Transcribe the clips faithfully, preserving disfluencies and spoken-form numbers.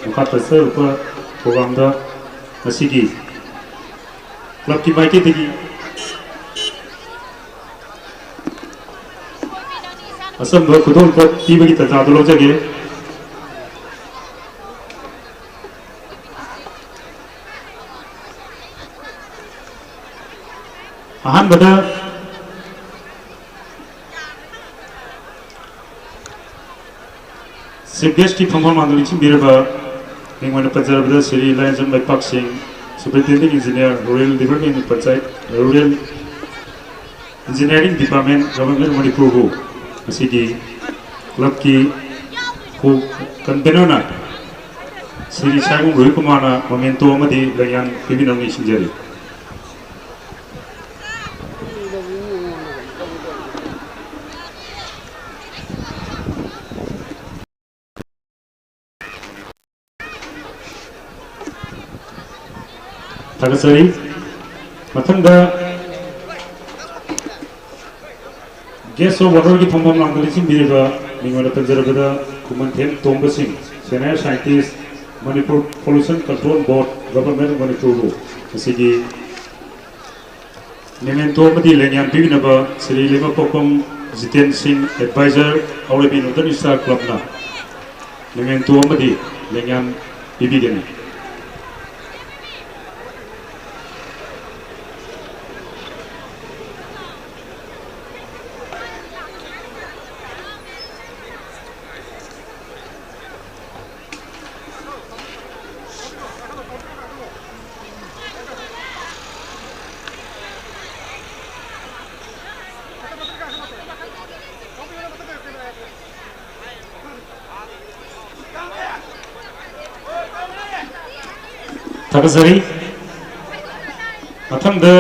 ꯃꯈꯥ ꯆꯠꯊꯔꯛꯄ ꯄ꯭ꯔꯣꯒ꯭ꯔꯥꯝꯗ ꯉꯁꯤꯒꯤ ꯀ꯭ꯂꯕꯀꯤ ꯃꯥꯏꯀꯩꯗꯒꯤ ꯑꯆꯝꯕ ꯈꯨꯗꯣꯜꯄꯣꯠ ꯄꯤꯕꯒꯤ ꯇꯥꯟꯖꯥꯗꯨ ꯂꯧꯖꯒꯦ꯫ ꯑꯍꯥꯟꯕꯗ ꯆꯤꯐ ꯒꯦꯁꯀꯤ ꯐꯝꯐꯝ ꯃꯥꯡꯗ ꯂꯦꯡꯁꯤꯟꯕꯤꯔꯕ ꯃꯤꯡ ꯑꯣꯏꯅ ꯄꯟꯖꯔꯕꯗ ꯁ꯭ꯔꯤ ꯂꯥꯏꯌꯥꯟꯖꯝ ꯂꯩꯄꯥꯛꯁꯤꯡ, superintendent engineer, rural development panchayat, rural engineering department, government of ꯃꯅꯤꯄꯨꯔꯕꯨ ꯉꯁꯤꯒꯤ ꯀ꯭ꯂꯕꯀꯤ ꯀꯣ ꯀꯟꯚꯦꯅꯔꯅ ꯁ꯭ꯔꯤ ꯁꯥꯏꯕꯝ ꯔꯣꯍꯤꯠ ꯀꯨꯃꯥꯔꯅ ꯃꯣꯃꯦꯟꯇꯣ ꯑꯃꯗꯤ ꯂꯩꯌꯥꯟ ꯄꯤꯕꯤꯅꯕ ꯅꯤꯡꯁꯤꯡꯖꯔꯤ꯫ ꯊꯥꯒꯠꯆꯔꯤ꯫ ꯃꯊꯪꯗ ꯒꯦꯁ ꯑꯣꯐ ꯑꯣꯅꯔꯒꯤ ꯐꯝꯐꯝ ꯂꯥꯡꯗ ꯂꯦꯡꯁꯤꯟꯕꯤꯔꯤꯕ ꯃꯤꯡ ꯑꯣꯏꯅ ꯄꯟꯖꯔꯕꯗ ꯈꯨꯃꯟꯊꯦꯝ Tomba Singh, senior scientist, Manipur pollution control board, government of ꯃꯅꯤꯄꯨꯔꯕꯨ ꯉꯁꯤꯒꯤ ꯃꯦꯃꯦꯟꯇꯣ ꯑꯃꯗꯤ ꯂꯦꯡꯌꯥꯟ ꯄꯤꯕꯤꯅꯕ ꯁ꯭ꯔꯤ ꯂꯩꯃꯄꯣꯛꯄꯝ ꯖꯤꯇꯦꯟ ꯁꯤꯡ, ꯑꯦꯗꯚꯥꯏꯖꯔ, ꯍꯥꯎꯔꯩꯕꯤ ꯅꯣꯔꯗꯔꯟ ꯁ꯭ꯇꯥꯔ ꯀ꯭ꯂꯕꯅ ꯃꯦꯃꯦꯟꯇꯣ ꯑꯃꯗꯤ ꯂꯦꯡꯌꯥꯟ ꯄꯤꯕꯤꯒꯅꯤ꯫ ꯊꯥꯒꯠꯆꯔꯤ꯫ ꯃꯊꯪꯗ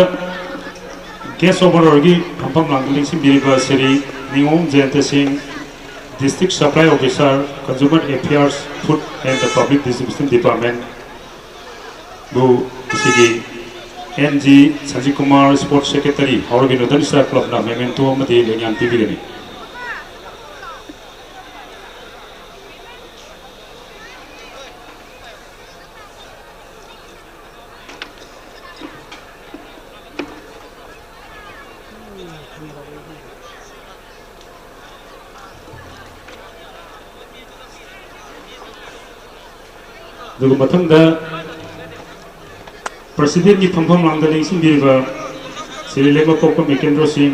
ꯒꯦꯁ ꯑꯣꯐ ꯑꯣꯅꯔꯒꯤ ꯐꯝꯐꯝ ꯂꯥꯡꯗ ꯂꯦꯡꯁꯤꯟꯕꯤꯔꯤꯕ ꯁ꯭ꯔꯤ ꯅꯤꯉꯣꯝ ꯖꯌꯟꯇ ꯁꯤꯡ, District Supply Officer, Consumer Affairs, Food and the Public Distribution Department, ꯕꯨ ꯉꯁꯤꯒꯤ N G Sanjit Kumar, sports secretary, ꯍꯥꯎꯔꯩꯕꯤ ꯅꯣꯔꯗꯔꯟ ꯁ꯭ꯇꯥꯔ ꯀ꯭ꯂꯕꯅ ꯃꯦꯃꯦꯟꯇꯣ ꯑꯃꯗꯤ ꯂꯦꯡꯌꯥꯟ ꯄꯤꯕꯤꯒꯅꯤ꯫ ꯑꯗꯨꯒ ꯃꯊꯪꯗ ꯄ꯭ꯔꯁꯤꯗꯦꯟꯒꯤ ꯐꯝꯐꯝ ꯂꯥꯡꯗ ꯂꯦꯡꯁꯤꯟꯕꯤꯔꯤꯕ ꯁ꯭ꯔꯤ ꯂꯩꯃꯀꯣꯛꯄ ꯃꯤꯀꯦꯟꯗ꯭ꯔꯣ ꯁꯤꯡ,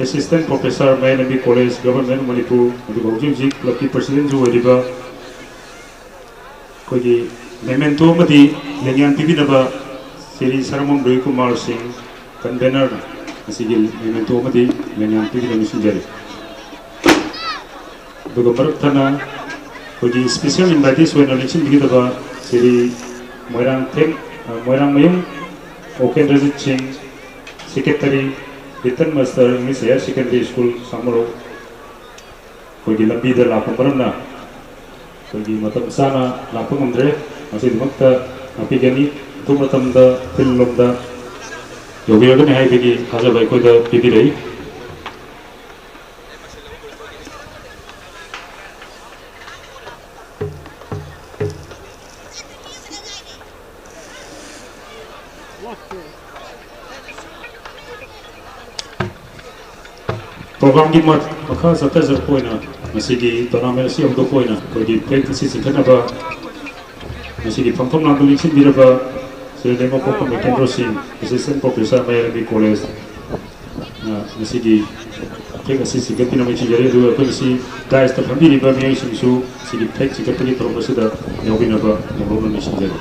ꯑꯦꯁꯤꯁꯇꯦꯟ ꯄ꯭ꯔꯣꯐꯦꯁꯔ, ꯃꯌꯥꯏ ꯂꯝꯕꯤ ꯀꯣꯂꯦꯖ, ꯒꯚꯔꯟꯃꯦꯟ ꯑꯣꯐ ꯃꯅꯤꯄꯨꯔ, ꯑꯗꯨꯒ ꯍꯧꯖꯤꯛ ꯍꯧꯖꯤꯛ ꯀ꯭ꯂꯕꯀꯤ ꯄ꯭ꯔꯁꯤꯗꯦꯟꯁꯨ ꯑꯣꯏꯔꯤꯕ ꯑꯩꯈꯣꯏꯒꯤ ꯃꯦꯃꯦꯟꯇꯣ ꯑꯃꯗꯤ ꯂꯦꯡꯌꯥꯟ ꯄꯤꯕꯤꯅꯕ ꯁ꯭ꯔꯤ ꯁꯔꯃꯝ ꯔꯣꯍꯤ ꯀꯨꯃꯥꯔ ꯁꯤꯡ, ꯀꯟꯚꯦꯅꯔꯅ ꯉꯁꯤꯒꯤ ꯃꯦꯃꯦꯟꯇꯣ ꯑꯃꯗꯤ ꯂꯦꯡꯌꯥꯟ ꯄꯤꯕꯤꯅꯕ ꯅꯤꯡꯁꯤꯡꯖꯔꯤ꯫ ꯑꯗꯨꯒ ꯃꯔꯛ ꯊꯠꯅ ꯑꯩꯈꯣꯏꯒꯤ ꯁ꯭ꯄꯦꯁꯦꯜ ꯏꯟꯚꯥꯏꯇꯤꯁ ꯑꯣꯏꯅ ꯂꯦꯡꯁꯤꯟꯕꯤꯒꯗꯕ ꯁ꯭ꯔꯤ ꯃꯣꯏꯔꯥꯡꯊꯦꯝ, ꯃꯣꯏꯔꯥꯡꯃꯌꯨꯝ Okendrajit Singh, secretary, little master English higher secondary school, ꯁꯥꯃꯔꯣꯛ, ꯑꯩꯈꯣꯏꯒꯤ ꯂꯝꯕꯤꯗ ꯂꯥꯛꯄ ꯃꯔꯝꯅ ꯑꯩꯈꯣꯏꯒꯤ ꯃꯇꯝ ꯆꯥꯅ ꯂꯥꯛꯄ ꯉꯝꯗ꯭ꯔꯦ꯫ ꯃꯁꯤꯒꯤꯗꯃꯛꯇ ꯉꯥꯛꯄꯤꯒꯅꯤ꯫ ꯑꯊꯨꯕ ꯃꯇꯝꯗ ꯐꯤꯜ ꯂꯣꯝꯗ ꯌꯧꯕꯤꯔꯒꯅꯤ ꯍꯥꯏꯕꯒꯤ ꯊꯥꯖꯕ ꯑꯩꯈꯣꯏꯗ ꯄꯤꯕꯤꯔꯛꯏ꯫ ꯄ꯭ꯔꯣꯒ꯭ꯔꯥꯝꯒꯤ ꯃ-, ꯃꯈꯥ ꯆꯠꯊꯖꯔꯛꯄ ꯑꯣꯏꯅ ꯉꯁꯤꯒꯤ ꯇꯣꯔꯅꯥꯃꯦꯟ ꯑꯁꯤ ꯍꯧꯗꯣꯛꯄ ꯑꯣꯏꯅ ꯑꯩꯈꯣꯏꯒꯤ ꯐ꯭ꯂꯦꯒ ꯑꯁꯤ ꯆꯤꯡꯈꯠꯅꯕ ꯉꯁꯤꯒꯤ ꯐꯝꯐꯝ ꯂꯥꯡꯗ ꯂꯦꯡꯁꯤꯟꯕꯤꯔꯕ ꯁ꯭ꯔꯤ ꯂꯩꯃꯀꯣꯛꯄ ꯃꯦꯀꯦꯟꯗ꯭ꯔꯣ ꯁꯤꯡ, ꯑꯦꯁꯤꯁꯇꯦꯟ ꯄ꯭ꯔꯣꯐꯦꯁꯔ, ꯃꯌꯥꯏ ꯂꯝꯕꯤ ꯀꯣꯂꯦꯖ, ꯑ, ꯉꯁꯤꯒꯤ ꯐ꯭ꯂꯦꯒ ꯑꯁꯤ ꯆꯤꯡꯈꯠꯄꯤꯅꯕ ꯅꯤꯡꯁꯤꯡꯖꯔꯤ꯫ ꯑꯗꯨꯒ ꯑꯩꯈꯣꯏ ꯉꯁꯤ ꯗꯥꯏꯁꯇ ꯐꯝꯕꯤꯔꯤꯕ ꯃꯤꯑꯣꯏꯁꯤꯡꯁꯨ ꯉꯁꯤꯒꯤ ꯐ꯭ꯂꯦꯒ ꯆꯤꯡꯈꯠꯄꯒꯤ ꯊꯧꯔꯝ ꯑꯁꯤꯗ ꯌꯥꯎꯕꯤꯅꯕ ꯃꯥꯡꯂꯣꯝꯅ ꯅꯤꯡꯁꯤꯡꯖꯔꯤ꯫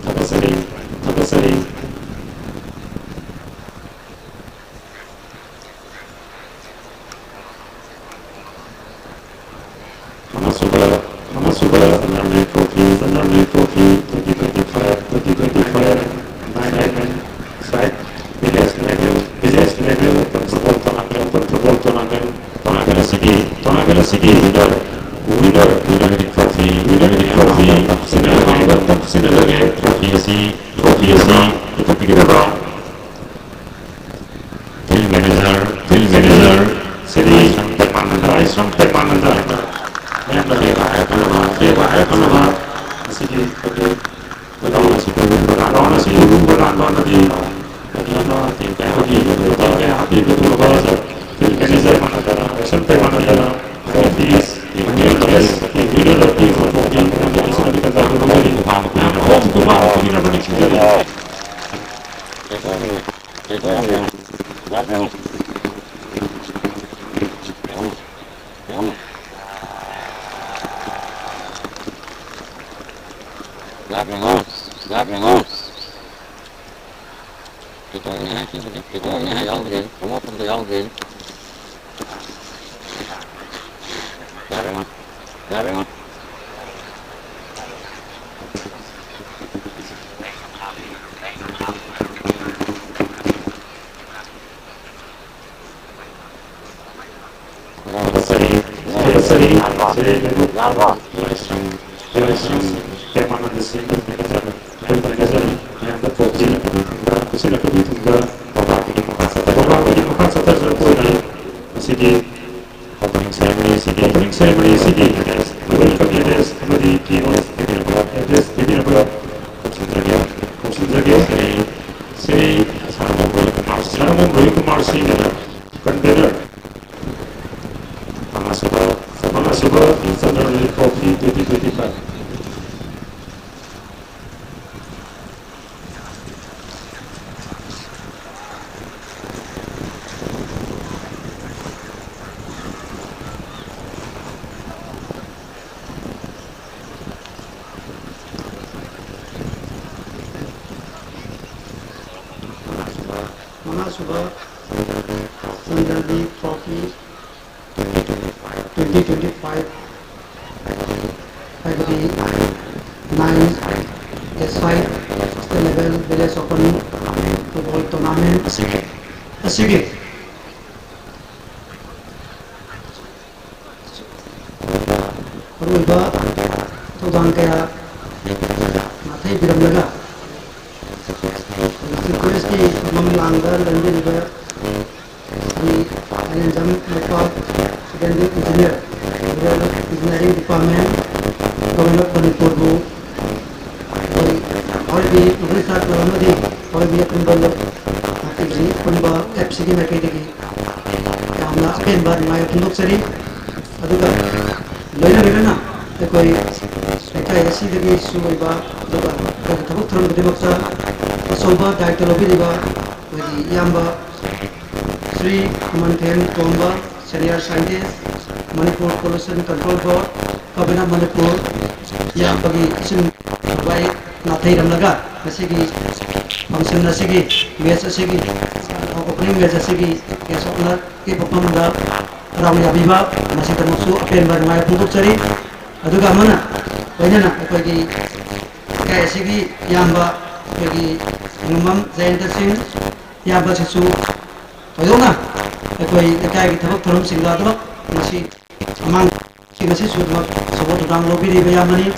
ꯊꯥꯒꯠꯆꯔꯤ, ꯊꯥꯒꯠꯆꯔꯤ꯫ ꯃꯉꯥꯁꯨꯕ, ꯃꯉꯥꯁꯨꯕ ꯁꯅꯥꯃꯍꯤ trophy, ꯁꯅꯥꯃꯍꯤ trophy, twenty twenty-five, twenty twenty-five, nine nine side village level, village level football tournament, football tournament, tournament ꯑꯁꯤꯒꯤ, tournament ꯑꯁꯤꯒꯤ winner, winner, winner trophy, winner trophy, ꯁꯤꯟꯅꯔꯒ, ꯁꯤꯟꯅꯔꯒ trophy ꯑꯁꯤ, trophy ꯑꯁꯤ ꯄꯨꯊꯣꯛꯄꯤꯒꯗꯕ꯫ Field manager, field manager, Shri Shyam ꯄ꯭ꯔꯦꯃꯥꯅꯟꯗ, Shri Shyam ꯄ꯭ꯔꯦꯃꯥꯅꯟꯗ꯫ ꯃꯌꯥꯝꯅ ꯂꯩꯕ ꯍꯥꯏꯔꯛꯀꯅꯕ, ꯂꯩꯕ ꯍꯥꯏꯔꯛꯀꯅꯕ꯫ ꯉꯁꯤꯒꯤ ꯑꯩꯈꯣꯏꯒꯤ ground ꯑꯁꯤ ꯄꯨꯔꯨꯝꯕ ꯂꯥꯟꯕ ꯑꯃꯗꯤ ꯐꯖꯅ ꯇꯦꯡ ꯀꯌꯥ ꯍꯥꯞꯄꯤꯕ, ꯇꯦꯡ ꯀꯌꯥ ꯍꯥꯞꯄꯤꯕ ꯑꯗꯨꯒ field manager, Shyam ꯄ꯭ꯔꯦꯃꯥꯅꯟꯗꯅ, Shyam ꯄ꯭ꯔꯦꯃꯥꯅꯟꯗꯅ trophies, trophies, winner trophies, trophies, trophies, trophies, trophies, ꯌꯥꯔꯕꯣ? ꯂꯥꯏꯁ꯭ꯔꯝ, ꯂꯥꯏꯁ꯭ꯔꯝ ꯄ꯭ꯔꯦꯃꯥꯅꯟꯗ ꯁꯤꯡ ꯍꯥꯏꯅ ꯊꯥꯒꯠꯆꯔꯤ꯫ ꯃꯌꯥꯝꯗ ꯇ꯭ꯔꯣꯐꯤ ꯄꯨꯁꯤꯜꯂꯛꯄꯒꯤ ꯊꯨꯡꯗ ꯕꯕꯥꯒꯤ ꯃꯈꯥ ꯆꯠꯊ-, ꯕꯕꯥꯒꯤ ꯃꯈꯥ ꯆꯠꯊꯖꯔꯛꯄ ꯑꯣꯏꯅ ꯉꯁꯤꯒꯤ opening ceremony ꯑꯁꯤꯒꯤ, opening ceremony ꯑꯁꯤꯒꯤ welcome address ꯑꯃꯗꯤ keynote speaker address ꯄꯤꯕꯤꯅꯕ ꯈꯣꯝꯖꯤꯟꯖꯒꯦ, ꯈꯣꯝꯖꯤꯟꯖꯒꯦ꯫ Shri, Shri ꯁꯥꯔꯃꯣꯟ ꯔꯣꯍꯤꯟ Kumar ꯁꯤꯡ, ꯁꯥꯔꯃꯣꯟ ꯔꯣꯍꯤꯟ ꯀꯨꯃꯥꯔ ꯁꯤꯡ, convener, ꯃꯉꯥꯁꯨꯕ, ꯃꯉꯥꯁꯨꯕ ꯆꯟꯗ꯭ꯔꯃꯅꯤ trophy twenty twenty-five꯫ ꯃꯉꯥꯁꯨꯕ ꯆꯟꯗ꯭ꯔꯗꯤꯞ trophy twenty twenty-five ꯍꯥꯏꯕꯗꯤ nine a side state level village open football tournament ꯑꯁꯤꯒꯤ ꯑꯔꯣꯏꯕ ꯊꯧꯗꯥꯡ ꯀꯌꯥ ꯅꯥꯊꯩꯕꯤꯔꯝꯂꯒ ꯍꯧꯖꯤꯛ ꯀꯣꯂꯦꯖꯀꯤ ꯃꯪ ꯂꯥꯡꯗ ꯂꯦꯡꯕꯤꯔꯤꯕ ꯁ꯭ꯔꯤ ꯑꯔꯤꯟꯗꯝ ꯂꯩꯄꯥꯛ, secondary engineer, rural engineering department, government of ꯃꯅꯤꯄꯨꯔꯕꯨ ꯑꯩꯈꯣꯏ ꯍꯥꯎꯔꯩꯕꯤ ꯃꯈꯣꯏ ꯆꯥꯛ ꯇꯧꯔꯝꯃꯗꯤ ꯍꯥꯎꯔꯩꯕꯤ ꯑꯄꯨꯟꯕ ꯂꯨꯞ ꯃꯥꯏꯀꯩꯗꯒꯤ ꯑꯄꯨꯟꯕ ꯑꯦꯞꯁꯤꯒꯤ ꯃꯥꯏꯀꯩꯗꯒꯤ ꯌꯥꯝꯅ ꯑꯄꯦꯟꯕ ꯅꯨꯡꯉꯥꯏꯕ ꯐꯣꯡꯗꯣꯛꯆꯔꯤ꯫ ꯑꯗꯨꯒ ꯂꯣꯏꯅ ꯂꯣꯏꯅꯅ ꯑꯩꯈꯣꯏ ꯂꯩꯀꯥꯏ ꯑꯁꯤꯗꯒꯤꯁꯨ ꯑꯣꯏꯕ, ꯑꯗꯨꯒ ꯑꯩꯈꯣꯏꯒꯤ ꯊꯕꯛ ꯊꯧꯔꯝ ꯈꯨꯗꯤꯡꯃꯛꯇ ꯑꯆꯧꯕ ꯗꯥꯌꯤꯠꯇ ꯂꯧꯕꯤꯔꯤꯕ ꯑꯩꯈꯣꯏꯒꯤ ꯏꯌꯥꯝꯕ ꯁ꯭ꯔꯤ ꯑꯃꯟꯊꯦꯟ ꯇꯣꯝꯕ, senior scientist, Manipur Pollution Control Board, Government of Manipur, ꯏꯌꯥꯝꯕꯒꯤ ꯑꯁꯤꯟꯕ ꯅꯥꯊꯩꯔꯝꯂꯒ ꯉꯁꯤꯒꯤ function ꯑꯁꯤꯒꯤ, match ꯑꯁꯤꯒꯤ, opening match ꯑꯁꯤꯒꯤ guest of honourꯒꯤ ꯃꯐꯝꯗ ꯍꯔꯥꯎ ꯌꯥꯕꯤꯕ, ꯃꯁꯤꯗꯃꯛꯁꯨ ꯑꯄꯦꯟꯕ ꯅꯨꯡꯉꯥꯏꯕ ꯐꯣꯡꯗꯣꯛꯆꯔꯤ꯫ ꯑꯗꯨꯒ ꯑꯃꯅ, ꯂꯣꯏꯅꯅ ꯑꯩꯈꯣꯏꯒꯤ ꯂꯩꯀꯥꯏ ꯑꯁꯤꯒꯤ ꯏꯌꯥꯝꯕ ꯑꯩꯈꯣꯏꯒꯤ ꯅꯤꯡꯉꯣꯝꯕꯝ ꯖꯌꯦꯟꯇ ꯁꯤꯡ ꯏꯌꯥꯝꯕꯁꯤꯁꯨ ꯊꯣꯏꯗꯣꯛꯅ ꯑꯩꯈꯣꯏ ꯂꯩꯀꯥꯏꯒꯤ ꯊꯕꯛ ꯊꯧꯔꯝꯁꯤꯡꯗ ꯑꯗꯨꯃꯛ ꯉꯁꯤ ꯃꯃꯥꯡ ꯃꯁꯤꯁꯨ ꯊꯕꯛ ꯑꯆꯧꯕ ꯊꯧꯗꯥꯡ ꯂꯧꯕꯤꯔꯤꯕ ꯏꯌꯥꯝꯕꯅꯤ꯫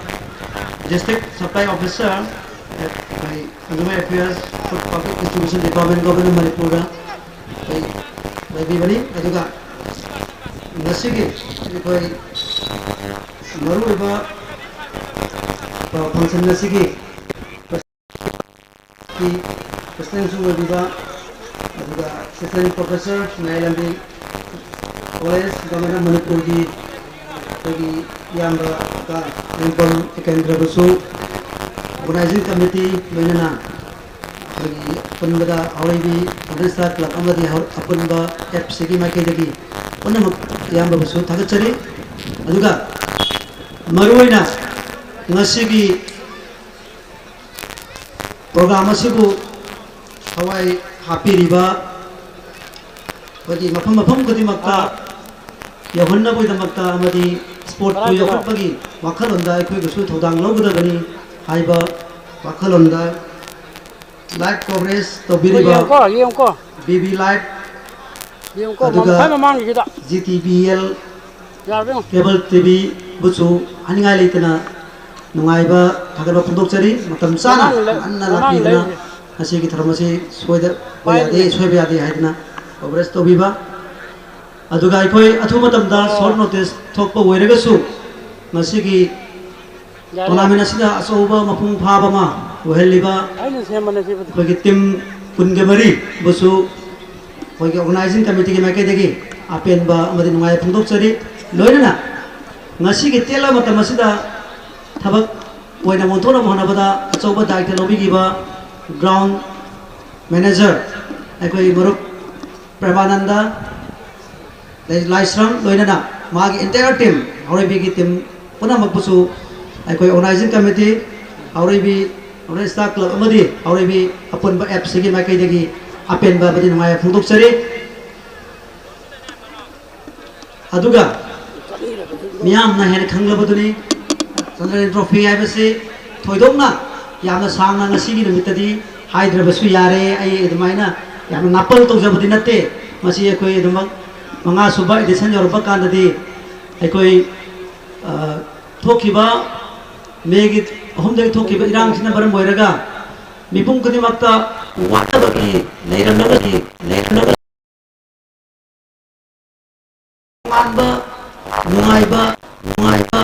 District Supply Officer, ꯑꯩꯈꯣꯏ Consumer Affairs, Food Public Distribution Department, Government of ꯃꯅꯤꯄꯨꯔꯗ ꯑꯩꯈꯣꯏ ꯂꯩꯕꯤꯕꯅꯤ꯫ ꯑꯗꯨꯒ ꯉꯁꯤꯒꯤ ꯑꯩꯈꯣꯏ ꯃꯔꯨꯑꯣꯏꯕ ꯐꯪꯁꯟ ꯑꯁꯤꯒꯤ ꯄ꯭ꯔꯁꯤꯗꯦꯟꯁꯨ ꯑꯣꯏꯕꯤꯕ, ꯑꯗꯨꯒ ꯑꯦꯁꯤꯁꯇꯦꯟ ꯄ꯭ꯔꯣꯐꯦꯁꯔ ꯃꯌꯥꯏ ꯂꯝꯕꯤ ꯀꯣꯂꯦꯖ, ꯒꯚꯔꯃꯦꯟ ꯑꯣꯐ ꯃꯅꯤꯄꯨꯔꯒꯤ ꯑꯩꯈꯣꯏꯒꯤ ꯏꯌꯥꯝꯕ ꯀ ꯔꯤꯡꯄꯝ ꯖꯤꯇꯦꯟꯗ꯭ꯔꯕꯨꯁꯨ ꯑꯣꯔꯒꯅꯥꯏꯖꯤꯡ ꯀꯃꯤꯇꯤ ꯂꯣꯏꯅꯅ ꯑꯩꯈꯣꯏꯒꯤ ꯑꯄꯨꯟꯕꯗ ꯍꯥꯎꯔꯩꯕꯤ ꯃꯣꯗꯔꯟ ꯁ꯭ꯇꯥꯔ ꯀ꯭ꯂꯕ ꯑꯃꯗꯤ ꯍꯧ-, ꯑꯄꯨꯟꯕ ꯑꯦꯞꯁꯤꯒꯤ ꯃꯥꯏꯀꯩꯗꯒꯤ ꯄꯨꯝꯅꯃꯛ ꯏꯌꯥꯝꯕꯕꯨꯁꯨ ꯊꯥꯒꯠꯆꯔꯤ꯫ ꯑꯗꯨꯒ ꯃꯔꯨꯑꯣꯏꯅ ꯉꯁꯤꯒꯤ ꯄ꯭ꯔꯣꯒ꯭ꯔꯥꯝ ꯑꯁꯤꯕꯨ ꯊꯋꯥꯏ ꯍꯥꯞꯄꯤꯔꯤꯕ ꯑꯩꯈꯣꯏꯒꯤ ꯃꯐꯝ ꯃꯐꯝ ꯈꯨꯗꯤꯡꯃꯛꯇ ꯌꯧꯍꯟꯅꯕꯒꯤꯗꯃꯛꯇ ꯑꯃꯗꯤ ꯁ꯭ꯄꯣꯔꯠꯄꯨ ꯌꯣꯛꯈꯠꯄꯒꯤ ꯋꯥꯈꯜꯂꯣꯟꯗ ꯑꯩꯈꯣꯏꯕꯨꯁꯨ ꯊꯧꯗꯥꯡ ꯂꯧꯒꯗꯕꯅꯤ ꯍꯥꯏꯕ ꯋꯥꯈꯜꯂꯣꯟꯗ ꯂꯥꯏꯚ ꯀꯣꯚꯔꯦꯖ ꯇꯧꯕꯤꯔꯤꯕ ꯌꯦꯡꯉꯨꯀꯣ, ꯌꯦꯡꯉꯨꯀꯣ꯫ ꯕꯤ ꯕꯤ ꯂꯥꯏꯚ, ꯌꯦꯡꯉꯨꯀꯣ, ꯑꯗꯨꯒ ꯃꯈꯥꯏ ꯃꯃꯥꯡꯒꯤꯁꯤꯗ꯫ ꯖꯤ ꯇꯤ ꯚꯤ ꯑꯦꯜ ꯌꯥꯔꯕ ꯌꯦꯡꯉꯣ꯫ ꯀꯦꯕꯜ ꯇꯤ ꯚꯤꯕꯨꯁꯨ ꯍꯥꯏꯅꯤꯡꯉꯥꯏ ꯂꯩꯇꯅ ꯅꯨꯡꯉꯥꯏꯕ ꯊꯥꯒꯠꯄ ꯐꯣꯡꯗꯣꯛꯆꯔꯤ꯫ ꯃꯇꯝ ꯆꯥꯅ ꯃꯃꯥꯡ ꯂꯩ-, ꯉꯟꯅ ꯃꯃꯥꯡ ꯂꯥꯛꯄꯤꯗꯨꯅ ꯂꯩꯔꯤꯁꯦ꯫ ꯉꯁꯤꯒꯤ ꯊꯧꯔꯝ ꯑꯁꯤ ꯁꯣꯏꯗ ꯄꯥꯏꯔꯤꯅꯦ꯫ ꯌꯥꯗꯦ, ꯁꯣꯏꯕ ꯌꯥꯗꯦ ꯍꯥꯏꯗꯅ ꯀꯣꯚꯔꯦꯖ ꯇꯧꯕꯤꯕ꯫ ꯑꯗꯨꯒ ꯑꯩꯈꯣꯏ ꯑꯊꯨꯕ ꯃꯇꯝꯗ ꯑꯣ꯫ ꯁꯣꯔꯠ ꯅꯣꯇꯤꯁ ꯊꯣꯛꯄ ꯑꯣꯏꯔꯒꯁꯨ ꯉꯁꯤꯒꯤ ꯌꯥꯔꯦ꯫ ꯇꯣꯔꯅꯥꯃꯦꯟ ꯑꯁꯤꯗ ꯑꯆꯧꯕ ꯃꯄꯨꯡ ꯐꯥꯕ ꯑꯃ ꯑꯣꯏꯍꯜꯂꯤꯕ ꯑꯩꯅ ꯁꯦꯝꯕꯅꯦ ꯁꯤꯕꯨꯗꯤ꯫ ꯑꯩꯈꯣꯏꯒꯤ ꯇꯤꯝ ꯀꯨꯟꯒ ꯃꯔꯤꯕꯨꯁꯨ ꯑꯩꯈꯣꯏꯒꯤ ꯑꯣꯔꯒꯅꯥꯏꯖꯤꯡ ꯀꯃꯤꯇꯤꯒꯤ ꯃꯥꯏꯀꯩꯗꯒꯤ ꯑꯄꯦꯟꯕ ꯑꯃꯗꯤ ꯅꯨꯡꯉꯥꯏꯕ ꯐꯣꯡꯗꯣꯛꯆꯔꯤ꯫ ꯂꯣꯏꯅꯅ ꯉꯁꯤꯒꯤ ꯇꯦꯜꯂꯕ ꯃꯇꯝ ꯑꯁꯤꯗ ꯊꯕꯛ ꯑꯣꯏꯅ ꯑꯣꯟꯊꯣꯛꯅꯕ ꯍꯣꯠꯅꯕꯗ ꯑꯆꯧꯕ ꯗꯥꯌꯤꯠꯇ ꯂꯧꯕꯤꯈꯤꯕ ꯒ꯭ꯔꯥꯎꯟ ꯃꯦꯅꯦꯖꯔ ꯑꯩꯈꯣꯏ ꯃꯔꯨꯞ ꯄ꯭ꯔꯦꯃꯥꯅꯟꯗ, ꯂꯩ-, ꯂꯥꯏꯁ꯭ꯔꯝ, ꯂꯣꯏꯅꯅ ꯃꯥꯒꯤ entire team, ꯍꯥꯎꯔꯩꯕꯤꯒꯤ team ꯄꯨꯝꯅꯃꯛꯄꯨꯁꯨ ꯑꯩꯈꯣꯏ organizing committee, ꯍꯥꯎꯔꯩꯕꯤ, ꯍꯥꯎꯔꯩ ꯁ꯭ꯇꯥꯔ ꯀ꯭ꯂꯕ ꯑꯃꯗꯤ ꯍꯥꯎꯔꯩꯕꯤ ꯑꯄꯨꯟꯕ ꯑꯦꯞꯁꯤꯒꯤ ꯃꯥꯏꯀꯩꯗꯒꯤ ꯑꯄꯦꯟꯕ ꯑꯃꯗꯤ ꯅꯨꯡꯉꯥꯏꯕ ꯐꯣꯡꯗꯣꯛꯆꯔꯤ꯫ ꯑꯗꯨꯒ ꯃꯤꯌꯥꯝꯅ ꯍꯦꯟꯅ ꯈꯪꯂꯕꯗꯨꯅꯤ, ꯆꯟꯗ꯭ꯔꯖꯤꯠ ꯇ꯭ꯔꯣꯐꯤ ꯍꯥꯏꯕꯁꯤ ꯊꯣꯏꯗꯣꯛꯅ ꯌꯥꯝꯅ ꯁꯥꯡꯅ ꯉꯁꯤꯒꯤ ꯅꯨꯃꯤꯠꯇꯗꯤ ꯍꯥꯏꯗ꯭ꯔꯕꯁꯨ ꯌꯥꯔꯦ꯫ ꯑꯩ ꯑꯗꯨꯃꯥꯏꯅ ꯌꯥꯝꯅ ꯅꯥꯄꯜ ꯇꯧꯖꯕꯗꯤ ꯅꯠꯇꯦ꯫ ꯃꯁꯤ ꯑꯩꯈꯣꯏ ꯑꯗꯨꯃꯛ ꯃꯉꯥ ꯁꯨꯕ edition ꯌꯧꯔꯛꯄ ꯀꯥꯟꯗꯗꯤ ꯑꯩꯈꯣꯏ ꯑ, ꯊꯣꯛꯈꯤꯕ ꯃꯦꯒꯤ ꯑꯍꯨꯝꯗꯒꯤ ꯊꯣꯛꯈꯤꯕ ꯏꯔꯥꯡꯁꯤꯅ ꯃꯔꯝ ꯑꯣꯏꯔꯒ ꯃꯤꯄꯨꯝ ꯈꯨꯗꯤꯡꯃꯛꯇ ꯋꯥꯅꯕꯒꯤ ꯂꯩꯔꯝꯂꯒꯗꯤ, ꯂꯩꯔꯝꯂꯒꯗꯤ ꯇꯣꯉꯥꯟꯕ, ꯅꯨꯡꯉꯥꯏꯕ, ꯅꯨꯡꯉꯥꯏꯕ,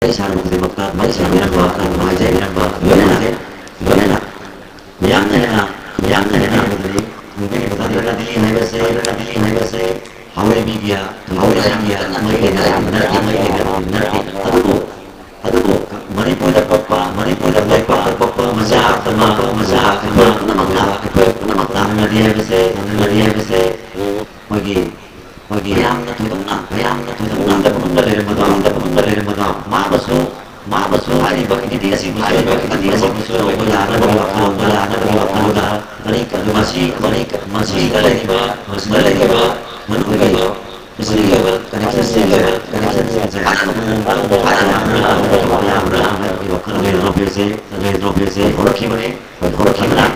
ꯋꯥꯔꯤ ꯁꯥꯟꯅꯕ ꯈꯨꯗꯤꯡꯃꯛꯇ ꯃꯔꯤ ꯁꯥꯟꯅꯕꯤꯔꯝꯕ, ꯅꯨꯡꯉꯥꯏꯖꯕꯤꯔꯝꯕ, ꯂꯣꯏꯅꯅ, ꯂꯣꯏꯅꯅ ꯌꯥꯝꯅ ꯍꯦꯟꯅ, ꯌꯥꯝꯅ ꯍꯦꯟꯅ ꯈꯪꯕꯤꯔꯤꯕꯗꯨꯅꯤ ꯍꯥꯏꯕꯁꯦ, ꯍꯥꯏꯕꯁꯦ ꯍꯥꯎꯔꯩ ꯃꯤꯒꯤ, ꯍꯥꯎꯔꯩ ꯃꯤꯒꯤ ꯃꯔꯤ ꯂꯩꯅꯕ ꯅꯠꯇꯦ, ꯃꯔꯤ ꯂꯩꯅꯕ ꯅꯠꯇꯦ꯫ ꯑꯗꯨꯕꯨ, ꯑꯗꯨꯕꯨ ꯃꯅꯤꯄꯨꯔꯗ ꯄꯣꯛꯄ, ꯃꯅꯤꯄꯨꯔꯗ ꯂꯩꯄꯥꯛꯇ ꯄꯣꯛꯄ ꯃꯆꯥ ꯑꯃ, ꯃꯆꯥ ꯑꯃ ꯄꯨꯝꯅꯃꯛꯇ ꯑꯩꯈꯣꯏ ꯄꯨꯝꯅꯃꯛꯇ ꯇꯥꯟꯅꯔꯤ ꯍꯥꯏꯕꯁꯦ, ꯇꯥꯟꯅꯔꯤ ꯍꯥꯏꯕꯁꯦ ꯑꯩꯈꯣꯏꯒꯤ, ꯑꯩꯈꯣꯏꯒꯤ ꯌꯥꯝꯅ ꯊꯣꯏꯗꯣꯛꯅ, ꯌꯥꯝꯅ ꯊꯣꯏꯗꯣꯛꯅ ꯃꯅꯨꯡꯗ ꯃꯅꯨꯡꯗ ꯂꯩꯔꯝꯕꯗꯣ, ꯃꯅꯨꯡꯗ ꯃꯅꯨꯡꯗ ꯂꯩꯔꯝꯕꯗꯣ ꯃꯥꯕꯨꯁꯨ, ꯃꯥꯕꯨꯁꯨ ꯍꯥꯏꯔꯤꯕ entity ꯑꯁꯤꯕꯨꯁꯨ, ꯍꯥꯏꯔꯤꯕ entity ꯑꯁꯤꯕꯨꯁꯨ ꯇꯧꯕ ꯌꯥꯅꯕꯒꯤ ꯋꯥꯈꯜꯂꯣꯟꯗ, ꯌꯥꯅꯕꯒꯤ ꯋꯥꯈꯜꯂꯣꯟꯗ ꯃꯔꯤ, ꯃꯁꯤ, ꯃꯔꯤ, ꯃꯁꯤꯗ ꯂꯩꯔꯤꯕ, ꯃꯁꯤꯗ ꯂꯩꯔꯤꯕ ꯃꯅꯨꯡꯒꯤ ꯃꯅꯨꯡꯒꯤ ꯀꯅꯦꯛꯁꯟꯁꯤꯡꯁꯦ, ꯀꯅꯦꯛꯁꯟꯁꯤꯡꯁꯦ ꯀꯥꯟꯅꯕ ꯃꯑꯣꯡꯗ ꯇꯧꯕ ꯌꯥꯕ꯭ꯔꯥ, ꯇꯧꯕ ꯌꯥꯕ꯭ꯔꯥ ꯍꯥꯏꯕꯒꯤ ꯋꯥꯈꯜ ꯇ꯭ꯔꯣꯐꯤꯁꯦ, ꯇ꯭ꯔꯣꯐꯤꯁꯦ ꯍꯧꯔꯛꯈꯤꯕꯅꯤ꯫ ꯍꯧꯔꯛꯈꯤꯕꯅ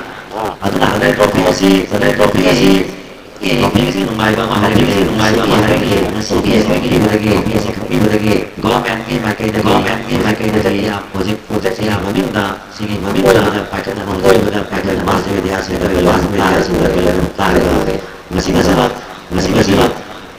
ꯑꯗꯨꯅ ꯇ꯭ꯔꯣꯐꯤ ꯑꯁꯤ, ꯇ꯭ꯔꯣꯐꯤ ꯑꯁꯤ ꯇ꯭ꯔꯣꯐꯤꯁꯤ ꯅꯨꯡꯉꯥꯏꯕ ꯑꯃ ꯍꯥꯏꯔꯒꯗꯤ, ꯅꯨꯡꯉꯥꯏꯕ ꯑꯃ ꯍꯥꯏꯔꯒꯗꯤ ꯉꯁꯤꯒꯤ ꯇ꯭ꯔꯣꯐꯤ ꯑꯁꯤ ꯈꯪꯕꯤꯕꯗꯒꯤ, ꯇ꯭ꯔꯣꯐꯤ ꯑꯁꯤ ꯈꯪꯕꯤꯕꯗꯒꯤ ꯒꯣꯔꯃꯦꯟꯒꯤ ꯃꯥꯏꯀꯩꯗꯒꯤ, ꯒꯣꯔꯃꯦꯟꯒꯤ ꯃꯥꯏꯀꯩꯗꯒꯤ ꯌꯥꯝ ꯍꯧꯖꯤꯛ ꯄ꯭ꯔꯣꯖꯦꯛꯁꯤ ꯌꯥꯝ ꯃꯃꯤꯡꯗ, ꯁꯤꯒꯤ ꯃꯃꯤꯡꯗ ꯄꯥꯏꯈꯠꯅꯕ ꯍꯣꯠꯅꯕꯗ ꯄꯥꯏꯈꯠꯅꯕ ꯃꯥꯁ ꯃꯦꯗꯤꯌꯥꯁꯤꯡꯗ ꯂꯣꯏꯅ ꯇꯥꯔꯒ ꯂꯩꯔꯝꯕ ꯇꯥꯔꯒ ꯃꯁꯤꯗ ꯁꯤꯗ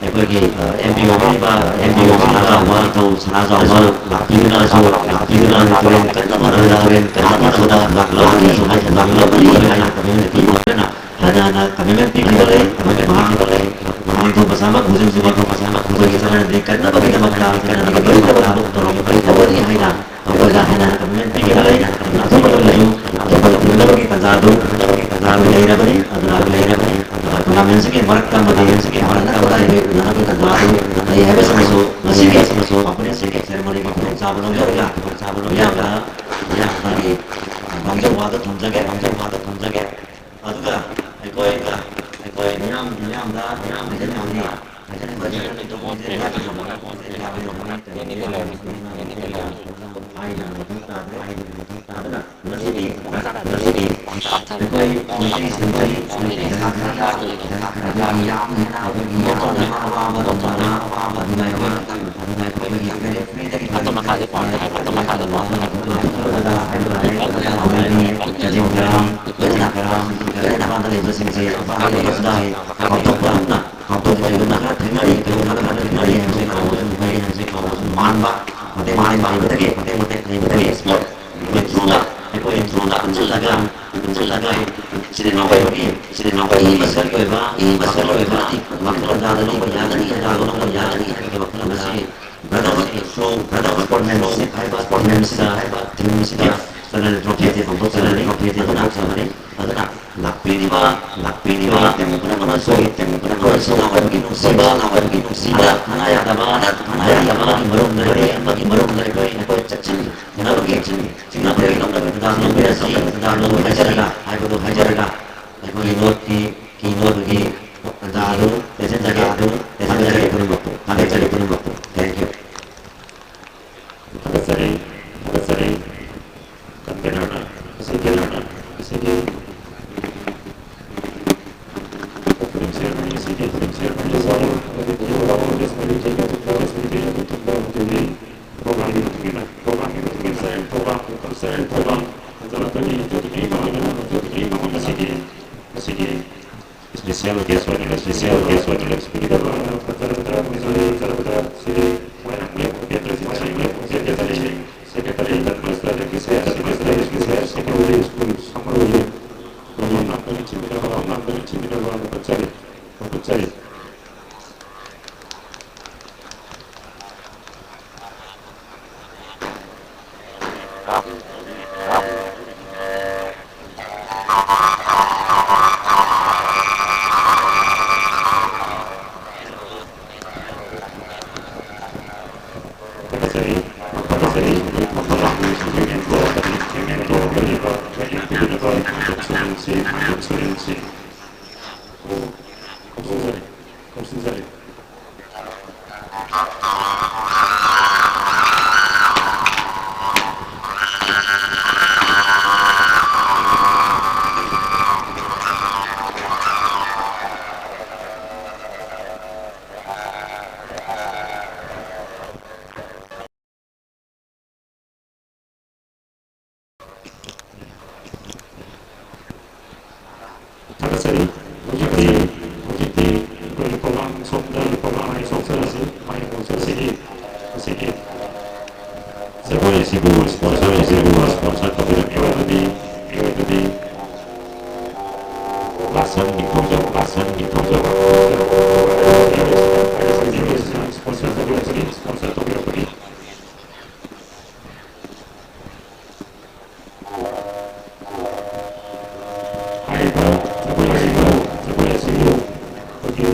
ꯑꯩꯈꯣꯏꯒꯤ, ꯑ, ꯑꯦꯝ ꯄꯤ ꯑꯣ ꯑꯣꯏꯔꯤꯕ, ꯑꯦꯝ ꯄꯤ ꯑꯣ ꯁꯅꯥꯖꯥꯎꯕ, ꯅꯤꯡꯊꯧ ꯁꯅꯥꯖꯥꯎꯕ ꯂꯥꯛꯄꯤꯗꯨꯅꯁꯨ, ꯂꯥꯛꯄꯤꯗꯨꯅ ꯇꯨꯔꯦꯜ ꯀꯠꯅꯕꯗ, ꯇꯨꯔꯦꯜ ꯀꯠꯅꯕꯗ ꯂꯥꯛꯂꯝꯃꯤ ꯍꯥꯏꯅ ꯂꯥꯛꯂꯝꯃꯤ ꯍꯥꯏꯅ ꯀꯝꯃ꯭ꯌꯨꯅꯤꯇꯤ ꯑꯣꯏꯅ ꯍꯟꯅ ꯍꯟꯅ ꯀꯝꯃꯤꯠꯃꯦꯟ ꯄꯤꯈꯤꯕ ꯂꯩ, ꯀꯝꯃꯤꯠꯃꯦꯟ ꯄꯤꯈꯤꯕ ꯂꯩ꯫ ꯃꯅꯤꯄꯨꯔ ꯃꯆꯥꯃꯛ ꯍꯧꯖꯤꯛ ꯍꯧꯖꯤꯛ ꯃꯅꯤꯄꯨꯔ ꯃꯆꯥꯃꯛ ꯍꯧꯖꯤꯛ ꯍꯧꯖꯤꯛ ꯆꯠꯅꯗ꯭ꯔꯤ ꯀꯟꯅꯕꯒꯤꯗꯃꯛꯇ ꯀꯟꯅꯕꯒꯤ ꯊꯕꯛ ꯇꯧꯔꯝꯕ ꯇꯧꯒꯅꯤ ꯍꯥꯏꯅ ꯇꯧꯒꯅꯤ ꯍꯥꯏꯅ ꯀꯝꯃꯤꯠꯃꯦꯟ ꯄꯤꯈꯤꯕ ꯂꯩ꯫ ꯑꯗꯨ ꯃꯇꯝꯗꯁꯨ ꯑꯩꯈꯣꯏ ꯎꯅꯕꯒꯤ ꯇꯥꯟꯖꯥꯗꯨ, ꯎꯅꯕꯒꯤ ꯇꯥꯟꯖꯥꯗꯨ ꯂꯩꯔꯕꯅꯤ, ꯑꯗꯨꯅ ꯂꯩꯔꯕꯅꯤ꯫ ꯑꯗꯨꯅ ꯇꯣꯔꯅꯥꯃꯦꯟꯁꯤꯒꯤ ꯃꯔꯛꯇ ꯑꯃꯗꯤ ꯃꯔꯛꯇ ꯑꯃꯗꯤ ꯎꯅꯕꯒꯤ ꯇꯥꯟꯖꯥꯗꯨ ꯂꯩ ꯍꯥꯏꯕꯁꯤꯃꯁꯨ ꯉꯁꯤꯒꯤ ꯑꯣꯄꯣꯅꯦꯟꯁꯤꯡꯒꯤ ꯁꯦꯔꯦꯃꯣꯅꯤꯒꯤ ꯈꯨꯗꯣꯡꯆꯥꯕ ꯂꯧꯖꯔꯒ ꯈꯨꯗꯣꯡꯆꯥꯕ ꯂꯧꯖꯔꯒ ꯃꯌꯥꯝꯗ, ꯃꯌꯥꯝꯗꯒꯤ ꯃꯥꯡꯖꯧ ꯋꯥꯗ ꯊꯝꯖꯒꯦ, ꯃꯥꯡꯖꯧ ꯋꯥꯗ ꯊꯝꯖꯒꯦ꯫ ꯑꯗꯨꯒ ꯑꯩꯈꯣꯏ, ꯑꯩꯈꯣꯏ ꯃꯤꯌꯥꯝ, ꯃꯤꯌꯥꯝꯗ, ꯃꯤꯌꯥꯝ ꯍꯥꯏꯖꯅꯤꯡꯕꯅꯤ, ꯍꯥꯏꯖꯅꯤꯡꯕꯅꯤ, ꯍꯥꯏꯖꯅꯤꯡꯕꯅꯤ꯫ ꯍꯥꯏꯅ ꯃꯊꯧ ꯇꯥꯗ꯭ꯔꯦ, ꯍꯥꯏꯅ ꯃꯊꯧ ꯇꯥꯗ꯭ꯔꯦ꯫ ꯑꯗꯨꯅ ꯉꯁꯤꯗꯤ, ꯉꯁꯤꯗꯤ ꯑꯩꯈꯣꯏ ꯃꯩꯇꯩꯁꯤꯡꯒꯤ ꯃꯩꯇꯩ ꯖꯒꯥ ꯈꯔꯗ, ꯖꯒꯥ ꯈꯔꯗ ꯌꯥꯝꯅ ꯑꯩꯈꯣꯏꯒꯤ ꯌꯥꯝꯅ ꯑꯋꯥꯕ ꯇꯝꯕ, ꯑꯗꯨꯒ ꯑꯩꯈꯣꯏꯒꯤ ꯃꯈꯥꯗꯤ ꯄꯥꯎ ꯇꯥꯏ, ꯃꯈꯥꯗꯤ ꯄꯥꯎ ꯇꯥꯏ꯫ ꯆꯤꯡ ꯀꯔꯥꯡ, ꯂꯣꯏꯅ ꯃꯄꯥꯟꯗ ꯂꯩꯕꯁꯤꯡꯁꯦ ꯃꯄꯥꯟꯗ ꯂꯩꯕꯁꯤꯡꯁꯦ ꯈꯥꯎꯗꯣꯛꯄ ꯈꯥꯎꯗꯣꯛꯄ ꯈꯔ ꯊꯦꯡꯅꯔꯤ, ꯈꯔ ꯊꯦꯡꯅꯔꯤ ꯍꯥꯏꯕꯁꯦ ꯈꯥꯎꯕꯁꯨ ꯐꯩ ꯍꯥꯏꯕꯁꯦ ꯈꯥꯎꯕꯁꯨ ꯃꯥꯟꯕ ꯃꯇꯦꯛ ꯃꯇꯦꯛ ꯂꯩꯕꯗꯒꯤ ꯃꯇꯦꯛ ꯃꯇꯦꯛ ꯂꯩꯕꯗꯒꯤ ꯏꯁꯄꯣꯔꯠ ꯃꯦꯇ꯭ꯔꯣꯗ ꯑꯩꯈꯣꯏ ꯃꯦꯇ꯭ꯔꯣꯗ ꯄꯨꯟꯁꯤꯜꯂꯒ ꯄꯨꯟꯁꯤꯜꯂꯒ ꯁꯤꯅꯦꯃꯥ ꯀꯩꯅꯣꯒꯤ ꯁꯤꯅꯦꯃꯥ ꯀꯩꯅꯣꯒꯤ ꯃꯁꯛꯀꯤ ꯑꯣꯏꯕ ꯃꯁꯛꯀꯤ ꯑꯣꯏꯕ ꯋꯥꯈꯜ ꯂꯧꯕ ꯌꯥꯒꯅꯤ, ꯂꯧꯕ ꯌꯥꯒꯅꯤ ꯍꯥꯏꯕꯒꯤ ꯋꯥꯈꯜ ꯑꯃ ꯂꯥꯛꯏ꯫ ꯕ꯭ꯔꯗꯔ ꯁꯣ ꯕ꯭ꯔꯗꯔ ꯁ꯭ꯄꯣꯔꯠꯃꯦꯟꯁꯤꯞ ꯍꯥꯏꯕ ꯁ꯭ꯄꯣꯔꯠꯃꯦꯟꯁꯤꯞ ꯍꯥꯏꯕ ꯊꯤꯝꯁꯤꯗ ꯆꯠꯅꯔꯤꯕ ꯇ꯭ꯔꯣꯐꯤꯁꯦ ꯄꯥꯡꯊꯣꯛꯆꯔꯅꯤ꯫ ꯇ꯭ꯔꯣꯐꯤꯁꯦ ꯄꯥꯡꯊꯣꯛꯆꯕꯅꯤ꯫ ꯑꯗꯨꯅ ꯂꯥꯛꯄꯤꯔꯤꯕ ꯂꯥꯛꯄꯤꯔꯤꯕ ꯇꯦꯝ ꯄꯨꯝꯅꯃꯛ ꯑꯃꯁꯨꯡ ꯇꯦꯝ ꯄꯨꯝꯅꯃꯛ ꯑꯃꯁꯨꯡ ꯑꯩꯈꯣꯏꯒꯤ ꯅꯨꯡꯁꯤꯕ ꯑꯩꯈꯣꯏꯒꯤ ꯅꯨꯡꯁꯤꯕ ꯑꯅꯥ ꯌꯥꯗꯕ ꯑꯅꯥ ꯌꯥꯗꯕ ꯑꯃꯒꯤ ꯃꯔꯨꯝꯗ ꯑꯩꯈꯣꯏ ꯑꯃꯒꯤ ꯃꯔꯨꯝꯗ ꯑꯩꯈꯣꯏ ꯑꯩꯈꯣꯏ ꯆꯠꯁꯤꯟꯅꯕꯒꯤ ꯆꯤꯡ ꯆꯤꯡꯅꯕꯒꯤ ꯂꯝꯗꯝ ꯈꯨꯗꯥꯡ ꯂꯧꯕꯤꯔꯁꯤ꯫ ꯈꯨꯗꯥꯡ ꯂꯧꯕ ꯍꯥꯏꯖꯔꯒ ꯍꯥꯏꯕꯗꯨ ꯍꯥꯏꯖꯔꯒ ꯑꯩꯈꯣꯏꯒꯤ ꯅꯣꯠꯀꯤ ꯀꯤ ꯅꯣꯠꯀꯤ ꯇꯥꯟꯖꯥ ꯑꯗꯨ ꯇꯦꯟꯁꯤꯟꯖꯒꯦ ꯑꯗꯨ ꯇꯦꯟꯁꯤꯟꯖꯒꯦ ꯄꯨꯝꯅꯃꯛꯄꯨ ꯊꯥꯒꯠꯆꯔꯤ ꯄꯨꯝꯅꯃꯛꯄꯨ꯫ Thank you꯫ ꯊꯥꯒꯠꯆꯔꯤ ꯊꯥꯒꯠꯆꯔꯤ꯫ ꯀꯟꯚꯦꯅꯔꯅ ꯉꯁꯤꯒꯤ ꯉꯁꯤꯒꯤ ꯑꯣꯄꯅꯤꯡ ꯁꯦꯔꯦꯃꯣꯅꯤ ꯑꯁꯤꯒꯤ ꯑꯣꯄꯅꯤꯡ ꯁꯦꯔꯦꯃꯣꯅꯤ ꯑꯁꯤꯒꯤ ꯄ꯭ꯔꯣꯒ꯭ꯔꯥꯝꯒꯤ ꯃꯇꯨꯡ ꯏꯟꯅ ꯄ꯭ꯔꯣꯒ꯭ꯔꯥꯝꯒꯤ ꯃꯇꯨꯡ ꯏꯟꯅ ꯄ꯭ꯔꯣꯒ꯭ꯔꯥꯝꯒꯤ ꯃꯇꯨꯡ ꯏꯟꯅ ꯄ꯭ꯔꯣꯒ꯭ꯔꯥꯝ ꯀꯜꯆꯔꯦꯜ ꯄ꯭ꯔꯣꯒ꯭ꯔꯥꯝ ꯍꯟꯖꯜꯂꯛꯀꯅꯤ꯫ ꯑꯗꯨꯗꯒꯤ ꯑꯗꯨꯗꯒꯤ ꯃꯐꯝ ꯑꯁꯤꯒꯤ ꯑꯁꯤꯒꯤ ꯏꯁꯄꯤꯁꯦꯜ ꯒꯦꯁ ꯑꯣꯏꯅ ꯏꯁꯄꯤꯁꯦꯜ ꯒꯦꯁ ꯑꯣꯏꯅ ꯂꯦꯞꯆꯕꯤꯒꯗꯕ ꯐꯖꯔꯕꯗ ꯐꯖꯔꯕꯗ ꯁꯤꯗꯤ ꯃꯣꯏꯔꯥꯡ ꯂꯦꯞ ꯎꯄꯦꯟꯗ꯭ꯔꯖꯤꯠ ꯁꯤꯡ ꯂꯦꯞ Upendrajit Singh secretary headmaster secretary secretary secretary school summer summer company ꯊꯤꯡꯒꯗꯕ ꯀꯝꯄꯅꯤ ꯊꯤꯡꯒꯗꯕ ꯐꯖꯔꯤ ꯐꯖꯔꯤ꯫ ꯊꯥꯒꯠꯆꯔꯤ ꯊꯥꯒꯠꯆꯔꯤ꯫ ꯃꯐꯝ ꯑꯗꯨ ꯁꯤꯖꯤꯟꯅꯕꯤꯌꯨ꯫ ꯇ꯭ꯔꯦꯅꯤꯡ ꯇꯧꯕꯤꯅꯕ ꯇ꯭ꯔꯦꯅꯤꯡ ꯇꯧꯕꯤꯅꯕ ꯁꯨꯔꯦꯟꯁꯤ ꯁꯨꯔꯦꯟꯁꯤ꯫ ꯀꯧꯁꯤꯟꯖꯔꯤ ꯀꯧꯁꯤꯟꯖꯔꯤ꯫ ꯊꯥꯒꯠꯆꯔꯤ꯫ ꯍꯧꯖꯤꯛꯇꯤ, ꯍꯧꯖꯤꯛꯇꯤ ꯑꯩꯈꯣꯏꯒꯤ ꯄ꯭ꯔꯣꯒ꯭ꯔꯥꯝ ꯁꯣꯝꯗ, ꯄ꯭ꯔꯣꯒ꯭ꯔꯥꯝ ꯑꯁꯤ ꯁꯣꯝꯗ ꯃꯥꯏ ꯃꯁꯤꯒꯤ, ꯃꯁꯤꯒꯤ ꯖꯒꯣꯏ ꯑꯁꯤꯕꯨ ꯁ꯭ꯄꯣꯟꯁꯔ ꯑꯁꯤꯕꯨ ꯁ꯭ꯄꯣꯟꯁꯔ ꯇꯧꯕꯤꯔꯛꯄ ꯑꯗꯨꯗꯤ ꯃꯤꯑꯣꯏ ꯑꯗꯨꯗꯤ ꯂꯥꯁꯟ ꯅꯤꯡꯊꯧꯖꯝ, ꯂꯥꯁꯟ ꯅꯤꯡꯊꯧꯖꯝ꯫ Sponsor ꯇꯧꯕꯤꯔꯛꯄꯅꯤ, sponsor ꯇꯧꯕꯤꯔꯛꯄꯅꯤ꯫ ꯍꯥꯏꯔꯤꯕ ꯖꯒꯣꯏ ꯑꯁꯤꯕꯨ, ꯖꯒꯣꯏ ꯑꯁꯤꯕꯨ ꯑꯩꯈꯣꯏꯒꯤ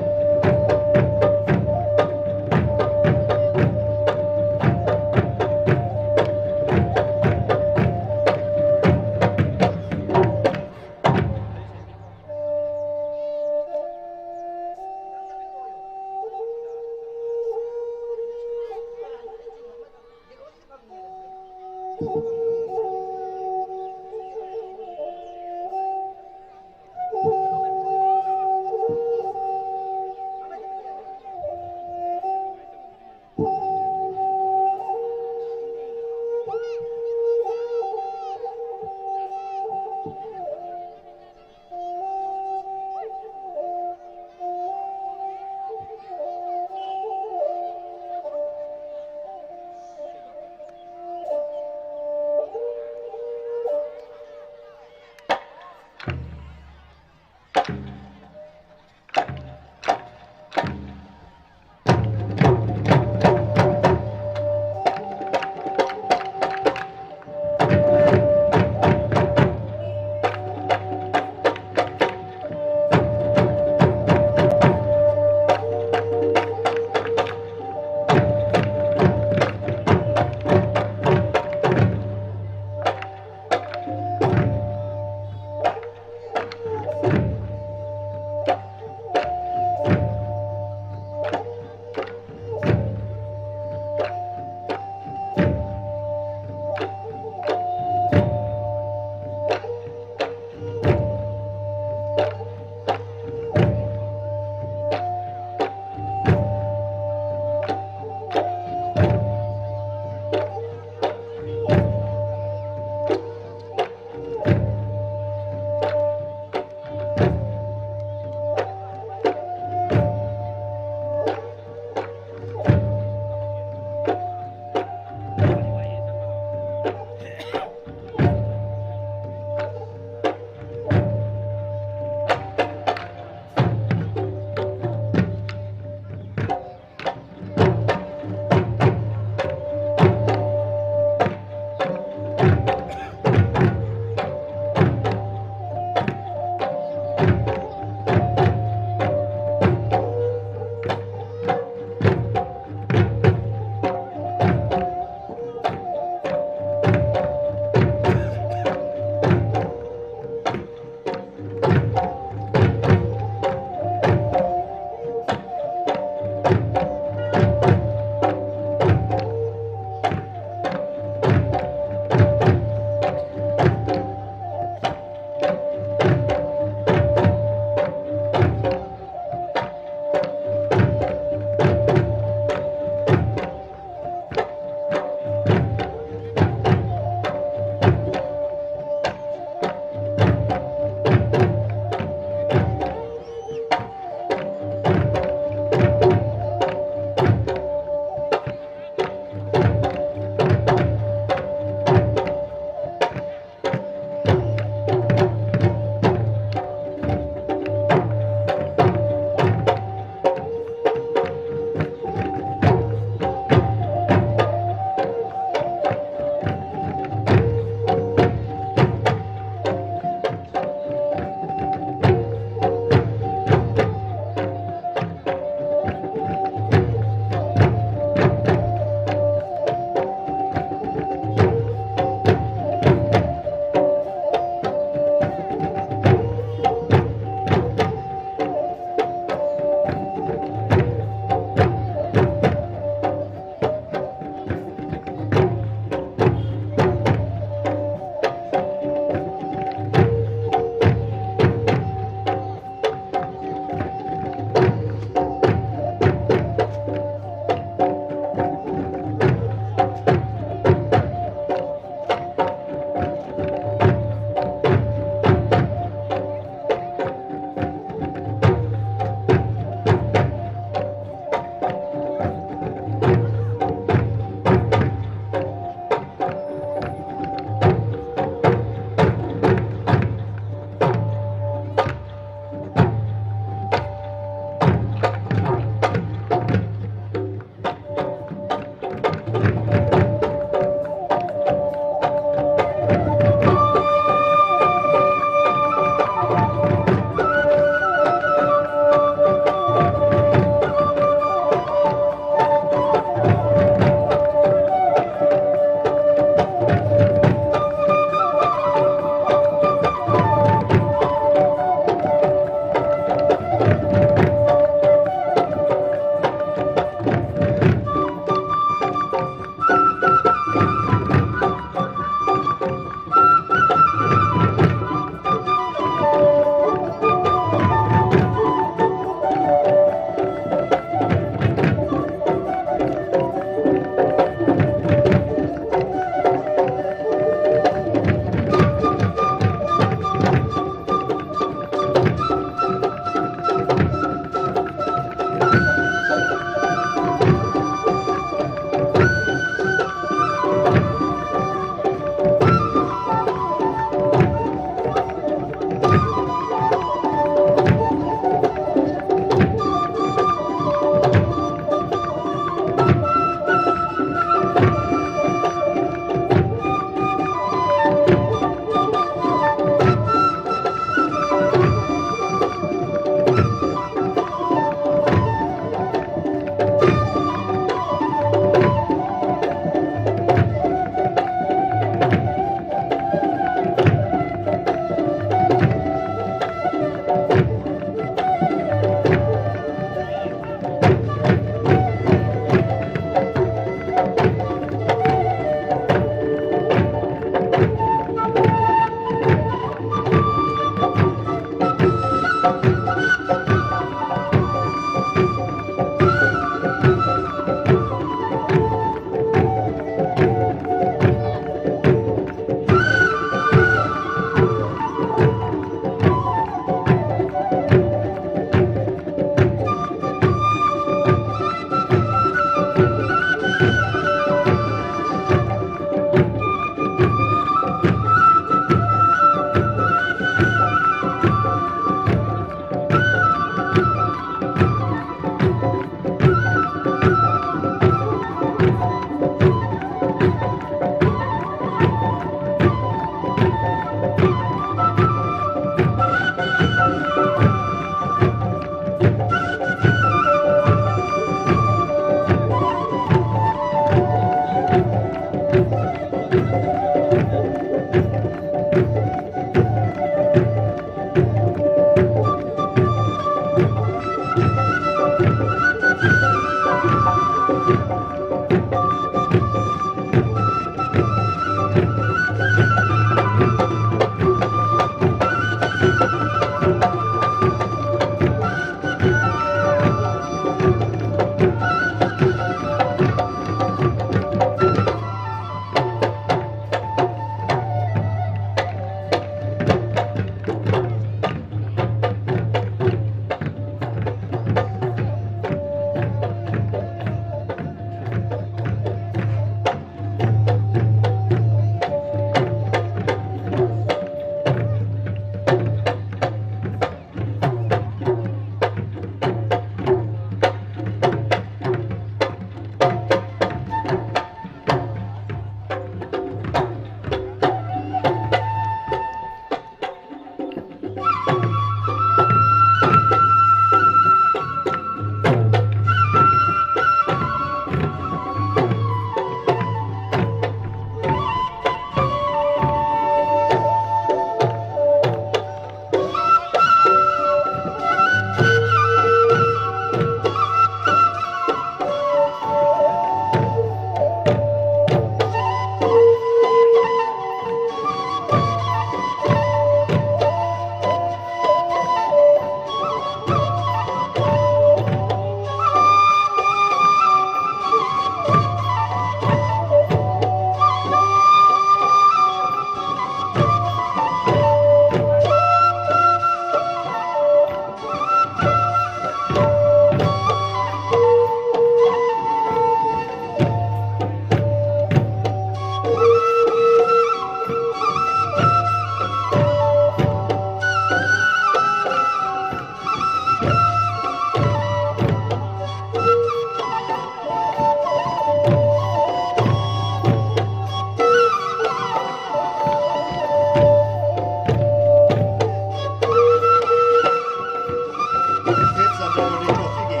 ꯐꯤꯐꯇꯤꯟ ꯆꯟꯗ꯭ꯔꯃꯧꯂꯤ ꯇ꯭ꯔꯣꯐꯤꯒꯤ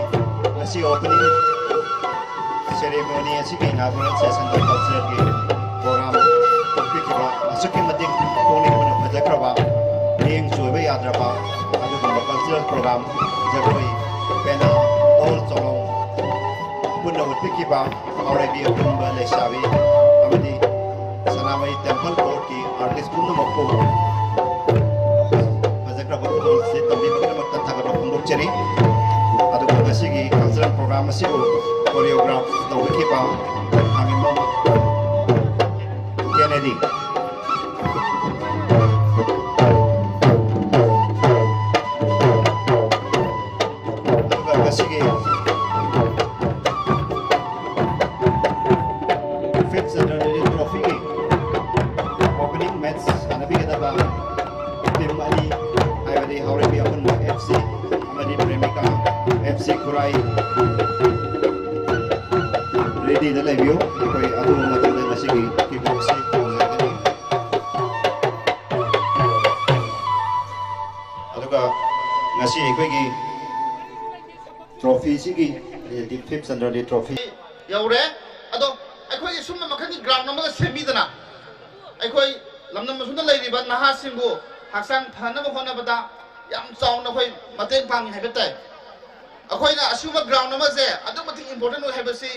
ꯉꯁꯤ ꯑꯣꯄꯅꯤꯡ ꯁꯦꯔꯦꯃꯣꯅꯤ ꯑꯁꯤꯒꯤ ꯏꯅꯥꯒꯨꯔꯦꯜ ꯁꯦꯁꯟꯗ ꯀꯜꯆꯔꯒꯤ ꯄ꯭ꯔꯣꯒ꯭ꯔꯥꯝ ꯇꯧꯕꯤꯈꯤꯕ ꯑꯁꯨꯛꯀꯤ ꯃꯇꯤꯛ ꯄꯨꯛꯅꯤꯡ ꯍꯨꯅ ꯐꯖꯈ꯭ꯔꯕ, ꯃꯤꯠꯌꯦꯡ ꯆꯣꯏꯕ ꯌꯥꯗ꯭ꯔꯕ ꯑꯗꯨꯒꯨꯝꯕ ꯀꯜꯆꯔꯦꯜ ꯄ꯭ꯔꯣꯒ꯭ꯔꯥꯝ ꯖꯒꯣꯏ, ꯄꯦꯅꯥ, ꯙꯣꯜ, ꯆꯣꯂꯣꯝ ꯄꯨꯟꯅ ꯎꯠꯄ ꯈꯤꯕ ꯍꯥꯎꯔꯩꯕꯤ ꯑꯄꯨꯟꯕ ꯂꯩꯁꯥꯕꯤ ꯑꯃꯗꯤ ꯁꯅꯥꯃꯍꯤ ꯇꯦꯝꯄꯜ ꯕꯣꯔꯗꯀꯤ ꯑꯥꯔꯇꯤꯁ ꯄꯨꯝꯅꯃꯛꯄꯨ ꯐꯖꯈ꯭ꯔꯕ ꯈꯨꯗꯣꯜꯁꯤ ꯇꯝꯕꯤꯕꯒꯤꯗꯃꯛꯇ ꯊꯥꯒꯠꯄ ꯐꯣꯡꯗꯣꯛꯆꯔꯤ꯫ ꯑꯗꯨꯒ ꯉꯁꯤꯒꯤ ꯀꯜꯆꯔꯦꯜ ꯄ꯭ꯔꯣꯒ꯭ꯔꯥꯝ ꯑꯁꯤꯕꯨ ꯀꯣꯔꯤꯌꯣꯒ꯭ꯔꯥꯐ ꯇꯧꯕꯤꯈꯤꯕ ꯈꯥꯉꯦꯝꯕꯝ ꯀꯦꯅꯦꯗꯤ꯫ ꯑꯗꯨꯒ ꯉꯁꯤꯒꯤ ꯐꯤꯐ ꯁꯦꯟꯇꯅꯔꯤ ꯇ꯭ꯔꯣꯐꯤꯒꯤ ꯑꯣꯄꯅꯤꯡ ꯃꯦꯠꯆ ꯁꯥꯟꯅꯕꯤꯒꯗꯕ ꯇꯤꯝ ꯑꯅꯤ, ꯍꯥꯏꯕꯗꯤ ꯍꯥꯎꯔꯩꯕꯤ ꯑꯄꯨꯟꯕ ꯑꯦꯐ ꯁꯤ ꯑꯃꯗꯤ ꯄ꯭ꯔꯦꯃꯤꯀꯥ ꯑꯦꯐ ꯁꯤ ꯈꯨꯔꯥꯏ, ꯔꯦꯗꯤꯗ ꯂꯩꯕꯤꯌꯨ꯫ ꯑꯩꯈꯣꯏ ꯑꯊꯨꯕ ꯃꯇꯝꯗ ꯉꯁꯤꯒꯤ ꯀꯤꯛ ꯑꯣꯐꯁꯤ ꯇꯧꯖꯔꯒꯅꯤ꯫ ꯑꯗꯨꯒ ꯉꯁꯤ ꯑꯩꯈꯣꯏꯒꯤ ꯇ꯭ꯔꯣꯐꯤꯁꯤꯒꯤ, ꯐꯤꯐ ꯁꯦꯟꯇꯅꯔꯤ ꯇ꯭ꯔꯣꯐꯤ ꯌꯧꯔꯦ꯫ ꯑꯗꯣ ꯑꯩꯈꯣꯏꯒꯤ ꯁꯨꯝꯕ ꯃꯈꯜꯒꯤ ꯒ꯭ꯔꯥꯎꯟ ꯑꯃꯒ ꯁꯦꯝꯕꯤꯗꯅ ꯑꯩꯈꯣꯏ ꯂꯝꯗꯝ ꯑꯁꯨꯝꯗ ꯂꯩꯔꯤꯕ ꯅꯍꯥꯁꯤꯡꯕꯨ ꯍꯛꯆꯥꯡ ꯐꯅꯕ ꯍꯣꯠꯅꯕꯗ ꯌꯥꯝ ꯆꯥꯎꯅ ꯑꯩꯈꯣꯏ ꯃꯇꯦꯡ ꯄꯥꯡꯉꯤ ꯍꯥꯏꯕ ꯇꯥꯏ꯫ ꯑꯩꯈꯣꯏꯅ ꯑꯁꯤꯒꯨꯝꯕ ꯒ꯭ꯔꯥꯎꯟ ꯑꯃꯁꯦ ꯑꯗꯨꯛ ꯃꯇꯤꯛ ꯏꯝꯄꯣꯔꯇꯦꯟ ꯑꯣꯏ ꯍꯥꯏꯕꯁꯤ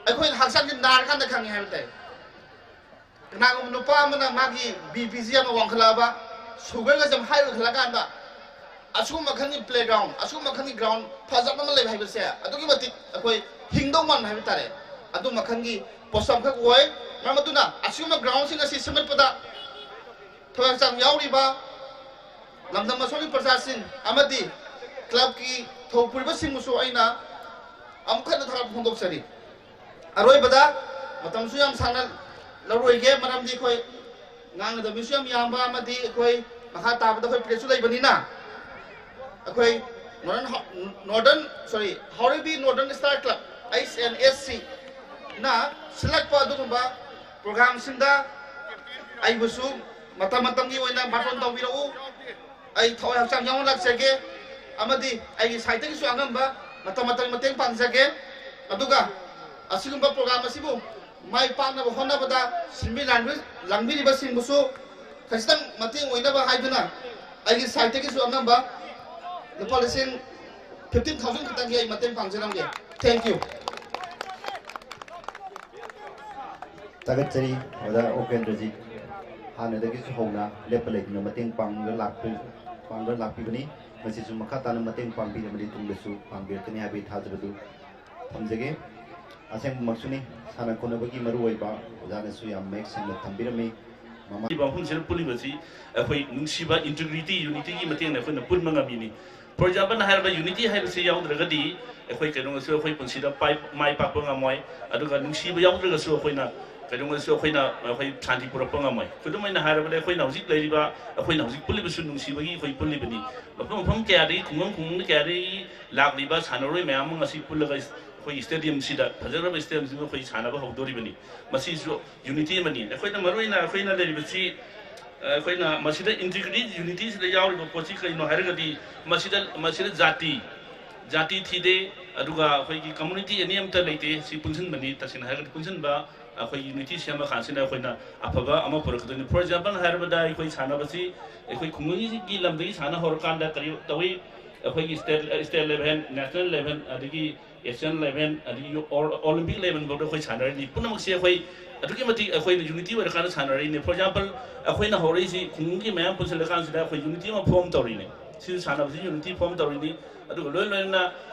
ꯑꯩꯈꯣꯏꯅ ꯍꯛꯆꯥꯡꯁꯤ ꯅꯥꯔꯀꯥꯟꯗ ꯈꯪꯉꯤ ꯍꯥꯏꯕ ꯇꯥꯏ꯫ ꯀꯅꯥꯒꯨꯝꯕ ꯅꯨꯄꯥ ꯑꯃꯅ ꯃꯥꯒꯤ ꯕꯤ ꯄꯤꯁꯤ ꯌꯥꯝꯅ ꯋꯥꯡꯈꯠꯂꯛꯑꯕ, ꯁꯨꯒꯔꯒꯁꯦ ꯌꯥꯝ ꯍꯥꯏ ꯑꯣꯏꯈꯠꯂꯀꯥꯟꯗ ꯑꯁꯤꯒꯨꯝꯕ ꯃꯈꯜꯒꯤ ꯄ꯭ꯂꯦꯒ꯭ꯔꯥꯎꯟ, ꯑꯁꯤꯒꯨꯝꯕ ꯃꯈꯜꯒꯤ ꯒ꯭ꯔꯥꯎꯟ ꯐꯖꯕ ꯑꯃ ꯂꯩꯕ ꯍꯥꯏꯕꯁꯦ ꯑꯗꯨꯛꯀꯤ ꯃꯇꯤꯛ ꯑꯩꯈꯣꯏ ꯍꯤꯡꯗꯧ ꯃꯥꯟꯕ ꯍꯥꯏꯕ ꯇꯥꯔꯦ꯫ ꯑꯗꯨ ꯃꯈꯜꯒꯤ ꯄꯣꯠꯁꯛ ꯑꯃꯈꯛ ꯑꯣꯏ꯫ ꯃꯔꯝ ꯑꯗꯨꯅ ꯑꯁꯤꯒꯨꯝꯕ ꯒ꯭ꯔꯥꯎꯟꯁꯤꯡ ꯑꯁꯤ ꯁꯦꯝꯒꯠꯄꯗ ꯊꯋꯥꯏ ꯍꯛꯆꯥꯡ ꯌꯥꯎꯔꯤꯕ ꯂꯝꯗꯝ ꯑꯁꯣꯝꯒꯤ ꯄ꯭ꯔꯖꯥꯁꯤꯡ ꯑꯃꯗꯤ ꯀ꯭ꯂꯕꯀꯤ ꯊꯧ ꯄꯨꯔꯤꯕꯁꯤꯡꯕꯨꯁꯨ ꯑꯩꯅ ꯑꯃꯨꯛ ꯍꯟꯅ ꯊꯥꯒꯠꯄ ꯐꯣꯡꯗꯣꯛꯆꯔꯤ꯫ ꯑꯔꯣꯏꯕꯗ, ꯃꯇꯝꯁꯨ ꯌꯥꯝ ꯁꯥꯡꯅ ꯂꯧꯔꯣꯏꯒꯦ, ꯃꯔꯝꯗꯤ ꯑꯩꯈꯣꯏ ꯉꯥꯡꯒꯗꯕ ꯃꯤꯁꯨ ꯌꯥꯝ ꯌꯥꯝꯕ ꯑꯃꯗꯤ ꯑꯩꯈꯣꯏ ꯃꯈꯥ ꯇꯥꯕꯗ ꯑꯩꯈꯣꯏ ꯄ꯭ꯔꯦꯁꯁꯨ ꯂꯩꯕꯅꯤꯅ꯫ ꯑꯩꯈꯣꯏ ꯅꯣꯔꯗꯔꯟ ꯍꯥ-, ꯅꯣꯔꯗꯔꯟ, ꯁꯣꯔꯤ, ꯍꯥꯎꯔꯩꯕꯤ northern star club, H N S ꯁꯤꯅ ꯁꯤꯜꯂꯛꯄ ꯑꯗꯨꯒꯨꯝꯕ ꯄ꯭ꯔꯣꯒ꯭ꯔꯥꯝꯁꯤꯡꯗ ꯑꯩꯕꯨꯁꯨ ꯃꯇꯝ ꯃꯇꯝꯒꯤ ꯑꯣꯏꯅ ꯕꯥꯔꯇꯣꯟ ꯇꯧꯕꯤꯔꯛꯎ꯫ ꯑꯩ ꯊꯋꯥꯏ ꯍꯛꯆꯥꯡ ꯌꯥꯎꯅ ꯂꯥꯛꯆꯒꯦ ꯑꯃꯗꯤ ꯑꯩꯒꯤ ꯁꯥꯏꯠꯇꯒꯤꯁꯨ ꯑꯉꯝꯕ ꯃꯇꯝ ꯃꯇꯝꯒꯤ ꯃꯇꯦꯡ ꯄꯥꯡꯖꯒꯦ꯫ ꯑꯗꯨꯒ ꯑꯁꯤꯒꯨꯝꯕ ꯄ꯭ꯔꯣꯒ꯭ꯔꯥꯝ ꯑꯁꯤꯕꯨ ꯃꯥꯏ ꯄꯥꯛꯅꯕ ꯍꯣꯠꯅꯕꯗ ꯁꯤꯟꯕꯤ ꯂꯥꯡꯕꯤ-, ꯂꯥꯡꯕꯤꯔꯤꯕꯁꯤꯡꯕꯨꯁꯨ ꯈꯖꯤꯛꯇꯪ ꯃꯇꯦꯡ ꯑꯣꯏꯅꯕ ꯍꯥꯏꯗꯨꯅ ꯑꯩꯒꯤ ꯁꯥꯏꯠꯇꯒꯤꯁꯨ ꯑꯉꯝꯕ ꯂꯨꯄꯥ ꯂꯤꯁꯤꯡ ꯐꯤꯐꯇꯤꯟ ꯊꯥꯎꯖꯟ ꯈꯛꯇꯪꯒꯤ ꯑꯩ ꯃꯇꯦꯡ ꯄꯥꯡꯖꯔꯝꯒꯦ꯫ Thank you꯫ ꯊꯥꯒꯠꯆꯔꯤ ꯑꯣꯖꯥ ꯎꯄꯦꯟꯗ꯭ꯔꯖꯤꯠ꯫ ꯍꯥꯟꯅꯗꯒꯤꯁꯨ ꯍꯧꯅ ꯂꯦꯞꯄ ꯂꯩꯇꯅ ꯃꯇꯦꯡ ꯄꯥꯡꯗꯨꯅ ꯂꯥꯛꯄꯤ-, ꯄꯥꯡꯗꯨꯅ ꯂꯥꯛꯄꯤꯕꯅꯤ꯫ ꯃꯁꯤꯁꯨ ꯃꯈꯥ ꯇꯥꯅ ꯃꯇꯦꯡ ꯄꯥꯡꯕꯤꯔꯕꯗꯤ ꯇꯨꯡꯗꯁꯨ ꯄꯥꯡꯕꯤꯔꯛꯀꯅꯤ ꯍꯥꯏꯕꯒꯤ ꯊꯥꯖꯕꯗꯨ ꯊꯝꯖꯒꯦ꯫ ꯑꯁꯦꯡꯕꯃꯛꯁꯨꯅꯤ, ꯁꯥꯟꯅ ꯈꯣꯠꯅꯕꯒꯤ ꯃꯔꯨꯑꯣꯏꯕ ꯑꯣꯖꯥꯅꯁꯨ ꯌꯥꯝ ꯃꯌꯦꯛ ꯁꯦꯡꯅ ꯊꯝꯕꯤꯔꯝꯃꯤ꯫ ꯃꯃꯥ ꯃꯐꯝꯁꯤꯗ ꯄꯨꯜꯂꯤꯕꯁꯤ ꯑꯩꯈꯣꯏ ꯅꯨꯡꯁꯤꯕ, integrity, unityꯒꯤ ꯃꯇꯦꯡꯅ ꯑꯩꯈꯣꯏꯅ ꯄꯨꯟꯕ ꯉꯝꯃꯤꯅꯤ꯫ For example ꯍꯥꯏꯔꯕ unity ꯍꯥꯏꯕꯁꯤ ꯌꯥꯎꯗ꯭ꯔꯒꯗꯤ ꯑꯩꯈꯣꯏ ꯀꯩꯗꯧꯉꯩꯗꯁꯨ ꯑꯩꯈꯣꯏ ꯄꯨꯟꯁꯤꯗ ꯄꯥꯏ-, ꯃꯥꯏ ꯄꯥꯛꯄ ꯉꯝꯃꯣꯏ꯫ ꯑꯗꯨꯒ ꯅꯨꯡꯁꯤꯕ ꯌꯥꯎꯗ꯭ꯔꯒꯁꯨ ꯑꯩꯈꯣꯏꯅ ꯀꯩꯗꯧꯉꯩꯗꯁꯨ ꯑꯩꯈꯣꯏꯅ, ꯑꯩꯈꯣꯏ ꯁꯥꯟꯇꯤ ꯄꯨꯔꯛꯄ ꯉꯝꯃꯣꯏ꯫ ꯈꯨꯗꯝ ꯑꯣꯏꯅ ꯍꯥꯏꯔꯕꯗ ꯑꯩꯈꯣꯏꯅ ꯍꯧꯖꯤꯛ ꯂꯩꯔꯤꯕ, ꯑꯩꯈꯣꯏꯅ ꯍꯧꯖꯤꯛ ꯄꯨꯜꯂꯤꯕꯁꯨ ꯅꯨꯡꯁꯤꯕꯒꯤ ꯑꯩꯈꯣꯏ ꯄꯨꯜꯂꯤꯕꯅꯤ꯫ ꯃꯐꯝ ꯃꯐꯝ ꯀꯌꯥꯗꯒꯤ, ꯈꯨꯡꯒꯪ ꯈꯨꯡꯒꯪ ꯀꯌꯥꯗꯒꯤ ꯂꯥꯛꯂꯤꯕ ꯁꯥꯟꯅꯔꯣꯏ ꯃꯌꯥꯝ ꯑꯃ ꯉꯁꯤ ꯄꯨꯜꯂꯒ ꯑꯩꯈꯣꯏꯒꯤ stadiumꯁꯤꯗ, ꯐꯖꯈ꯭ꯔꯕ stadiumꯁꯤꯗ ꯑꯩꯈꯣꯏ ꯁꯥꯟꯅꯕ ꯍꯧꯗꯣꯔꯤꯕꯅꯤ꯫ ꯃꯁꯤꯁꯨ unity ꯑꯃꯅꯤ꯫ ꯑꯩꯈꯣꯏꯅ ꯃꯔꯨꯑꯣꯏꯅ ꯑꯩꯈꯣꯏꯅ ꯂꯩꯔꯤꯕꯁꯤ, ꯑ, ꯑꯩꯈꯣꯏꯅ ꯃꯁꯤꯗ integrity, unityꯁꯤꯗ ꯌꯥꯎꯔꯤꯕ ꯄꯣꯠꯁꯤ ꯀꯩꯅꯣ ꯍꯥꯏꯔꯒꯗꯤ ꯃꯁꯤꯗ, ꯃꯁꯤꯗ ꯖꯥꯇꯤ, ꯖꯥꯇꯤ ꯊꯤꯗꯦ, ꯑꯗꯨꯒ ꯑꯩꯈꯣꯏꯒꯤ community ꯑꯅꯤ ꯑꯃꯠꯇ ꯂꯩꯇꯦ꯫ ꯁꯤ ꯄꯨꯟꯁꯤꯟꯕꯅꯤ꯫ ꯇꯁꯦꯡꯅ ꯍꯥꯏꯔꯒꯗꯤ ꯄꯨꯟꯁꯤꯟꯕ ꯑꯩꯈꯣꯏ unity ꯁꯦꯝꯕ ꯀꯥꯟꯁꯤꯗ ꯑꯩꯈꯣꯏꯅ ꯑꯐꯕ ꯑꯃ ꯄꯨꯔꯛꯀꯗꯣꯏꯅꯤ꯫ For example ꯍꯥꯏꯔꯕꯗ ꯑꯩꯈꯣꯏ ꯁꯥꯟꯅꯕꯁꯤ ꯑꯩꯈꯣꯏ ꯈꯨꯡꯒꯪꯒꯤ ꯂꯝꯗꯒꯤ ꯁꯥꯟꯅ ꯍꯧꯔꯀꯥꯟꯗ ꯀꯔꯤ ꯇꯧꯏ? ꯑꯩꯈꯣꯏꯒꯤ state, state level, national level, ꯑꯗꯒꯤ Asian level, ꯑꯗꯒꯤ ꯑꯣ-, Olympic level ꯐꯥꯎꯗ ꯑꯩꯈꯣꯏ ꯁꯥꯟꯅꯔꯤꯅꯤ꯫ ꯄꯨꯝꯅꯃꯛꯁꯦ ꯑꯩꯈꯣꯏ ꯑꯗꯨꯛꯀꯤ ꯃꯇꯤꯛ ꯑꯩꯈꯣꯏꯅ unity ꯑꯣꯏꯔꯀꯥꯟꯗ ꯁꯥꯟꯅꯔꯛꯏꯅꯤ꯫ For example ꯑꯩꯈꯣꯏꯅ ꯍꯧꯔꯛꯏꯁꯤ ꯈꯨꯡꯒꯪꯒꯤ ꯃꯌꯥꯝ ꯄꯨꯟꯁꯤꯜꯂꯀꯥꯟꯁꯤꯗ ꯑꯩꯈꯣꯏ unity ꯑꯃ form ꯇꯧꯔꯤꯅꯤ꯫ ꯁꯤꯁꯨ ꯁꯥꯟꯅꯕꯁꯤ unity form ꯇꯧꯔꯤꯅꯤ꯫ ꯑꯗꯨꯒ ꯂꯣꯏ ꯂꯣꯏꯅꯅ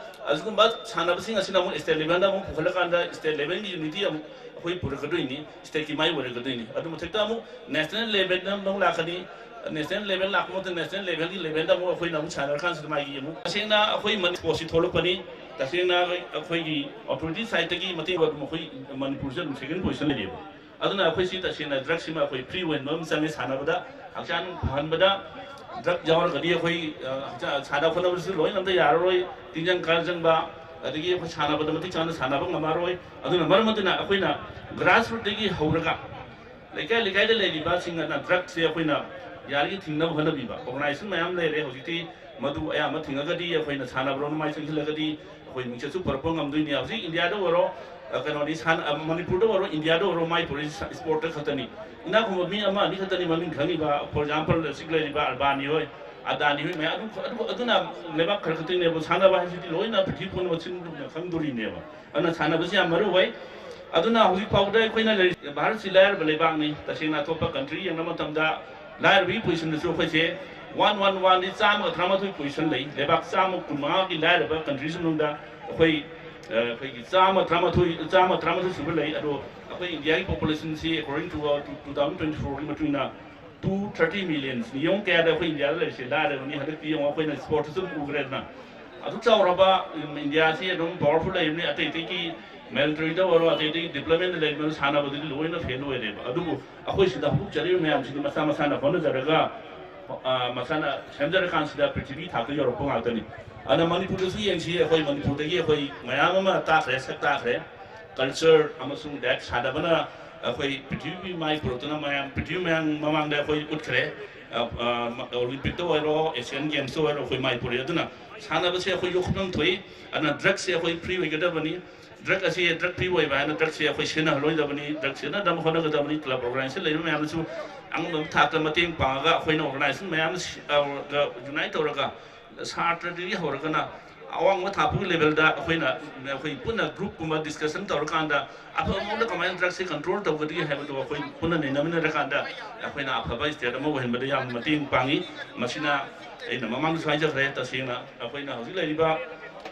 ꯑꯁꯤꯒꯨꯝꯕ ꯁꯥꯟꯅꯕꯁꯤꯡ ꯑꯁꯤꯅ ꯑꯃꯨꯛ state levelꯗ ꯑꯃꯨꯛ ꯄꯨꯈꯠꯂꯀꯥꯟꯗ state levelꯒꯤ unity ꯑꯃꯨꯛ ꯑꯩꯈꯣꯏ ꯄꯨꯔꯛꯀꯗꯣꯏꯅꯤ, stateꯀꯤ ꯃꯥꯏ ꯑꯣꯏꯔꯛꯀꯗꯣꯏꯅꯤ꯫ ꯑꯗꯨ ꯃꯊꯛꯇ ꯑꯃꯨꯛ national levelꯗ ꯑꯃꯨꯛ ꯂꯥꯛꯀꯅꯤ꯫ National level ꯂꯥꯛꯄ ꯃꯇꯝꯗ national levelꯒꯤ levelꯗ ꯑꯃꯨꯛ ꯑꯩꯈꯣꯏꯅ ꯑꯃꯨꯛ ꯁꯥꯟꯅꯔꯀꯥꯟꯁꯤꯗ ꯃꯥꯒꯤ ꯑꯃꯨꯛ ꯇꯁꯦꯡꯅ ꯑꯩꯈꯣꯏ ꯃꯅꯤ-, sportsꯁꯤ ꯊꯣꯛꯂꯛꯄꯅꯤ꯫ ꯇꯁꯦꯡꯅ ꯑꯩꯈꯣꯏꯒꯤ authority sideꯇꯒꯤ ꯃꯇꯦꯡ ꯑꯗꯨꯝ ꯑꯩꯈꯣꯏ ꯃꯅꯤꯄꯨꯔꯁꯦ ꯑꯗꯨꯝ second position ꯂꯩꯌꯦꯕ꯫ ꯑꯗꯨꯅ ꯑꯩꯈꯣꯏꯁꯤ ꯇꯁꯦꯡꯅ drugꯁꯤꯃ ꯑꯩꯈꯣꯏ free ꯑꯣꯏꯍꯟꯕ ꯑꯃ ꯆꯪꯉꯦ꯫ ꯁꯥꯟꯅꯕꯗ, ꯍꯛꯆꯥꯡ ꯐꯍꯟꯕꯗ drug ꯌꯥꯎꯔꯒꯗꯤ ꯑꯩꯈꯣꯏ, ꯑ, ꯍꯛꯆꯥꯡ, ꯁꯥꯟꯅ ꯈꯣꯠꯅꯕꯁꯨ ꯂꯣꯏꯅ ꯑꯝꯇ ꯌꯥꯔꯔꯣꯏ꯫ ꯇꯤꯟꯖꯪ ꯀꯥꯖꯪꯕ, ꯑꯗꯒꯤ ꯑꯩꯈꯣꯏ ꯁꯥꯟꯅꯕꯗ ꯃꯇꯤꯛ ꯆꯥꯅ ꯁꯥꯟꯅꯕ ꯉꯝꯃꯔꯣꯏ꯫ ꯑꯗꯨꯅ ꯃꯔꯝ ꯑꯗꯨꯅ ꯑꯩꯈꯣꯏꯅ grassrootꯇꯒꯤ ꯍꯧꯔꯒ ꯂꯩꯀꯥꯏ ꯂꯩꯀꯥꯏꯗ ꯂꯩꯔꯤꯕꯁꯤꯡ ꯑꯗꯨꯅ drugꯁꯦ ꯑꯩꯈꯣꯏꯅ ꯌꯥꯔꯤꯒꯩ ꯊꯤꯡꯅꯕ ꯍꯣꯠꯅꯕꯤꯕ꯫ Organization ꯃꯌꯥꯝ ꯂꯩꯔꯦ ꯍꯧꯖꯤꯛꯇꯤ, ꯃꯗꯨ ꯑꯌꯥꯝꯕ ꯊꯤꯡꯉꯒꯗꯤ ꯑꯩꯈꯣꯏꯅ ꯁꯥꯟꯅꯕꯔꯣꯝꯗ ꯃꯥꯏ ꯆꯪꯁꯤꯜꯂꯒꯗꯤ ꯑꯩꯈꯣꯏ ꯃꯤꯡꯆꯠꯁꯨ ꯄꯨꯔꯛꯄ ꯉꯝꯗꯣꯏꯅꯤ꯫ ꯍꯧꯖꯤꯛ ꯏꯟꯗꯤꯌꯥꯗ ꯑꯣꯏꯔꯣ, ꯑ, ꯀꯩꯅꯣꯅꯤ, ꯁꯥꯟ-, ꯑ, ꯃꯅꯤꯄꯨꯔꯗ ꯑꯣꯏꯔꯣ, ꯏꯟꯗꯤꯌꯥꯗ ꯑꯣꯏꯔꯣ, ꯃꯥꯏ ꯄꯨꯔꯛꯏꯁꯤ ꯁ-, sportꯇ ꯈꯛꯇꯅꯤ꯫ ꯏꯅꯥꯛ ꯈꯨꯟꯕ ꯃꯤ ꯑꯃ ꯑꯅꯤ ꯈꯛꯇꯅꯤ ꯃꯃꯤꯡ ꯈꯪꯉꯤꯕ꯫ For example ꯍꯧꯖꯤꯛ ꯂꯩꯔꯤꯕ ꯑꯝꯕꯥꯅꯤ ꯍꯣꯏ, ꯑꯗꯥꯅꯤ ꯍꯣꯏ ꯃꯌꯥꯝ ꯑꯗꯨ, ꯑꯗꯨ, ꯑꯗꯨꯅ ꯂꯩꯕꯥꯛ ꯈꯔ ꯈꯛꯇꯅꯦꯕ꯫ ꯁꯥꯟꯅꯕ ꯍꯥꯏꯁꯤꯗꯤ ꯂꯣꯏꯅ ꯄ꯭ꯔꯤꯊꯤꯕꯤ ꯄꯨꯝꯅꯃꯛ ꯁꯤꯟ ꯊꯨꯡꯅ ꯈꯪꯗꯣꯔꯤꯅꯦꯕ꯫ ꯑꯗꯨꯅ ꯁꯥꯟꯅꯕꯁꯤ ꯌꯥꯝ ꯃꯔꯨ ꯑꯣꯏ꯫ ꯑꯗꯨꯅ ꯍꯧꯖꯤꯛ ꯐꯥꯎꯕꯗ ꯑꯩꯈꯣꯏꯅ ꯂꯩꯔꯤ, ꯚꯥꯔꯠꯁꯤ ꯂꯥꯏꯔꯕ ꯂꯩꯕꯥꯛꯅꯤ꯫ ꯇꯁꯦꯡꯅ ꯑꯇꯣꯞꯄ ꯀꯟꯇ꯭ꯔꯤ ꯌꯦꯡꯅꯕ ꯃꯇꯝꯗ ꯂꯥꯏꯔꯕꯒꯤ ꯄꯣꯖꯤꯁꯟꯗꯁꯨ ꯑꯩꯈꯣꯏꯁꯦ ꯋꯥꯟ ꯋꯥꯟ ꯋꯥꯟꯗꯤ ꯆꯥꯝꯃꯒ ꯇꯔꯥꯃꯥꯊꯣꯏ ꯄꯣꯖꯤꯁꯟ ꯂꯩ꯫ ꯂꯩꯕꯥꯛ ꯆꯥꯝꯃ ꯀꯨꯟꯃꯉꯥꯒꯤ ꯂꯥꯏꯔꯕ ꯀꯟꯇ꯭ꯔꯤꯁꯤ ꯃꯅꯨꯡꯗ ꯑꯩꯈꯣꯏ, ꯑ, ꯑꯩꯈꯣꯏꯒꯤ ꯆꯥꯝꯃ ꯇꯔꯥꯃꯥꯊꯣꯏ, ꯆꯥꯝꯃ ꯇꯔꯥꯃꯥꯊꯣꯏ ꯁꯨꯕ ꯂꯩ꯫ ꯑꯗꯣ ꯑꯩꯈꯣꯏ ꯏꯟꯗꯤꯌꯥꯒꯤ ꯄꯣꯄꯨꯂꯦꯁꯟꯁꯤ according to two thousand twenty fourꯒꯤ ꯃꯇꯨꯡ ꯏꯟꯅ two thirty million ꯅꯤ꯫ ꯌꯦꯡꯉꯨ ꯀꯌꯥꯗ ꯑꯩꯈꯣꯏ ꯏꯟꯗꯤꯌꯥꯗ ꯂꯩꯔꯤꯁꯦ ꯂꯥꯏꯔꯕꯅꯤ꯫ ꯍꯟꯗꯛꯇꯤ ꯌꯦꯡꯉꯨ ꯑꯩꯈꯣꯏꯅ ꯁ꯭ꯄꯣꯔꯠꯇꯁꯨ ꯑꯗꯨꯝ ꯎꯈ꯭ꯔꯦꯗꯅ꯫ ꯑꯗꯨꯛ ꯆꯥꯎꯔꯕ, ꯎꯝ, ꯏꯟꯗꯤꯌꯥꯁꯤ ꯑꯗꯨꯝ ꯄꯥꯋꯔꯐꯨꯜ ꯂꯩꯕꯅꯤ꯫ ꯑꯇꯩ ꯑꯇꯩꯒꯤ ꯃꯤꯂꯤꯇꯔꯤꯗ ꯑꯣꯏꯔꯣ, ꯑꯇꯩ ꯑꯇꯩꯒꯤ ꯗꯤꯕ꯭ꯂꯞꯃꯦꯟꯗ ꯂꯩꯔꯤꯕ ꯁꯥꯟꯅꯕꯗꯗꯤ ꯂꯣꯏꯅ ꯐꯦꯜ ꯑꯣꯏꯔꯦꯕ꯫ ꯑꯗꯨꯕꯨ ꯑꯩꯈꯣꯏ ꯁꯤꯗ ꯍꯧꯗꯣꯛꯆꯔꯤꯕ ꯃꯌꯥꯝꯁꯤꯗꯤ ꯃꯁꯥ ꯃꯁꯥꯅ ꯍꯣꯠꯅꯖꯔꯒ, ꯑ, ꯃꯁꯥꯅ ꯁꯦꯝꯖꯔꯀꯥꯟꯁꯤꯗ ꯄ꯭ꯔꯤꯊꯤꯕꯤ ꯊꯥꯛꯇ ꯌꯧꯔꯛꯄ ꯉꯥꯛꯇꯅꯤ꯫ ꯑꯗꯨꯅ ꯃꯅꯤꯄꯨꯔꯗꯁꯨ ꯌꯦꯡꯁꯤ, ꯑꯩꯈꯣꯏ ꯃꯅꯤꯄꯨꯔꯗꯒꯤ ꯑꯩꯈꯣꯏ ꯃꯌꯥꯝ ꯑꯃ ꯇꯥꯈ꯭ꯔꯦ, ꯁꯛ ꯇꯥꯈ꯭ꯔꯦ꯫ ꯀꯜꯆꯔ ꯑꯃꯁꯨꯡ ꯗꯦꯠ ꯁꯥꯟꯅꯕꯅ ꯑꯩꯈꯣꯏ ꯄ꯭ꯔꯤꯊꯤꯕꯤ ꯃꯥꯏ ꯄꯨꯔꯛꯇꯨꯅ ꯃꯌꯥꯝ, ꯄ꯭ꯔꯤꯊꯤꯕꯤ ꯃꯌꯥꯝ ꯃꯃꯥꯡꯗ ꯑꯩꯈꯣꯏ ꯎꯠꯈ꯭ꯔꯦ꯫ ꯑ, ꯑ, ꯃ-, ꯑꯣꯂꯤꯝꯄꯤꯛꯇ ꯑꯣꯏꯔꯣ, ꯑꯦꯁꯤꯌꯥꯟ ꯒꯦꯝꯁꯇ ꯑꯣꯏꯔꯣ, ꯑꯩꯈꯣꯏ ꯃꯥꯏ ꯄꯨꯔꯛꯑꯦ꯫ ꯑꯗꯨꯅ ꯁꯥꯟꯅꯕꯁꯦ ꯑꯩꯈꯣꯏ ꯌꯣꯛꯈꯠꯐꯝ ꯊꯣꯛꯏ꯫ ꯑꯗꯨꯅ ꯗ꯭ꯔꯒꯁꯦ ꯑꯩꯈꯣꯏ ꯐ꯭ꯔꯤ ꯑꯣꯏꯒꯗꯕꯅꯤ꯫ ꯗ꯭ꯔꯒ ꯑꯁꯤ ꯗ꯭ꯔꯒ ꯐ꯭ꯔꯤ ꯑꯣꯏꯕ ꯍꯥꯏꯅ ꯗ꯭ꯔꯒꯁꯦ ꯑꯩꯈꯣꯏ ꯁꯤꯖꯤꯟꯅꯍꯜꯂꯣꯏꯗꯕꯅꯤ꯫ ꯗ꯭ꯔꯒ ꯁꯤꯖꯤꯟꯅꯗꯅꯕ ꯍꯣꯠꯅꯒꯗꯕꯅꯤ꯫ ꯀ꯭ꯂꯕ ꯑꯣꯔꯒꯅꯥꯏꯖꯦꯁꯟ ꯂꯩꯔꯤꯕ ꯃꯌꯥꯝꯅꯁꯨ ꯑꯉꯝꯕ ꯊꯥꯛꯇ ꯃꯇꯦꯡ ꯄꯥꯡꯉꯒ ꯑꯩꯈꯣꯏꯅ ꯑꯣꯔꯒꯅꯥꯏꯖꯦꯁꯟ ꯃꯌꯥꯝ ꯁꯤ-, ꯑ, ꯒ ꯌꯨꯅꯥꯏꯠ ꯇꯧꯔꯒ ꯁꯥꯇ꯭ꯔꯗꯒꯤ ꯍꯧꯔꯒꯅ ꯑꯋꯥꯡꯕ ꯊꯥꯛꯄꯒꯤ ꯂꯦꯚꯦꯜꯗ ꯑꯩꯈꯣꯏꯅ, ꯑꯩꯈꯣꯏ ꯄꯨꯟꯅ ꯒ꯭ꯔꯨꯞꯀꯨꯝꯕ ꯗꯤꯁꯀꯁꯟ ꯇꯧꯔꯀꯥꯟꯗ ꯑꯐꯕ ꯃꯑꯣꯡꯗ ꯀꯃꯥꯏꯅ ꯗ꯭ꯔꯒꯁꯦ ꯀꯟꯇ꯭ꯔꯣꯜ ꯇꯧꯒꯗꯒꯦ ꯍꯥꯏꯕꯗꯣ ꯑꯩꯈꯣꯏ ꯄꯨꯟꯅ ꯅꯩꯅꯃꯤꯟꯅꯔꯀꯥꯟꯗ ꯑꯩꯈꯣꯏꯅ ꯑꯐꯕ ꯁ꯭ꯇꯦꯠ ꯑꯃ ꯑꯣꯏꯍꯟꯕꯗ ꯌꯥꯝꯅ ꯃꯇꯦꯡ ꯄꯥꯡꯉꯤ꯫ ꯃꯁꯤꯅ ꯑꯩꯅ ꯃꯃꯥꯡꯗꯁꯨ ꯍꯥꯏꯖꯈ꯭ꯔꯦ, ꯇꯁꯦꯡꯅ ꯑꯩꯈꯣꯏꯅ ꯍꯧꯖꯤꯛ ꯂꯩꯔꯤꯕ,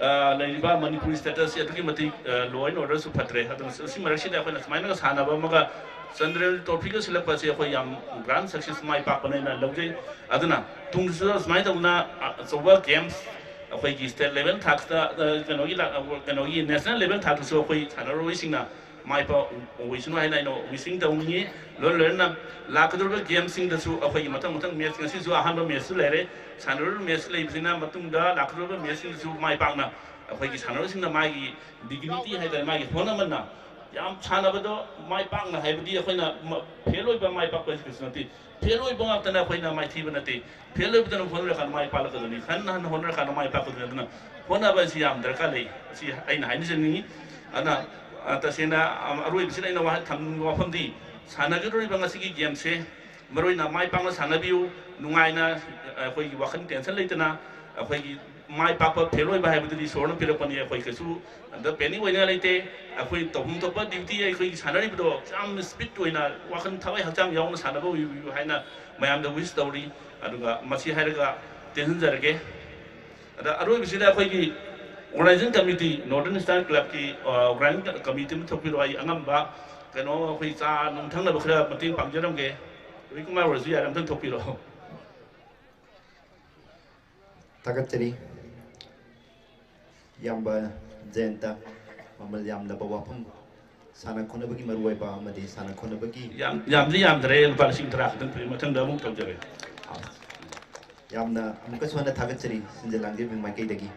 ꯑ, ꯂꯩꯔꯤꯕ ꯃꯅꯤꯄꯨꯔꯤ ꯁ꯭ꯇꯦꯇꯁꯁꯤ ꯑꯗꯨꯛꯀꯤ ꯃꯇꯤꯛ, ꯑ, ꯂꯣ ꯑꯦꯟ ꯑꯣꯔꯗꯔꯁꯨ ꯐꯠꯇ꯭ꯔꯦ꯫ ꯑꯗꯨꯅ ꯁꯤ ꯃꯔꯛꯁꯤꯗ ꯑꯩꯈꯣꯏꯅ ꯁꯨꯃꯥꯏꯅꯒ ꯁꯥꯟꯅꯕ ꯑꯃꯒ ꯆꯟꯗ꯭ꯔꯦꯜ ꯇ꯭ꯔꯣꯐꯤꯒ ꯁꯤꯜꯂꯛꯄꯁꯦ ꯑꯩꯈꯣꯏ ꯌꯥꯝ ꯒ꯭ꯔꯥꯟ ꯁꯛꯁꯦꯁ, ꯃꯥꯏ ꯄꯥꯛꯄꯅꯦꯅ ꯂꯧꯖꯩ꯫ ꯑꯗꯨꯅ ꯇꯨꯡꯗꯁꯨ ꯁꯨꯃꯥꯏꯅ ꯇꯧꯅ ꯑꯆꯧꯕ ꯒꯦꯝꯁ, ꯑꯩꯈꯣꯏꯒꯤ ꯁ꯭ꯇꯦꯠ ꯂꯦꯚꯦꯜ ꯊꯥꯛꯇ, ꯑ, ꯀꯩꯅꯣꯒꯤ ꯂꯥꯛ-, ꯑ, ꯀꯩꯅꯣꯒꯤ ꯅꯦꯁꯅꯦꯜ ꯂꯦꯚꯦꯜ ꯊꯥꯛꯇꯁꯨ ꯑꯩꯈꯣꯏ ꯁꯥꯟꯅꯔꯣꯏꯁꯤꯡꯅ ꯃꯥꯏ ꯄꯥꯛ ꯑꯣꯏꯁꯅꯨ ꯍꯥꯏꯅ ꯑꯩꯅ ꯋꯤꯁꯤꯡ ꯇꯧꯅꯤꯡꯉꯤ꯫ ꯂꯣꯏꯅ ꯂꯣꯏꯅꯅ ꯂꯥꯛꯀꯗꯧꯔꯤꯕ ꯒꯦꯝꯁꯤꯡꯗꯁꯨ ꯑꯩꯈꯣꯏꯒꯤ ꯃꯊꯪ ꯃꯊꯪ ꯃꯦꯠꯆ, ꯉꯁꯤꯁꯨ ꯑꯍꯥꯟꯕ ꯃꯦꯠꯆꯁꯨ ꯂꯩꯔꯦ꯫ ꯁꯥꯟꯅꯔꯣꯏ ꯃꯦꯠꯆ ꯂꯩꯕꯁꯤꯅ ꯃꯇꯨꯡꯗ ꯂꯥꯛꯀꯗꯧꯔꯤꯕ ꯃꯦꯠꯆꯁꯤꯡꯗꯁꯨ ꯃꯥꯏ ꯄꯥꯛꯅ ꯑꯩꯈꯣꯏꯒꯤ ꯁꯥꯟꯅꯔꯣꯏꯁꯤꯡꯅ ꯃꯥꯒꯤ ꯗꯤꯒꯅꯤꯇꯤ ꯍꯥꯏꯇꯥꯔꯦ, ꯃꯥꯒꯤ ꯍꯣꯠꯅꯃꯟꯅ ꯌꯥꯝ ꯁꯥꯟꯅꯕꯗꯣ ꯃꯥꯏ ꯄꯥꯛꯅ ꯍꯥꯏꯕꯗꯤ ꯑꯩꯈꯣꯏꯅ ꯃ-, ꯐꯦꯜ ꯑꯣꯏꯕ ꯃꯥꯏ ꯄꯥꯛꯄ ꯍꯥꯏꯁꯤ ꯀꯩꯁꯨ ꯅꯠꯇꯦ꯫ ꯐꯦꯜ ꯑꯣꯏꯕ ꯉꯥꯛꯇꯅ ꯑꯩꯈꯣꯏꯅ ꯃꯥꯏꯊꯤꯕ ꯅꯠꯇꯦ꯫ ꯐꯦꯜ ꯑꯣꯏꯕꯗꯨꯅ ꯍꯣꯠꯅꯔꯀꯥꯟꯗ ꯃꯥꯏ ꯄꯥꯛꯂꯛꯀꯗꯕꯅꯤ꯫ ꯍꯟꯅ ꯍꯟꯅ ꯍꯣꯠꯅꯔꯀꯥꯟꯗ ꯃꯥꯏ ꯄꯥꯛꯀꯗꯕꯅꯤ꯫ ꯑꯗꯨꯅ ꯍꯣꯠꯅꯕ ꯑꯁꯤ ꯌꯥꯝ ꯗꯔꯀꯥꯔ ꯂꯩ꯫ ꯑꯁꯤ ꯑꯩꯅ ꯍꯥꯏꯖꯅꯤꯡꯉꯤ꯫ ꯑꯗꯨꯅ, ꯑ, ꯇꯁꯦꯡꯅ, ꯑ, ꯑꯔꯣꯏꯕꯁꯤꯗ ꯑꯩꯅ ꯋꯥꯍꯪ ꯊꯝꯅꯤꯡꯕ ꯋꯥꯐꯝꯗꯤ ꯁꯥꯟꯅꯒꯗꯧꯔꯤꯕ ꯉꯁꯤꯒꯤ ꯒꯦꯝꯁꯦ ꯃꯔꯨ ꯑꯣꯏꯅ ꯃꯥꯏ ꯄꯥꯛꯅ ꯁꯥꯟꯅꯕꯤꯌꯨ꯫ ꯅꯨꯡꯉꯥꯏꯅ, ꯑ, ꯑꯩꯈꯣꯏꯒꯤ ꯋꯥꯈꯜ ꯇꯦꯟꯁꯟ ꯂꯩꯇꯅ ꯑꯩꯈꯣꯏꯒꯤ ꯃꯥꯏ ꯄꯥꯛꯄ ꯐꯦꯜ ꯑꯣꯏꯕ ꯍꯥꯏꯕꯗꯨꯗꯤ ꯏꯁꯣꯔꯅ ꯄꯤꯔꯛꯄꯅꯤ꯫ ꯑꯩꯈꯣꯏ ꯀꯩꯁꯨ ꯑꯗ ꯄꯦꯅꯤꯡ ꯑꯣꯏꯅꯤꯡꯉꯥꯏ ꯂꯩꯇꯦ꯫ ꯑꯩꯈꯣꯏ ꯇꯧꯐꯝ ꯊꯣꯛꯄ ꯗ꯭ꯌꯨꯇꯤ, ꯑꯩꯈꯣꯏꯒꯤ ꯁꯥꯟꯅꯔꯤꯕꯗꯣ ꯌꯥꯝ ꯁ꯭ꯄꯤꯠ ꯑꯣꯏꯅ, ꯋꯥꯈꯜ ꯊꯋꯥꯏ ꯍꯛꯆꯥꯡ ꯌꯥꯎꯅ ꯁꯥꯟꯅꯕ ꯑꯣꯏꯕꯤꯌꯨ ꯍꯥꯏꯅ ꯃꯌꯥꯝꯗ ꯋꯤꯁ ꯇꯧꯔꯤ꯫ ꯑꯗꯨꯒ ꯃꯁꯤ ꯍꯥꯏꯔꯒ ꯇꯦꯟꯍꯟꯖꯔꯒꯦ꯫ ꯑꯗ ꯑꯔꯣꯏꯕꯁꯤꯗ ꯑꯩꯈꯣꯏꯒꯤ ꯑꯣꯔꯒꯅꯥꯏꯖꯤꯡ ꯀꯃꯤꯇꯤ, ꯅꯣꯔꯗꯔꯟ ꯏꯁꯇꯥꯔ ꯀ꯭ꯂꯕꯀꯤ, ꯑ, ꯑꯣꯔꯒꯅꯥꯏꯖꯤꯡ ꯀꯃꯤꯇꯤ ꯑꯃ ꯊꯣꯛꯄꯤꯔꯣ꯫ ꯑꯩ ꯑꯉꯝꯕ ꯀꯩꯅꯣ, ꯑꯩꯈꯣꯏ ꯆꯥ ꯅꯨꯡ ꯊꯛꯅꯕ ꯈꯔ ꯃꯇꯦꯡ ꯄꯥꯡꯖꯔꯝꯒꯦ꯫ ꯔꯕꯤꯀꯨꯃꯥꯔ ꯑꯣꯏꯔꯁꯨ ꯌꯥꯔꯦ, ꯑꯝꯇꯪ ꯊꯣꯛꯄꯤꯔꯣ꯫ ꯊꯥꯒꯠꯆꯔꯤ꯫ ꯏꯌꯥꯝꯕ ꯖꯌꯟꯇ, ꯃꯃꯜ ꯌꯥꯝꯂꯕ ꯋꯥꯐꯝ, ꯁꯥꯟꯅ ꯈꯣꯠꯅꯕꯒꯤ ꯃꯔꯨꯑꯣꯏꯕ ꯑꯃꯗꯤ ꯁꯥꯟꯅ ꯈꯣꯠꯅꯕꯒꯤ ꯌꯥꯝ, ꯌꯥꯝꯗꯤ ꯌꯥꯝꯗ꯭ꯔꯦ, ꯂꯨꯄꯥ ꯂꯤꯁꯤꯡ ꯇꯔꯥ ꯈꯛꯇꯪ ꯄꯤꯔꯦ, ꯃꯊꯪꯗ ꯑꯃꯨꯛ ꯇꯧꯖꯔꯒꯦ꯫ ꯌꯥꯝꯅ ꯑꯃꯨꯛꯀꯁꯨ ꯍꯟꯅ ꯊꯥꯒꯠꯆꯔꯤ ꯁꯤꯟꯖ ꯂꯥꯡꯖꯕꯤ ꯃꯥꯏꯀꯩꯗꯒꯤ꯫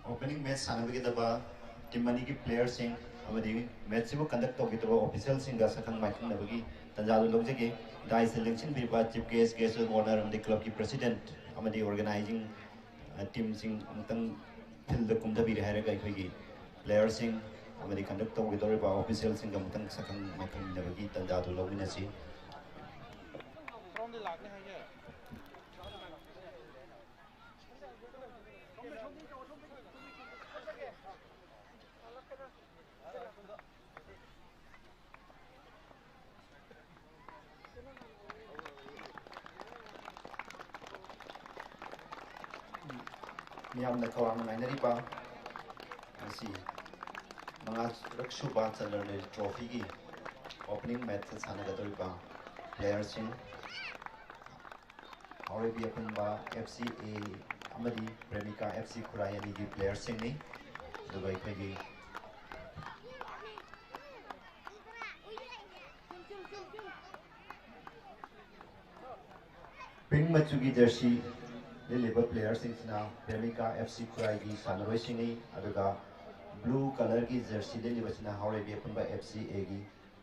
ꯑꯣꯄꯅꯤꯡ ꯃꯦꯆ ꯁꯥꯟꯅꯕꯤꯒꯗꯕ ꯇꯤꯝ ꯑꯅꯤꯒꯤ ꯄ꯭ꯂꯦꯌꯔꯁꯤꯡ ꯑꯃꯗꯤ ꯃꯦꯆꯁꯤꯕꯨ ꯀꯟꯗꯛ ꯇꯧꯒꯗꯕ ꯑꯣꯐꯤꯁꯤꯌꯦꯜꯁꯤꯡꯒ ꯁꯛꯈꯪ ꯃꯥꯏꯈꯪꯅꯕꯒꯤ ꯇꯥꯟꯖꯥꯗꯨ ꯂꯧꯖꯒꯦ꯫ ꯗꯥꯏꯁꯇ ꯂꯦꯡꯁꯤꯟꯕꯤꯔꯤꯕ chief guest, guest of honour ꯑꯃꯗꯤ ꯀ꯭ꯂꯕꯀꯤ ꯄ꯭ꯔꯦꯁꯤꯗꯦꯟꯠ ꯑꯃꯗꯤ ꯑꯣꯔꯒꯅꯥꯏꯖꯤꯡ, ꯑ, ꯇꯤꯝꯁꯤꯡ ꯑꯃꯨꯛꯇꯪ ꯐꯤꯜꯗ ꯀꯨꯝꯊꯕꯤꯔꯦ ꯍꯥꯏꯔꯒ ꯑꯩꯈꯣꯏꯒꯤ ꯄ꯭ꯂꯦꯌꯔꯁꯤꯡ ꯑꯃꯗꯤ ꯀꯟꯗꯛ ꯇꯧꯒꯗꯧꯔꯤꯕ ꯑꯣꯐꯤꯁꯤꯌꯦꯜꯁꯤꯡꯒ ꯑꯃꯨꯛꯇꯪ ꯁꯛꯈꯪ ꯃꯥꯏꯈꯪꯅꯕꯒꯤ ꯇꯥꯟꯖꯥꯗꯨ ꯂꯧꯃꯤꯟꯅꯁꯤ꯫ ꯃꯤꯌꯥꯝꯅ ꯈꯧꯔꯥꯡꯅ ꯉꯥꯏꯅꯔꯤꯕ ꯉꯁꯤ ꯃꯉꯥꯔꯛ ꯁꯨꯕ ꯆꯟꯗ꯭ꯔꯅꯤꯜ ꯇ꯭ꯔꯣꯐꯤꯒꯤ ꯑꯣꯄꯅꯤꯡ ꯃꯦꯠꯆꯇ ꯁꯥꯟꯅꯒꯗꯧꯔꯤꯕ ꯄ꯭ꯂꯦꯌꯔꯁꯤꯡ, ꯍꯥꯎꯔꯩꯕꯤ ꯑꯄꯨꯟꯕ ꯑꯦꯐ ꯁꯤ ꯑꯦ ꯑꯃꯗꯤ ꯄ꯭ꯔꯦꯃꯤꯀꯥ ꯑꯦꯐ ꯁꯤ ꯈꯨꯔꯥꯏ ꯑꯅꯤꯒꯤ ꯄ꯭ꯂꯦꯌꯔꯁꯤꯡꯅꯤ꯫ ꯑꯗꯨꯒ ꯑꯩꯈꯣꯏꯒꯤ ꯄꯤꯡ ꯃꯆꯨꯒꯤ ꯖꯔꯁꯤ ꯂꯤꯠꯂꯤꯕ ꯄ꯭ꯂꯦꯌꯔꯁꯤꯡꯁꯤꯅ ꯄ꯭ꯔꯦꯃꯤꯀꯥ ꯑꯦꯐ ꯁꯤ ꯈꯨꯔꯥꯏꯒꯤ ꯁꯥꯟꯅꯔꯣꯏꯁꯤꯡꯅꯤ, ꯑꯗꯨꯒ ꯕ꯭ꯂꯨ ꯀꯂꯔꯒꯤ ꯖꯔꯁꯤ ꯂꯤꯠꯂꯤꯕꯁꯤꯅ ꯍꯥꯎꯔꯩꯕꯤ ꯑꯄꯨꯟꯕ ꯑꯦꯐ ꯁꯤ ꯑꯦꯒꯤ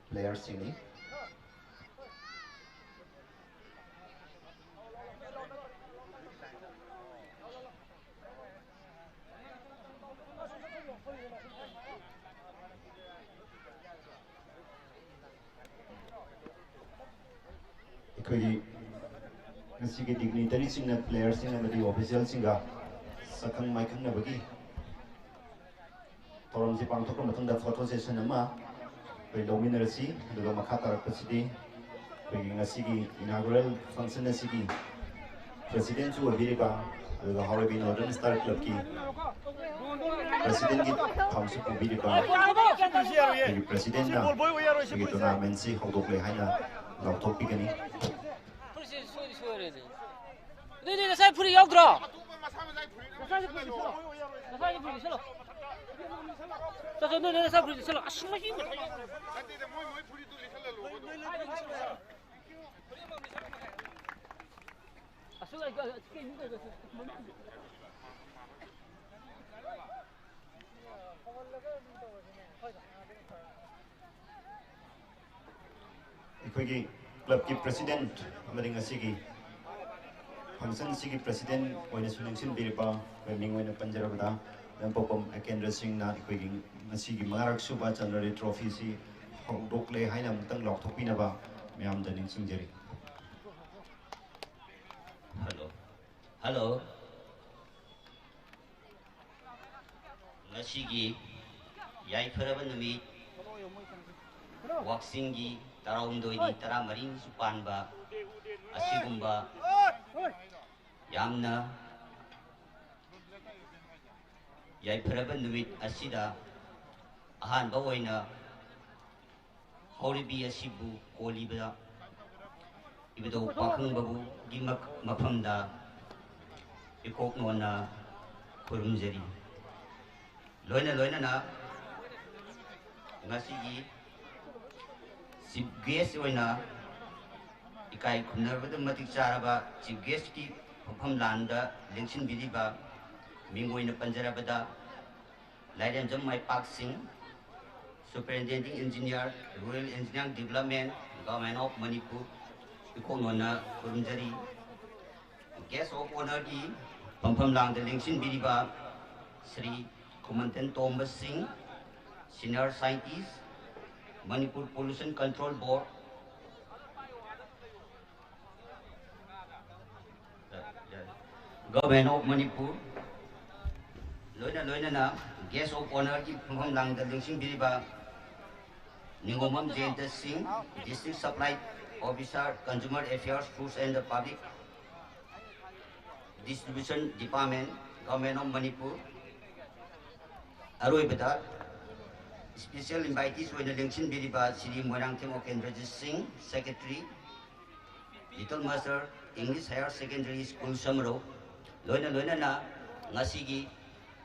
ꯄ꯭ꯂꯦꯌꯔꯁꯤꯡꯅꯤ꯫ ꯑꯩꯈꯣꯏꯒꯤ ꯉꯁꯤꯒꯤ ꯗꯤꯒꯅꯤꯇꯔꯤꯁꯤꯡꯅ ꯄ꯭ꯂꯦꯌꯔꯁꯤꯡ ꯑꯃꯗꯤ ꯑꯣꯐꯤꯁꯤꯌꯦꯜꯁꯤꯡꯒ ꯁꯛꯈꯪ ꯃꯥꯏꯈꯪꯅꯕꯒꯤ ꯊꯧꯔꯝꯁꯤ ꯄꯥꯡꯊꯣꯛꯄ ꯃꯇꯨꯡꯗ ꯐꯣꯇꯣ ꯁꯦꯁꯟ ꯑꯃ ꯑꯩꯈꯣꯏ ꯂꯧꯃꯤꯟꯅꯔꯁꯤ꯫ ꯑꯗꯨꯒ ꯃꯈꯥ ꯇꯥꯔꯛꯄꯁꯤꯗꯤ ꯑꯩꯈꯣꯏꯒꯤ ꯉꯁꯤꯒꯤ ꯏꯅꯥꯒꯨꯔꯦꯜ ꯐꯪꯁꯟ ꯑꯁꯤꯒꯤ ꯄ꯭ꯔꯁꯤꯗꯦꯟꯁꯨ ꯑꯣꯏꯕꯤꯔꯤꯕ, ꯑꯗꯨꯒ ꯍꯥꯎꯔꯩꯕꯤ ꯅꯣꯔꯗꯔꯟ ꯁ꯭ꯇꯥꯔ ꯀ꯭ꯂꯕꯀꯤ ꯄ꯭ꯔꯁꯤꯗꯦꯟꯒꯤ ꯊꯧꯁꯤ ꯄꯨꯕꯤꯔꯤꯕ ꯑꯩꯈꯣꯏꯒꯤ ꯄ꯭ꯔꯁꯤꯗꯦꯟꯅ ꯑꯩꯈꯣꯏꯒꯤ ꯇꯣꯔꯅꯥꯃꯦꯟꯁꯤ ꯍꯧꯗꯣꯛꯂꯦ ꯍꯥꯏꯅ ꯂꯥꯎꯊꯣꯛꯄꯤꯒꯅꯤ꯫ ꯐꯨꯔꯤꯠꯁꯦ ꯁꯣꯏꯗꯤ ꯁꯣꯏꯔꯦꯅꯦ꯫ ꯅꯣꯏ, ꯅꯣꯏ ꯉꯁꯥꯏ ꯐꯨꯔꯤꯠ ꯌꯥꯎꯗ꯭ꯔꯣ? ꯉꯁꯥꯏꯒꯤ ꯐꯨꯔꯤꯠ ꯂꯤꯠꯁꯜꯂꯣ꯫ ꯉꯁꯥꯏꯒꯤ ꯐꯨꯔꯤꯠ ꯂꯤꯠꯁꯜꯂꯣ꯫ ꯆꯠ, ꯆꯠ, ꯅꯣꯏ, ꯅꯣꯏ ꯉꯁꯥꯏ ꯐꯨꯔꯤꯠ ꯂꯤꯠꯁꯜꯂꯣ꯫ ꯑꯁ, ꯃꯍꯤ ꯃꯇꯥꯏ꯫ ꯑꯁ, ꯑꯩ, ꯑꯩ, ꯑꯩ, ꯀꯩꯅꯣ ꯇꯧꯔꯤꯁꯦ? ꯑꯩꯈꯣꯏꯒꯤ ꯀ꯭ꯂꯕꯀꯤ ꯄ꯭ꯔꯁꯤꯗꯦꯟꯠ ꯑꯃꯗꯤ ꯉꯁꯤꯒꯤ ꯐꯪꯁꯟꯁꯤꯒꯤ ꯄ꯭ꯔꯁꯤꯗꯦꯟꯠ ꯑꯣꯏꯅꯁꯨ ꯅꯤꯡꯁꯤꯡꯕꯤꯔꯤꯕ, ꯑꯩꯈꯣꯏ ꯃꯤꯡ ꯑꯣꯏꯅ ꯄꯟꯖꯔꯕꯗ ꯂꯝꯄꯣꯛꯄꯝ ꯑꯦꯀꯦꯟꯗ꯭ꯔ ꯁꯤꯡꯅ ꯑꯩꯈꯣꯏꯒꯤ ꯉꯁꯤꯒꯤ ꯃꯉꯥꯔꯛ ꯁꯨꯕ ꯆꯟꯗ꯭ꯔꯅꯤꯜ ꯇ꯭ꯔꯣꯐꯤꯁꯤ ꯍꯧꯗꯣꯛꯂꯦ ꯍꯥꯏꯅ ꯑꯃꯨꯛꯇꯪ ꯂꯥꯎꯊꯣꯛꯄꯤꯅꯕ ꯃꯌꯥꯝꯗ ꯅꯤꯡꯁꯤꯡꯖꯔꯤ꯫ ꯍꯜꯂꯣ꯫ ꯍꯜꯂꯣ꯫ ꯉꯁꯤꯒꯤ ꯌꯥꯏꯐꯔꯕ ꯅꯨꯃꯤꯠ, ꯋꯥꯛꯆꯤꯡꯒꯤ ꯇꯔꯥꯍꯨꯝꯗꯣꯏꯅꯤ, ꯇꯔꯥꯃꯔꯤꯅꯤꯁꯨ ꯄꯥꯟꯕ ꯑꯁꯤꯒꯨꯝꯕ ꯌꯥꯝꯅ ꯌꯥꯏꯐꯔꯕ ꯅꯨꯃꯤꯠ ꯑꯁꯤꯗ ꯑꯍꯥꯟꯕ ꯑꯣꯏꯅ ꯍꯧꯔꯤꯕꯤ ꯑꯁꯤꯕꯨ ꯀꯣꯜꯂꯤꯕ ꯏꯕꯨꯙꯧ ꯄꯥꯈꯪꯕꯕꯨꯒꯤ ꯃꯐꯝꯗ ꯏꯀꯣꯛ ꯅꯣꯟꯅ ꯈꯨꯔꯨꯝꯖꯔꯤ꯫ ꯂꯣꯏꯅ ꯂꯣꯏꯅꯅ ꯉꯁꯤꯒꯤ chief guest ꯑꯣꯏꯅ ꯏꯀꯥꯏ ꯈꯨꯝꯅꯕꯗ ꯃꯇꯤꯛ ꯆꯥꯔꯕ chief guestꯀꯤ ꯐꯝꯐꯝ ꯂꯥꯟꯗ ꯂꯦꯡꯁꯤꯟꯕꯤꯔꯤꯕ ꯃꯤꯡ ꯑꯣꯏꯅ ꯄꯟꯖꯔꯕꯗ ꯂꯥꯏꯔꯦꯝꯖꯝ ꯃꯥꯏꯄꯥꯛ ꯁꯤꯡ, Superintendent Engineer, Rural Engineering Development, Government of Manipur, ꯏꯀꯣꯛ ꯅꯣꯟꯅ ꯈꯨꯔꯨꯝꯖꯔꯤ꯫ Guest of Honourꯒꯤ ꯐꯝꯐꯝ ꯂꯥꯡꯗ ꯂꯦꯡꯁꯤꯟꯕꯤꯔꯤꯕ ꯁ꯭ꯔꯤ ꯈꯨꯃꯟꯊꯦꯟ ꯇꯣꯝꯕ ꯁꯤꯡ, Senior Scientist, Manipur Pollution Control Board, Government of Manipur, ꯂꯣꯏꯅ ꯂꯣꯏꯅꯅ Guest of Honourꯒꯤ ꯐꯝꯐꯝ ꯂꯥꯡꯗ ꯂꯦꯡꯁꯤꯟꯕꯤꯔꯤꯕ ꯅꯤꯉꯣꯝꯕꯝ ꯖꯌꯟꯇ ꯁꯤꯡ, District Supply Officer, Consumer Affairs, Foods and Public Distribution Department, Government of Manipur꯫ ꯑꯔꯣꯏꯕꯗ special invitees ꯑꯣꯏꯅ ꯂꯦꯡꯁꯤꯟꯕꯤꯔꯤꯕ ꯁ꯭ꯔꯤ ꯃꯣꯏꯔꯥꯡꯊꯦꯝ ꯑꯣꯀꯦꯟꯗ꯭ꯔꯖꯤꯠ ꯁꯤꯡ, Secretary, Little Master English Higher Secondary School ꯁꯃꯔꯧ, ꯂꯣꯏꯅ ꯂꯣꯏꯅꯅ ꯉꯁꯤꯒꯤ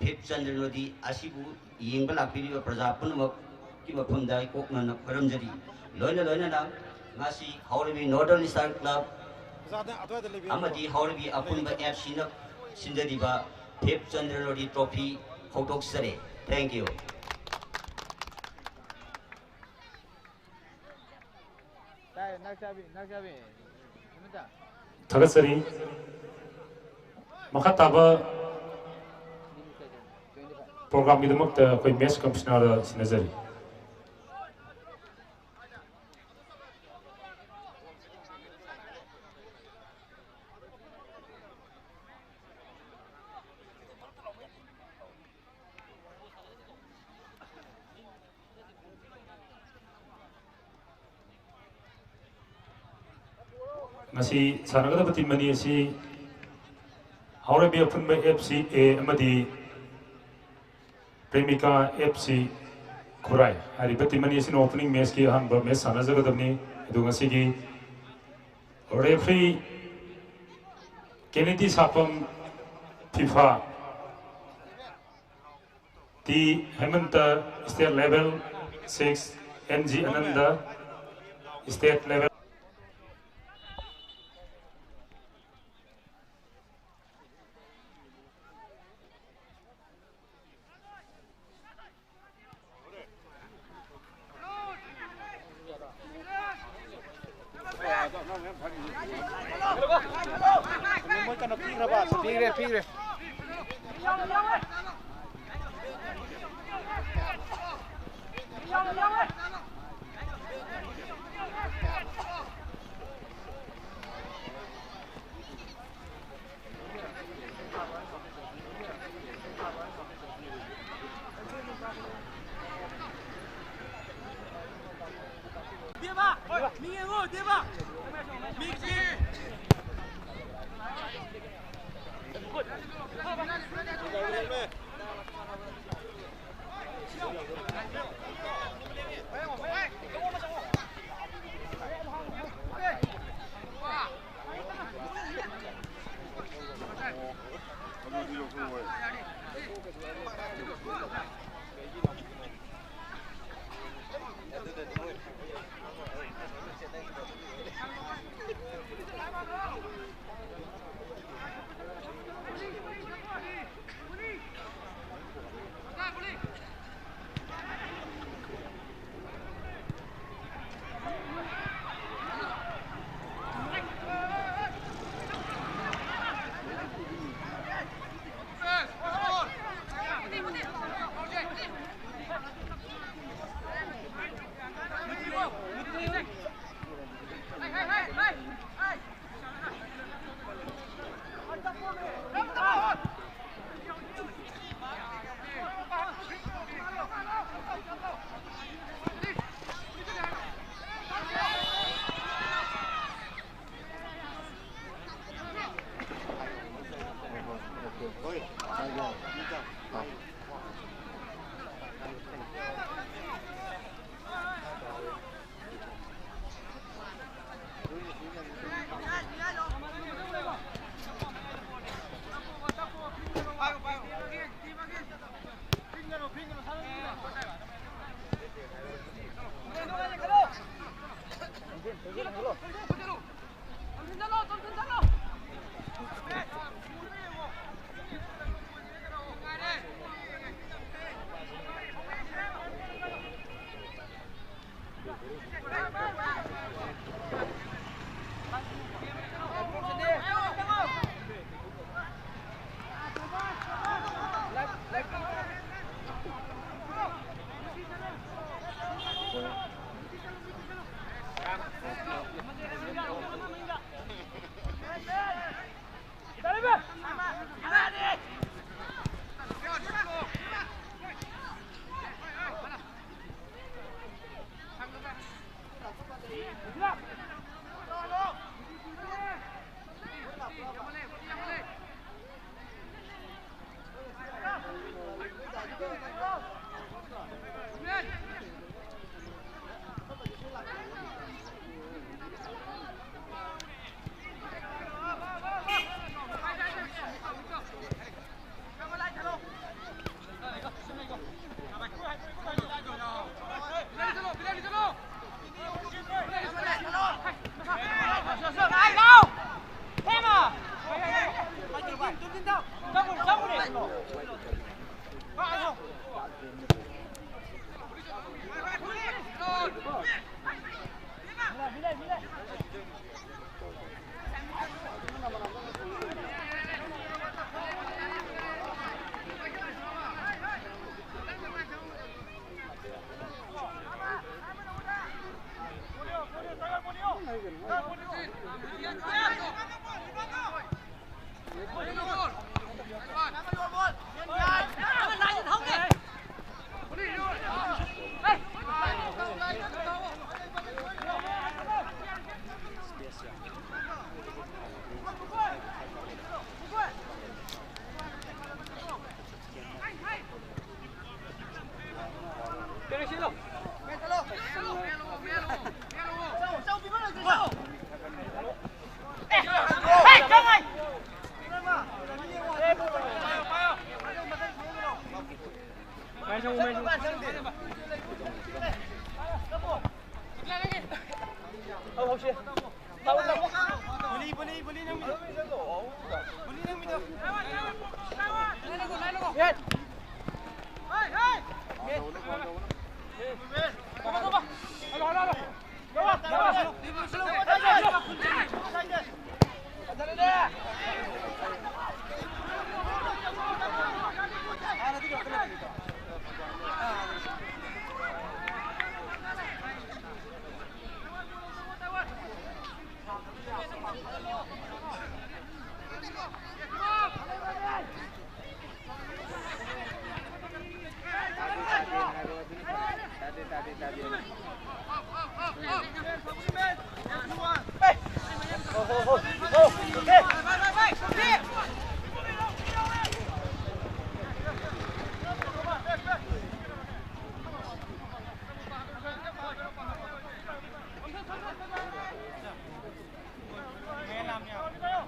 ꯐꯤꯐ ꯆꯟꯗ꯭ꯔ ꯅꯣꯗꯤ ꯑꯁꯤꯕꯨ ꯌꯦꯡꯕ ꯂꯥꯛꯄꯤꯔꯤꯕ ꯄ꯭ꯔꯖꯥ ꯄꯨꯝꯅꯃꯛꯀꯤ ꯃꯐꯝꯗ ꯏꯀꯣꯛꯅꯅ ꯈꯣꯏꯔꯝꯖꯔꯤ꯫ ꯂꯣꯏꯅ ꯂꯣꯏꯅꯅ ꯉꯁꯤ ꯍꯧꯔꯤꯕꯤ Northern Star Club ꯑꯣꯖꯥꯅ ꯑꯗꯨꯋꯥꯏꯗ ꯂꯩꯕꯤꯌꯨ꯫ ꯑꯃꯗꯤ ꯍꯧꯔꯤꯕꯤ ꯑꯄꯨꯟꯕ ꯑꯦꯐ ꯁꯤꯅ ꯁꯤꯟꯖꯔꯤꯕ ꯐꯤꯐ ꯆꯟꯗ꯭ꯔ ꯅꯣꯗꯤ ꯇ꯭ꯔꯣꯐꯤ ꯍꯧꯗꯣꯛꯆꯔꯤ꯫ Thank you꯫ ꯊꯥꯒꯠꯆꯔꯤ꯫ ꯃꯈꯥ ꯇꯥꯕ ꯄ꯭ꯔꯣꯒ꯭ꯔꯥꯝꯒꯤꯗꯃꯛꯇ ꯑꯩꯈꯣꯏ ꯃꯦꯁ ꯀꯝꯃꯤꯁꯅꯔꯗ ꯁꯤꯟꯅꯖꯔꯤ꯫ ꯉꯁꯤ ꯁꯥꯟꯅꯒꯗꯕ ꯇꯤꯝ ꯑꯅꯤ ꯑꯁꯤ ꯍꯥꯎꯔꯩꯕꯤ ꯑꯄꯨꯟꯕ ꯑꯦꯐ ꯁꯤ ꯑꯦ ꯑꯃꯗꯤ ꯄ꯭ꯔꯦꯃꯤꯀꯥ ꯑꯦꯐ ꯁꯤ ꯈꯨꯔꯥꯏ ꯍꯥꯏꯔꯤꯕ ꯇꯤꯝ ꯑꯅꯤ ꯑꯁꯤꯅ ꯑꯣꯄꯅꯤꯡ ꯃꯦꯆꯀꯤ ꯑꯍꯥꯟꯕ ꯃꯦꯆ ꯁꯥꯟꯅꯖꯒꯗꯕꯅꯤ꯫ ꯑꯗꯨ ꯉꯁꯤꯒꯤ referee Kennedy Sapam, FIFA, T Hemanta, state level six, N G Ananda, state level. ꯄꯤꯈ꯭ꯔꯦ, ꯄꯤꯈ꯭ꯔꯦ꯫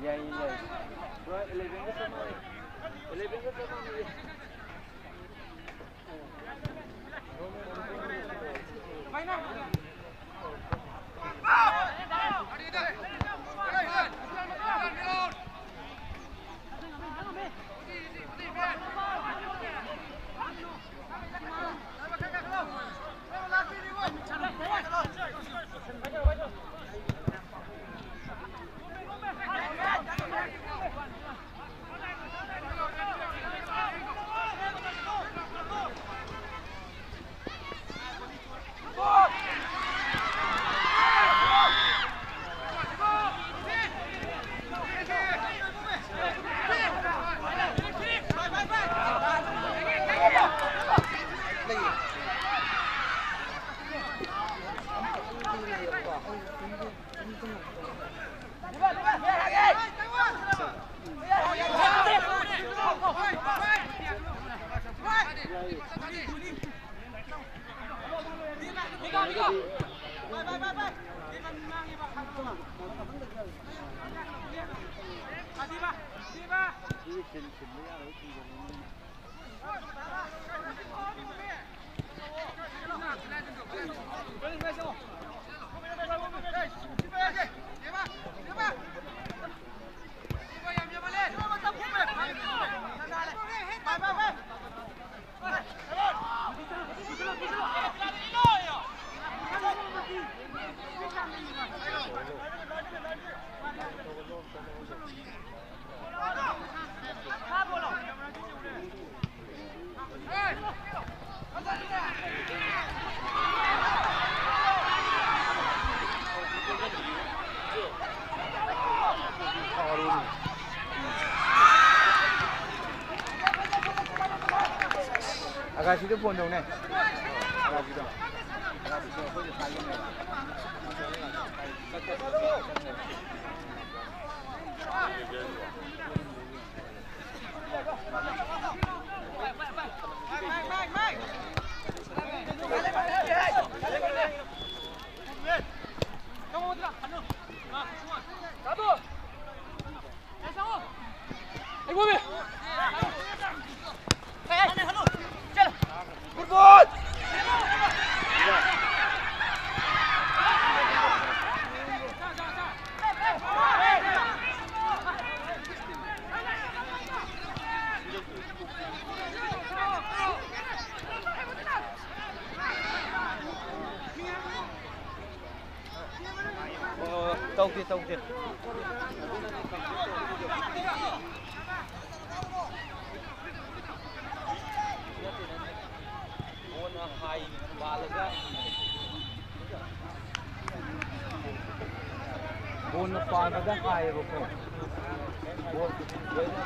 ꯌꯥꯏꯌꯦ, ꯌꯥꯏꯌꯦ꯫ ꯄꯨꯔꯥ eleven ꯒ ꯆꯞ ꯃꯥꯟꯅꯩ꯫ Eleven ꯒ ꯆꯞ ꯃꯥꯟꯅꯩꯌꯦ꯫ ꯊꯤꯟ-, ꯊꯤꯟꯕ ꯌꯥꯔꯣꯏ, ꯊꯤꯟꯖꯜꯂꯨ ꯅꯣꯏꯅ꯫ ꯑꯒꯥꯁꯤꯗ ꯐꯣꯟ ꯇꯧꯅꯦ꯫ ꯑꯒꯥꯁꯤꯗꯣ꯫ ꯑꯒꯥꯁꯤꯗꯣ ꯑꯩꯈꯣꯏꯗ ꯊꯥꯒꯤꯕꯅꯦꯕ꯫ ꯑꯣ, ꯇꯧꯗꯦ, ꯇꯧꯗꯦ꯫ ꯕꯣꯟꯅ ꯍꯥꯏ ꯄꯥꯜꯂꯒ, ꯕꯣꯟꯅ ꯄꯥꯟꯕꯗ ꯍꯥꯏꯌꯦꯕꯀꯣ꯫ ꯕꯣꯜ ꯂꯣꯏꯅ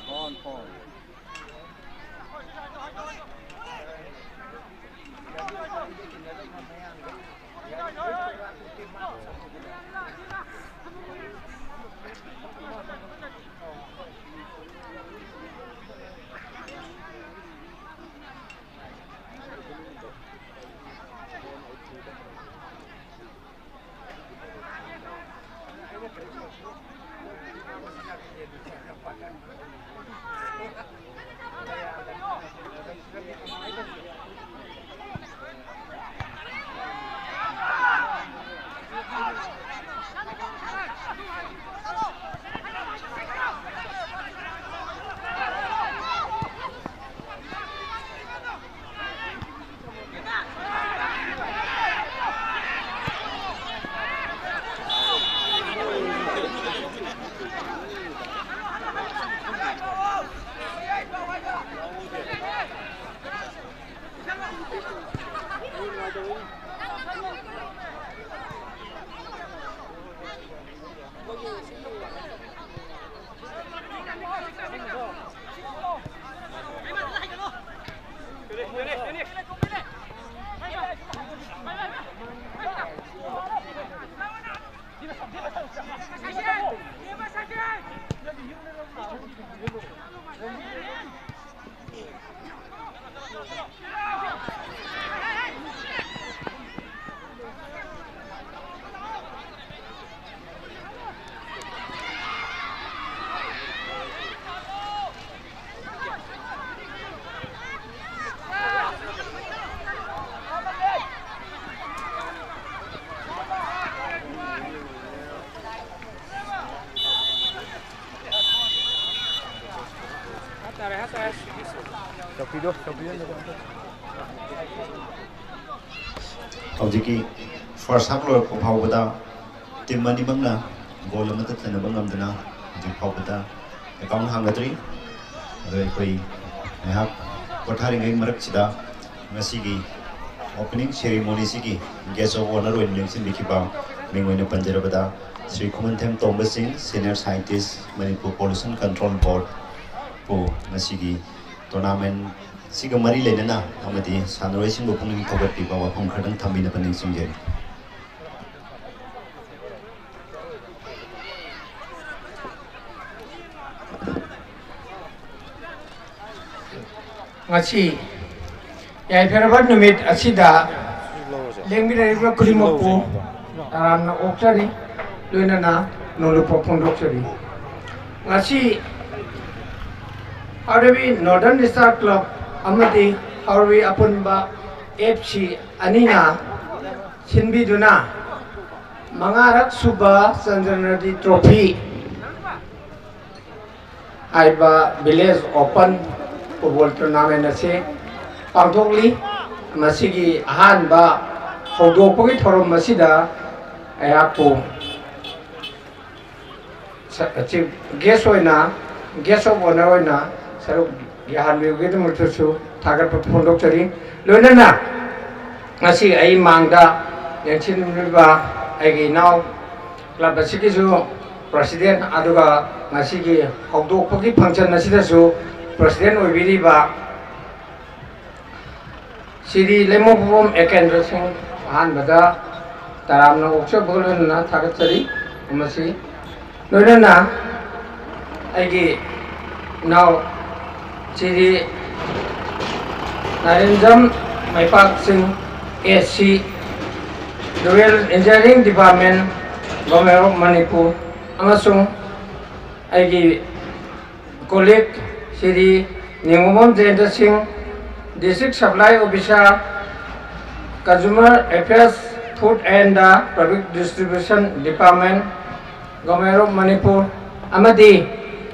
Ball, ball. ꯍꯧꯖꯤꯛꯀꯤ ꯐꯥꯔꯁ ꯍꯥꯐ ꯂꯣꯏꯔꯛꯄ ꯐꯥꯎꯕꯗ ꯇꯤꯝ ꯑꯅꯤꯃꯛꯅ ꯒꯣꯜ ꯑꯃꯠꯇ ꯆꯟꯅꯕ ꯉꯝꯗꯅ ꯍꯧꯖꯤꯛ ꯐꯥꯎꯕꯗ ꯑꯦꯀꯥꯎꯟ ꯍꯥꯡꯒꯗ꯭ꯔꯤ꯫ ꯑꯗꯣ ꯑꯩꯈꯣꯏ ꯉꯥꯏꯍꯥꯛ ꯄꯣꯊꯥꯔꯤꯉꯩ ꯃꯔꯛꯁꯤꯗ ꯉꯁꯤꯒꯤ ꯑꯣꯄꯅꯤꯡ ꯁꯦꯔꯤꯃꯣꯅꯤꯁꯤꯒꯤ ꯒꯦꯁ ꯑꯣꯐ ꯑꯣꯅꯔ ꯑꯣꯏꯅ ꯂꯦꯡꯁꯤꯟꯕꯤꯈꯤꯕ ꯃꯤꯡ ꯑꯣꯏꯅ ꯄꯟꯖꯔꯕꯗ Shri Khumanthem Tomba Singh, senior scientist, Manipur pollution control ꯕꯣꯔꯗꯄꯨ ꯉꯁꯤꯒꯤ ꯇꯣꯔꯅꯥꯃꯦꯟꯁꯤꯒ ꯃꯔꯤ ꯂꯩꯅꯅ ꯑꯃꯗꯤ ꯁꯥꯟꯅꯔꯣꯏꯁꯤꯡꯕꯨ ꯄꯨꯛꯅꯤꯡ ꯊꯧꯒꯠꯄꯤꯕ ꯋꯥꯐꯝ ꯈꯔꯗꯪ ꯊꯝꯕꯤꯅꯕ ꯅꯤꯡꯁꯤꯡꯖꯔꯤ꯫ ꯉꯁꯤ ꯌꯥꯏꯐꯔꯕ ꯅꯨꯃꯤꯠ ꯑꯁꯤꯗ ꯂꯦꯡꯃꯤꯟꯅꯔꯤꯕ ꯈꯨꯗꯤꯡꯃꯛꯄꯨ ꯇꯔꯥꯝꯅ ꯑꯣꯛꯆꯔꯤ, ꯂꯣꯏꯅꯅ ꯅꯣꯡꯂꯨꯛꯄ ꯐꯣꯡꯗꯣꯛꯆꯔꯤ꯫ ꯉꯁꯤ ꯍꯥꯎꯔꯕꯤ ꯅꯣꯔꯗꯔꯟ ꯁ꯭ꯇꯥꯔ ꯀ꯭ꯂꯕ ꯑꯃꯗꯤ ꯍꯥꯎꯔꯕꯤ ꯑꯄꯨꯟꯕ ꯑꯦꯐ ꯁꯤ ꯑꯅꯤꯅ ꯁꯤꯟꯕꯤꯗꯨꯅ ꯃꯉꯥꯔꯛ ꯁꯨꯕ ꯆꯟꯗ꯭ꯔꯅꯗꯤ ꯇ꯭ꯔꯣꯐꯤ ꯍꯥꯏꯕ ꯚꯤꯂꯦꯖ ꯑꯣꯄꯟ ꯐꯨꯠꯕꯣꯜ ꯇꯣꯔꯅꯥꯃꯦꯟ ꯑꯁꯤ ꯄꯥꯡꯊꯣꯛꯂꯤ꯫ ꯃꯁꯤꯒꯤ ꯑꯍꯥꯟꯕ ꯍꯧꯗꯣꯛꯄꯒꯤ ꯊꯧꯔꯝ ꯑꯁꯤꯗ ꯑꯩꯍꯥꯛꯄꯨ ꯁ-, ꯆꯤꯐ ꯒꯦꯁ ꯑꯣꯏꯅ, ꯒꯦꯁ ꯑꯣꯐ ꯑꯣꯅꯔ ꯑꯣꯏꯅ ꯁꯔꯨꯛ ꯌꯥꯍꯟꯕꯤꯕꯒꯤꯗꯃꯛꯇꯁꯨ ꯊꯥꯒꯠꯄ ꯐꯣꯡꯗꯣꯛꯆꯔꯤ꯫ ꯂꯣꯏꯅꯅ ꯉꯁꯤ ꯑꯩ ꯃꯥꯡꯗ ꯂꯦꯡꯁꯤꯟꯕꯤꯔꯤꯕ ꯑꯩꯒꯤ ꯏꯅꯥꯎ ꯀ꯭ꯂꯕ ꯑꯁꯤꯒꯤꯁꯨ ꯄ꯭ꯔꯁꯤꯗꯦꯟ, ꯑꯗꯨꯒ ꯉꯁꯤꯒꯤ ꯍꯧꯗꯣꯛꯄꯒꯤ ꯐꯪꯁꯟ ꯑꯁꯤꯗꯁꯨ ꯄ꯭ꯔꯁꯤꯗꯦꯟ ꯑꯣꯏꯕꯤꯔꯤꯕ ꯁ꯭ꯔꯤ ꯂꯩꯃꯕꯨꯡ ꯑꯦꯀꯦꯟꯗ꯭ꯔ ꯁꯤꯡ, ꯑꯍꯥꯟꯕꯗ ꯇꯔꯥꯝꯅ ꯑꯣꯛꯆꯕꯒ ꯂꯣꯏꯅꯅ ꯊꯥꯒꯠꯆꯔꯤ꯫ ꯃꯁꯤ ꯂꯣꯏꯅꯅ ꯑꯩꯒꯤ ꯏꯅꯥꯎ ꯁ꯭ꯔꯤ ꯅꯥꯔꯦꯟꯖꯝ ꯃꯩꯄꯥꯛ ꯁꯤꯡ, ꯑꯦ ꯁꯤ, rural engineering department, government of Manipur, ꯑꯃꯁꯨꯡ ꯑꯩꯒꯤ colleague ꯁ꯭ꯔꯤ ꯅꯤꯡꯉꯣꯝꯕꯝ ꯖꯌꯦꯟꯇ ꯁꯤꯡ, District Supply Officer, Consumer Affairs, Food and Public Distribution Department, Government of Manipur, ꯑꯃꯗꯤ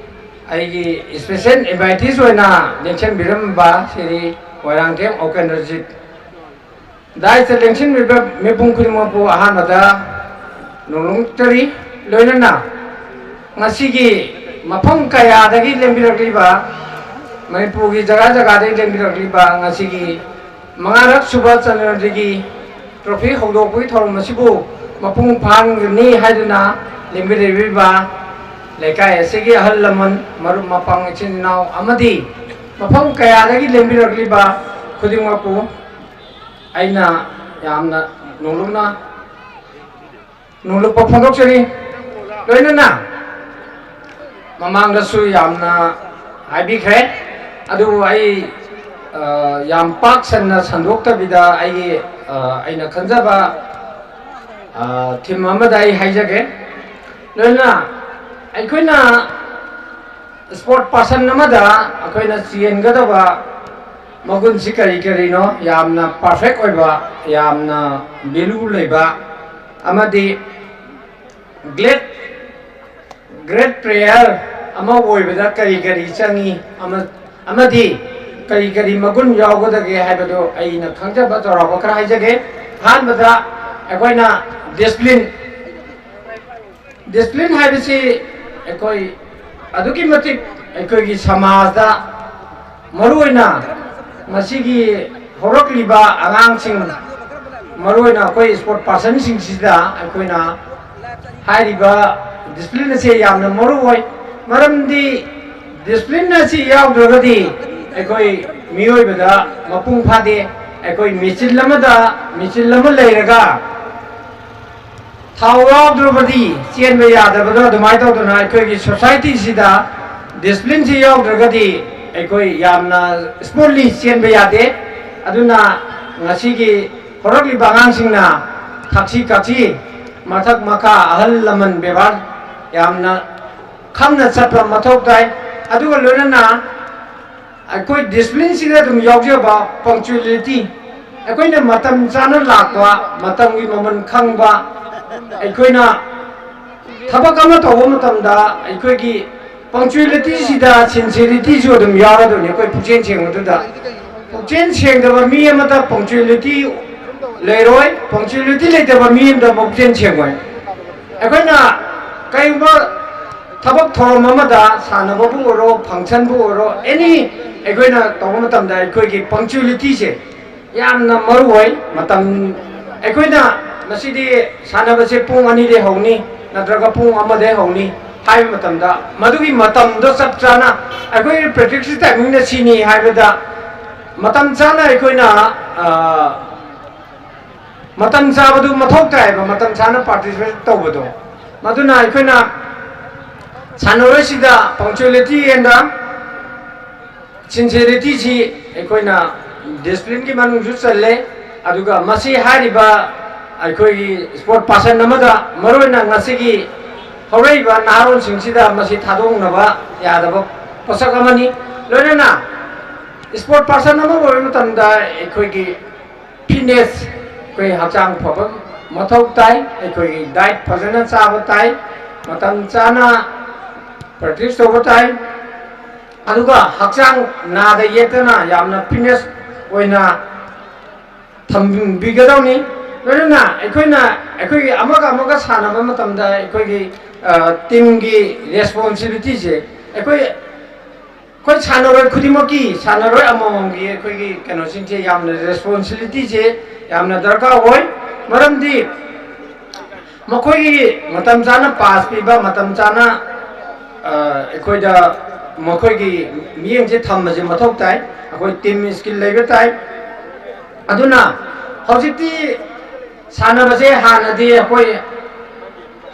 ꯑꯩꯒꯤ special invitees ꯑꯣꯏꯅ ꯂꯦꯡꯁꯤꯟꯕꯤꯔꯝꯕ ꯁ꯭ꯔꯤ ꯋꯥꯏꯔꯥꯡꯊꯦꯝ ꯎꯄꯦꯟꯗ꯭ꯔꯖꯤꯠ, ꯗꯥꯏꯁꯇ ꯂꯦꯡꯁꯤꯟꯕꯤꯕ ꯃꯤꯄꯨꯝ ꯈꯨꯗꯤꯡꯃꯛꯄꯨ ꯑꯍꯥꯟꯕꯗ ꯅꯣꯡꯂꯨꯛꯆꯔꯤ꯫ ꯂꯣꯏꯅꯅ ꯉꯁꯤꯒꯤ ꯃꯐꯝ ꯀꯌꯥꯗꯒꯤ ꯂꯦꯡꯕꯤꯔꯛꯂꯤꯕ, ꯃꯅꯤꯄꯨꯔꯒꯤ ꯖꯒꯥ ꯖꯒꯥꯗꯒꯤ ꯂꯦꯡꯕꯤꯔꯛꯂꯤꯕ ꯉꯁꯤꯒꯤ ꯃꯉꯥꯔꯛ ꯁꯨꯕ ꯆꯟꯗ꯭ꯔꯃꯗꯤꯒꯤ trophy ꯍꯧꯗꯣꯛꯄꯒꯤ ꯊꯧꯔꯝ ꯑꯁꯤꯕꯨ ꯃꯄꯨꯡ ꯐꯥꯍꯟꯒꯅꯤ ꯍꯥꯏꯗꯨꯅ ꯂꯦꯡꯕꯤꯔꯛꯂꯤꯕ ꯂꯩꯀꯥꯏ ꯑꯁꯤꯒꯤ ꯑꯍꯜ ꯂꯃꯟ, ꯃꯔꯨꯞ ꯃꯄꯥꯡ, ꯏꯆꯤꯟ ꯏꯅꯥꯎ ꯑꯃꯗꯤ ꯃꯐꯝ ꯀꯌꯥꯗꯒꯤ ꯂꯦꯡꯕꯤꯔꯛꯂꯤꯕ ꯈꯨꯗꯤꯡꯃꯛꯄꯨ ꯑꯩꯅ ꯌꯥꯝꯅ ꯅꯣꯡꯂꯨꯛꯅ ꯅꯣꯡꯂꯨꯛꯄ ꯐꯣꯡꯗꯣꯛꯆꯔꯤ꯫ ꯂꯣꯏꯅꯅ ꯃꯃꯥꯡꯗꯁꯨ ꯌꯥꯝꯅ ꯍꯥꯏꯕꯤꯈ꯭ꯔꯦ, ꯑꯗꯨꯕꯨ ꯑꯩ, ꯑ, ꯌꯥꯝ ꯄꯥꯛ ꯁꯟꯅ ꯁꯟꯗꯣꯛꯇꯕꯤꯗ ꯑꯩꯒꯤ, ꯑ, ꯑꯩꯅ ꯈꯟꯖꯕ, ꯑ, theme ꯑꯃꯗ ꯑꯩ ꯍꯥꯏꯖꯒꯦ꯫ ꯂꯣꯏꯅꯅ ꯑꯩꯈꯣꯏꯅ sport person ꯑꯃꯗ ꯑꯩꯈꯣꯏꯅ ꯆꯦꯟꯒꯗꯕ ꯃꯒꯨꯟꯁꯤ ꯀꯔꯤ ꯀꯔꯤꯅꯣ? ꯌꯥꯝꯅ perfect ꯑꯣꯏꯕ, ꯌꯥꯝꯅ value ꯂꯩꯕ, ꯑꯃꯗꯤ great, great player ꯑꯃ ꯑꯣꯏꯕꯗ ꯀꯔꯤ ꯀꯔꯤ ꯆꯪꯉꯤ? ꯑꯃ-, ꯑꯃꯗꯤ ꯀꯔꯤ ꯀꯔꯤ ꯃꯒꯨꯟ ꯌꯥꯎꯒꯗꯒꯦ ꯍꯥꯏꯕꯗꯨ ꯑꯩꯅ ꯈꯪꯖꯕ ꯆꯥꯎꯔꯥꯛꯄ ꯈꯔ ꯍꯥꯏꯖꯒꯦ꯫ ꯑꯍꯥꯟꯕꯗ ꯑꯩꯈꯣꯏꯅ discipline, discipline ꯍꯥꯏꯕꯁꯤ ꯑꯩꯈꯣꯏ ꯑꯗꯨꯛꯀꯤ ꯃꯇꯤꯛ ꯑꯩꯈꯣꯏꯒꯤ ꯁꯃꯥꯖꯗ, ꯃꯔꯨꯑꯣꯏꯅ ꯉꯁꯤꯒꯤ ꯍꯧꯔꯛꯂꯤꯕ ꯑꯉꯥꯡꯁꯤꯡ, ꯃꯔꯨꯑꯣꯏꯅ ꯑꯩꯈꯣꯏ sport personꯁꯤꯡꯁꯤꯗ ꯑꯩꯈꯣꯏꯅ ꯍꯥꯏꯔꯤꯕ discipline ꯑꯁꯤ ꯌꯥꯝꯅ ꯃꯔꯨ ꯑꯣꯏ꯫ ꯃꯔꯝꯗꯤ discipline ꯑꯁꯤ ꯌꯥꯎꯗ꯭ꯔꯒꯗꯤ ꯑꯩꯈꯣꯏ ꯃꯤꯑꯣꯏꯕꯗ ꯃꯄꯨꯡ ꯐꯥꯗꯦ꯫ ꯑꯩꯈꯣꯏ ꯃꯦꯆꯤꯟ ꯑꯃꯗ, ꯃꯦꯆꯤꯟ ꯑꯃ ꯂꯩꯔꯒ ꯊꯥꯎ ꯌꯥꯎꯗ꯭ꯔꯕꯗꯤ ꯆꯦꯟꯕ ꯌꯥꯗꯕꯗꯣ, ꯑꯗꯨꯃꯥꯏꯅ ꯇꯧꯗꯅ ꯑꯩꯈꯣꯏꯒꯤ societyꯁꯤꯗ disciplineꯁꯤ ꯌꯥꯎꯗ꯭ꯔꯒꯗꯤ ꯑꯩꯈꯣꯏ ꯌꯥꯝꯅ smoothly ꯆꯦꯟꯕ ꯌꯥꯗꯦ꯫ ꯑꯗꯨꯅ ꯉꯁꯤꯒꯤ ꯍꯧꯔꯛꯂꯤꯕ ꯑꯉꯥꯡꯁꯤꯡꯅ ꯊꯛꯁꯤ ꯈꯥꯁꯤ, ꯃꯊꯛ ꯃꯈꯥ, ꯑꯍꯜ ꯂꯃꯟ ꯕꯦꯕꯥꯔ ꯌꯥꯝꯅ ꯈꯪꯅ ꯆꯠꯄ ꯃꯊꯧ ꯇꯥꯏ꯫ ꯑꯗꯨꯒ ꯂꯣꯏꯅꯅ ꯑꯩꯈꯣꯏ disciplineꯁꯤꯗ ꯑꯗꯨꯝ ꯌꯥꯎꯖꯕ punctuality, ꯑꯩꯈꯣꯏꯅ ꯃꯇꯝ ꯆꯥꯅ ꯂꯥꯛꯄ, ꯃꯇꯝꯒꯤ ꯃꯃꯜ ꯈꯪꯕ, ꯑꯩꯈꯣꯏꯅ ꯊꯕꯛ ꯑꯃ ꯇꯧꯕ ꯃꯇꯝꯗ ꯑꯩꯈꯣꯏꯒꯤ Punctuality-ꯁꯤꯗ sincerity-ꯁꯨ ꯑꯗꯨꯝ ꯌꯥꯎꯔꯗꯣꯏꯅꯤ꯫ ꯑꯩꯈꯣꯏ ꯄꯨꯛꯆꯦꯜ ꯁꯦꯡꯕꯗꯨꯗ, ꯄꯨꯛꯆꯦꯜ ꯁꯦꯡꯗꯕ ꯃꯤ ꯑꯃꯗ punctuality ꯂꯩꯔꯣꯏ, punctuality ꯂꯩꯇꯕ ꯃꯤ ꯑꯃꯗ ꯄꯨꯛꯆꯦꯜ ꯁꯦꯡꯉꯣꯏ꯫ ꯑꯩꯈꯣꯏꯅ ꯀꯔꯤꯒꯨꯝꯕ ꯊꯕꯛ ꯊꯧꯔꯝ ꯑꯃꯗ, ꯁꯥꯟꯅꯕꯕꯨ ꯑꯣꯏꯔꯣ, function-ꯕꯨ ꯑꯣꯏꯔꯣ, any, ꯑꯩꯈꯣꯏꯅ ꯇꯧꯕ ꯃꯇꯝꯗ ꯑꯩꯈꯣꯏꯒꯤ punctuality-ꯁꯦ ꯌꯥꯝꯅ ꯃꯔꯨ ꯑꯣꯏ꯫ ꯃꯇꯝ, ꯑꯩꯈꯣꯏꯅ ꯉꯁꯤꯗꯤ ꯁꯥꯟꯅꯕꯁꯦ ꯄꯨꯡ ꯑꯅꯤꯗꯩ ꯍꯧꯅꯤ ꯅꯠꯇ꯭ꯔꯒ ꯄꯨꯡ ꯑꯃꯗꯩ ꯍꯧꯅꯤ ꯍꯥꯏꯕ ꯃꯇꯝꯗ, ꯃꯗꯨꯒꯤ ꯃꯇꯝꯗꯣ ꯆꯞ ꯆꯥꯅ, ꯑꯩꯈꯣꯏꯒꯤ practice timing-ꯅ ꯁꯤꯅꯤ ꯍꯥꯏꯕꯗ ꯃꯇꯝ ꯆꯥꯅ ꯑꯩꯈꯣꯏꯅ, ꯑ, ꯃꯇꯝ ꯆꯥꯕꯗꯨ ꯃꯊꯧ ꯇꯥꯏꯌꯦꯕ, ꯃꯇꯝ ꯆꯥꯅ participate ꯇꯧꯕꯗꯣ꯫ ꯃꯗꯨꯅ ꯑꯩꯈꯣꯏꯅ ꯁꯥꯟꯅꯔꯣꯏꯁꯤꯗ punctuality and sincerity-ꯁꯤ ꯑꯩꯈꯣꯏꯅ discipline-ꯒꯤ ꯃꯅꯨꯡꯁꯨ ꯆꯜꯂꯦ꯫ ꯑꯗꯨꯒ ꯃꯁꯤ ꯍꯥꯏꯔꯤꯕ ꯑꯩꯈꯣꯏꯒꯤ sport person ꯑꯃꯗ, ꯃꯔꯨꯑꯣꯏꯅ ꯉꯁꯤꯒꯤ ꯍꯧꯔꯛꯏꯕ ꯅꯍꯥꯔꯣꯜꯁꯤꯡꯁꯤꯗ ꯃꯁꯤ ꯊꯥꯗꯣꯛꯅꯕ ꯌꯥꯗꯕ ꯄꯣꯠꯁꯛ ꯑꯃꯅꯤ꯫ ꯂꯣꯏꯅꯅ sport person ꯑꯃ ꯑꯣꯏꯕ ꯃꯇꯝꯗ ꯑꯩꯈꯣꯏꯒꯤ fitness, ꯑꯩꯈꯣꯏ ꯍꯛꯆꯥꯡ ꯐꯕ ꯃꯊꯧ ꯇꯥꯏ, ꯑꯩꯈꯣꯏꯒꯤ diet ꯐꯖꯅ ꯆꯥꯕ ꯇꯥꯏ, ꯃꯇꯝ ꯆꯥꯅ practice ꯇꯧꯕ ꯇꯥꯏ, ꯑꯗꯨꯒ ꯍꯛꯆꯥꯡ ꯅꯥꯗ ꯌꯦꯛꯇꯅ ꯌꯥꯝꯅ fitness ꯑꯣꯏꯅ ꯊꯝꯕꯤꯒꯗꯧꯅꯤ꯫ ꯂꯣꯏꯅꯅ ꯑꯩꯈꯣꯏꯅ, ꯑꯩꯈꯣꯏꯒꯤ ꯑꯃꯒ ꯑꯃꯒ ꯁꯥꯟꯅꯕ ꯃꯇꯝꯗ ꯑꯩꯈꯣꯏꯒꯤ, ꯑ, team-ꯒꯤ responsibility-ꯁꯦ ꯑꯩꯈꯣꯏ, ꯑꯩꯈꯣꯏ ꯁꯥꯟꯅꯔꯣꯏ ꯈꯨꯗꯤꯡꯃꯛꯀꯤ, ꯁꯥꯟꯅꯔꯣꯏ ꯑꯃꯃꯝꯒꯤ ꯑꯩꯈꯣꯏꯒꯤ ꯀꯩꯅꯣꯁꯤꯡꯁꯦ ꯌꯥꯝꯅ responsibility-ꯁꯦ ꯌꯥꯝꯅ ꯗꯔꯀꯥꯔ ꯑꯣꯏ꯫ ꯃꯔꯝꯗꯤ ꯃꯈꯣꯏꯒꯤ ꯃꯇꯝ ꯆꯥꯅ pass ꯄꯤꯕ, ꯃꯇꯝ ꯆꯥꯅ, ꯑ, ꯑꯩꯈꯣꯏꯗ ꯃꯈꯣꯏꯒꯤ ꯃꯤꯠꯌꯦꯡꯁꯦ ꯊꯝꯕꯁꯦ ꯃꯊꯧ ꯇꯥꯏ꯫ ꯑꯩꯈꯣꯏ team skill ꯂꯩꯕ ꯇꯥꯏ꯫ ꯑꯗꯨꯅ ꯍꯧꯖꯤꯛꯇꯤ ꯁꯥꯟꯅꯕꯁꯦ ꯍꯥꯟꯅꯗꯤ ꯑꯩꯈꯣꯏ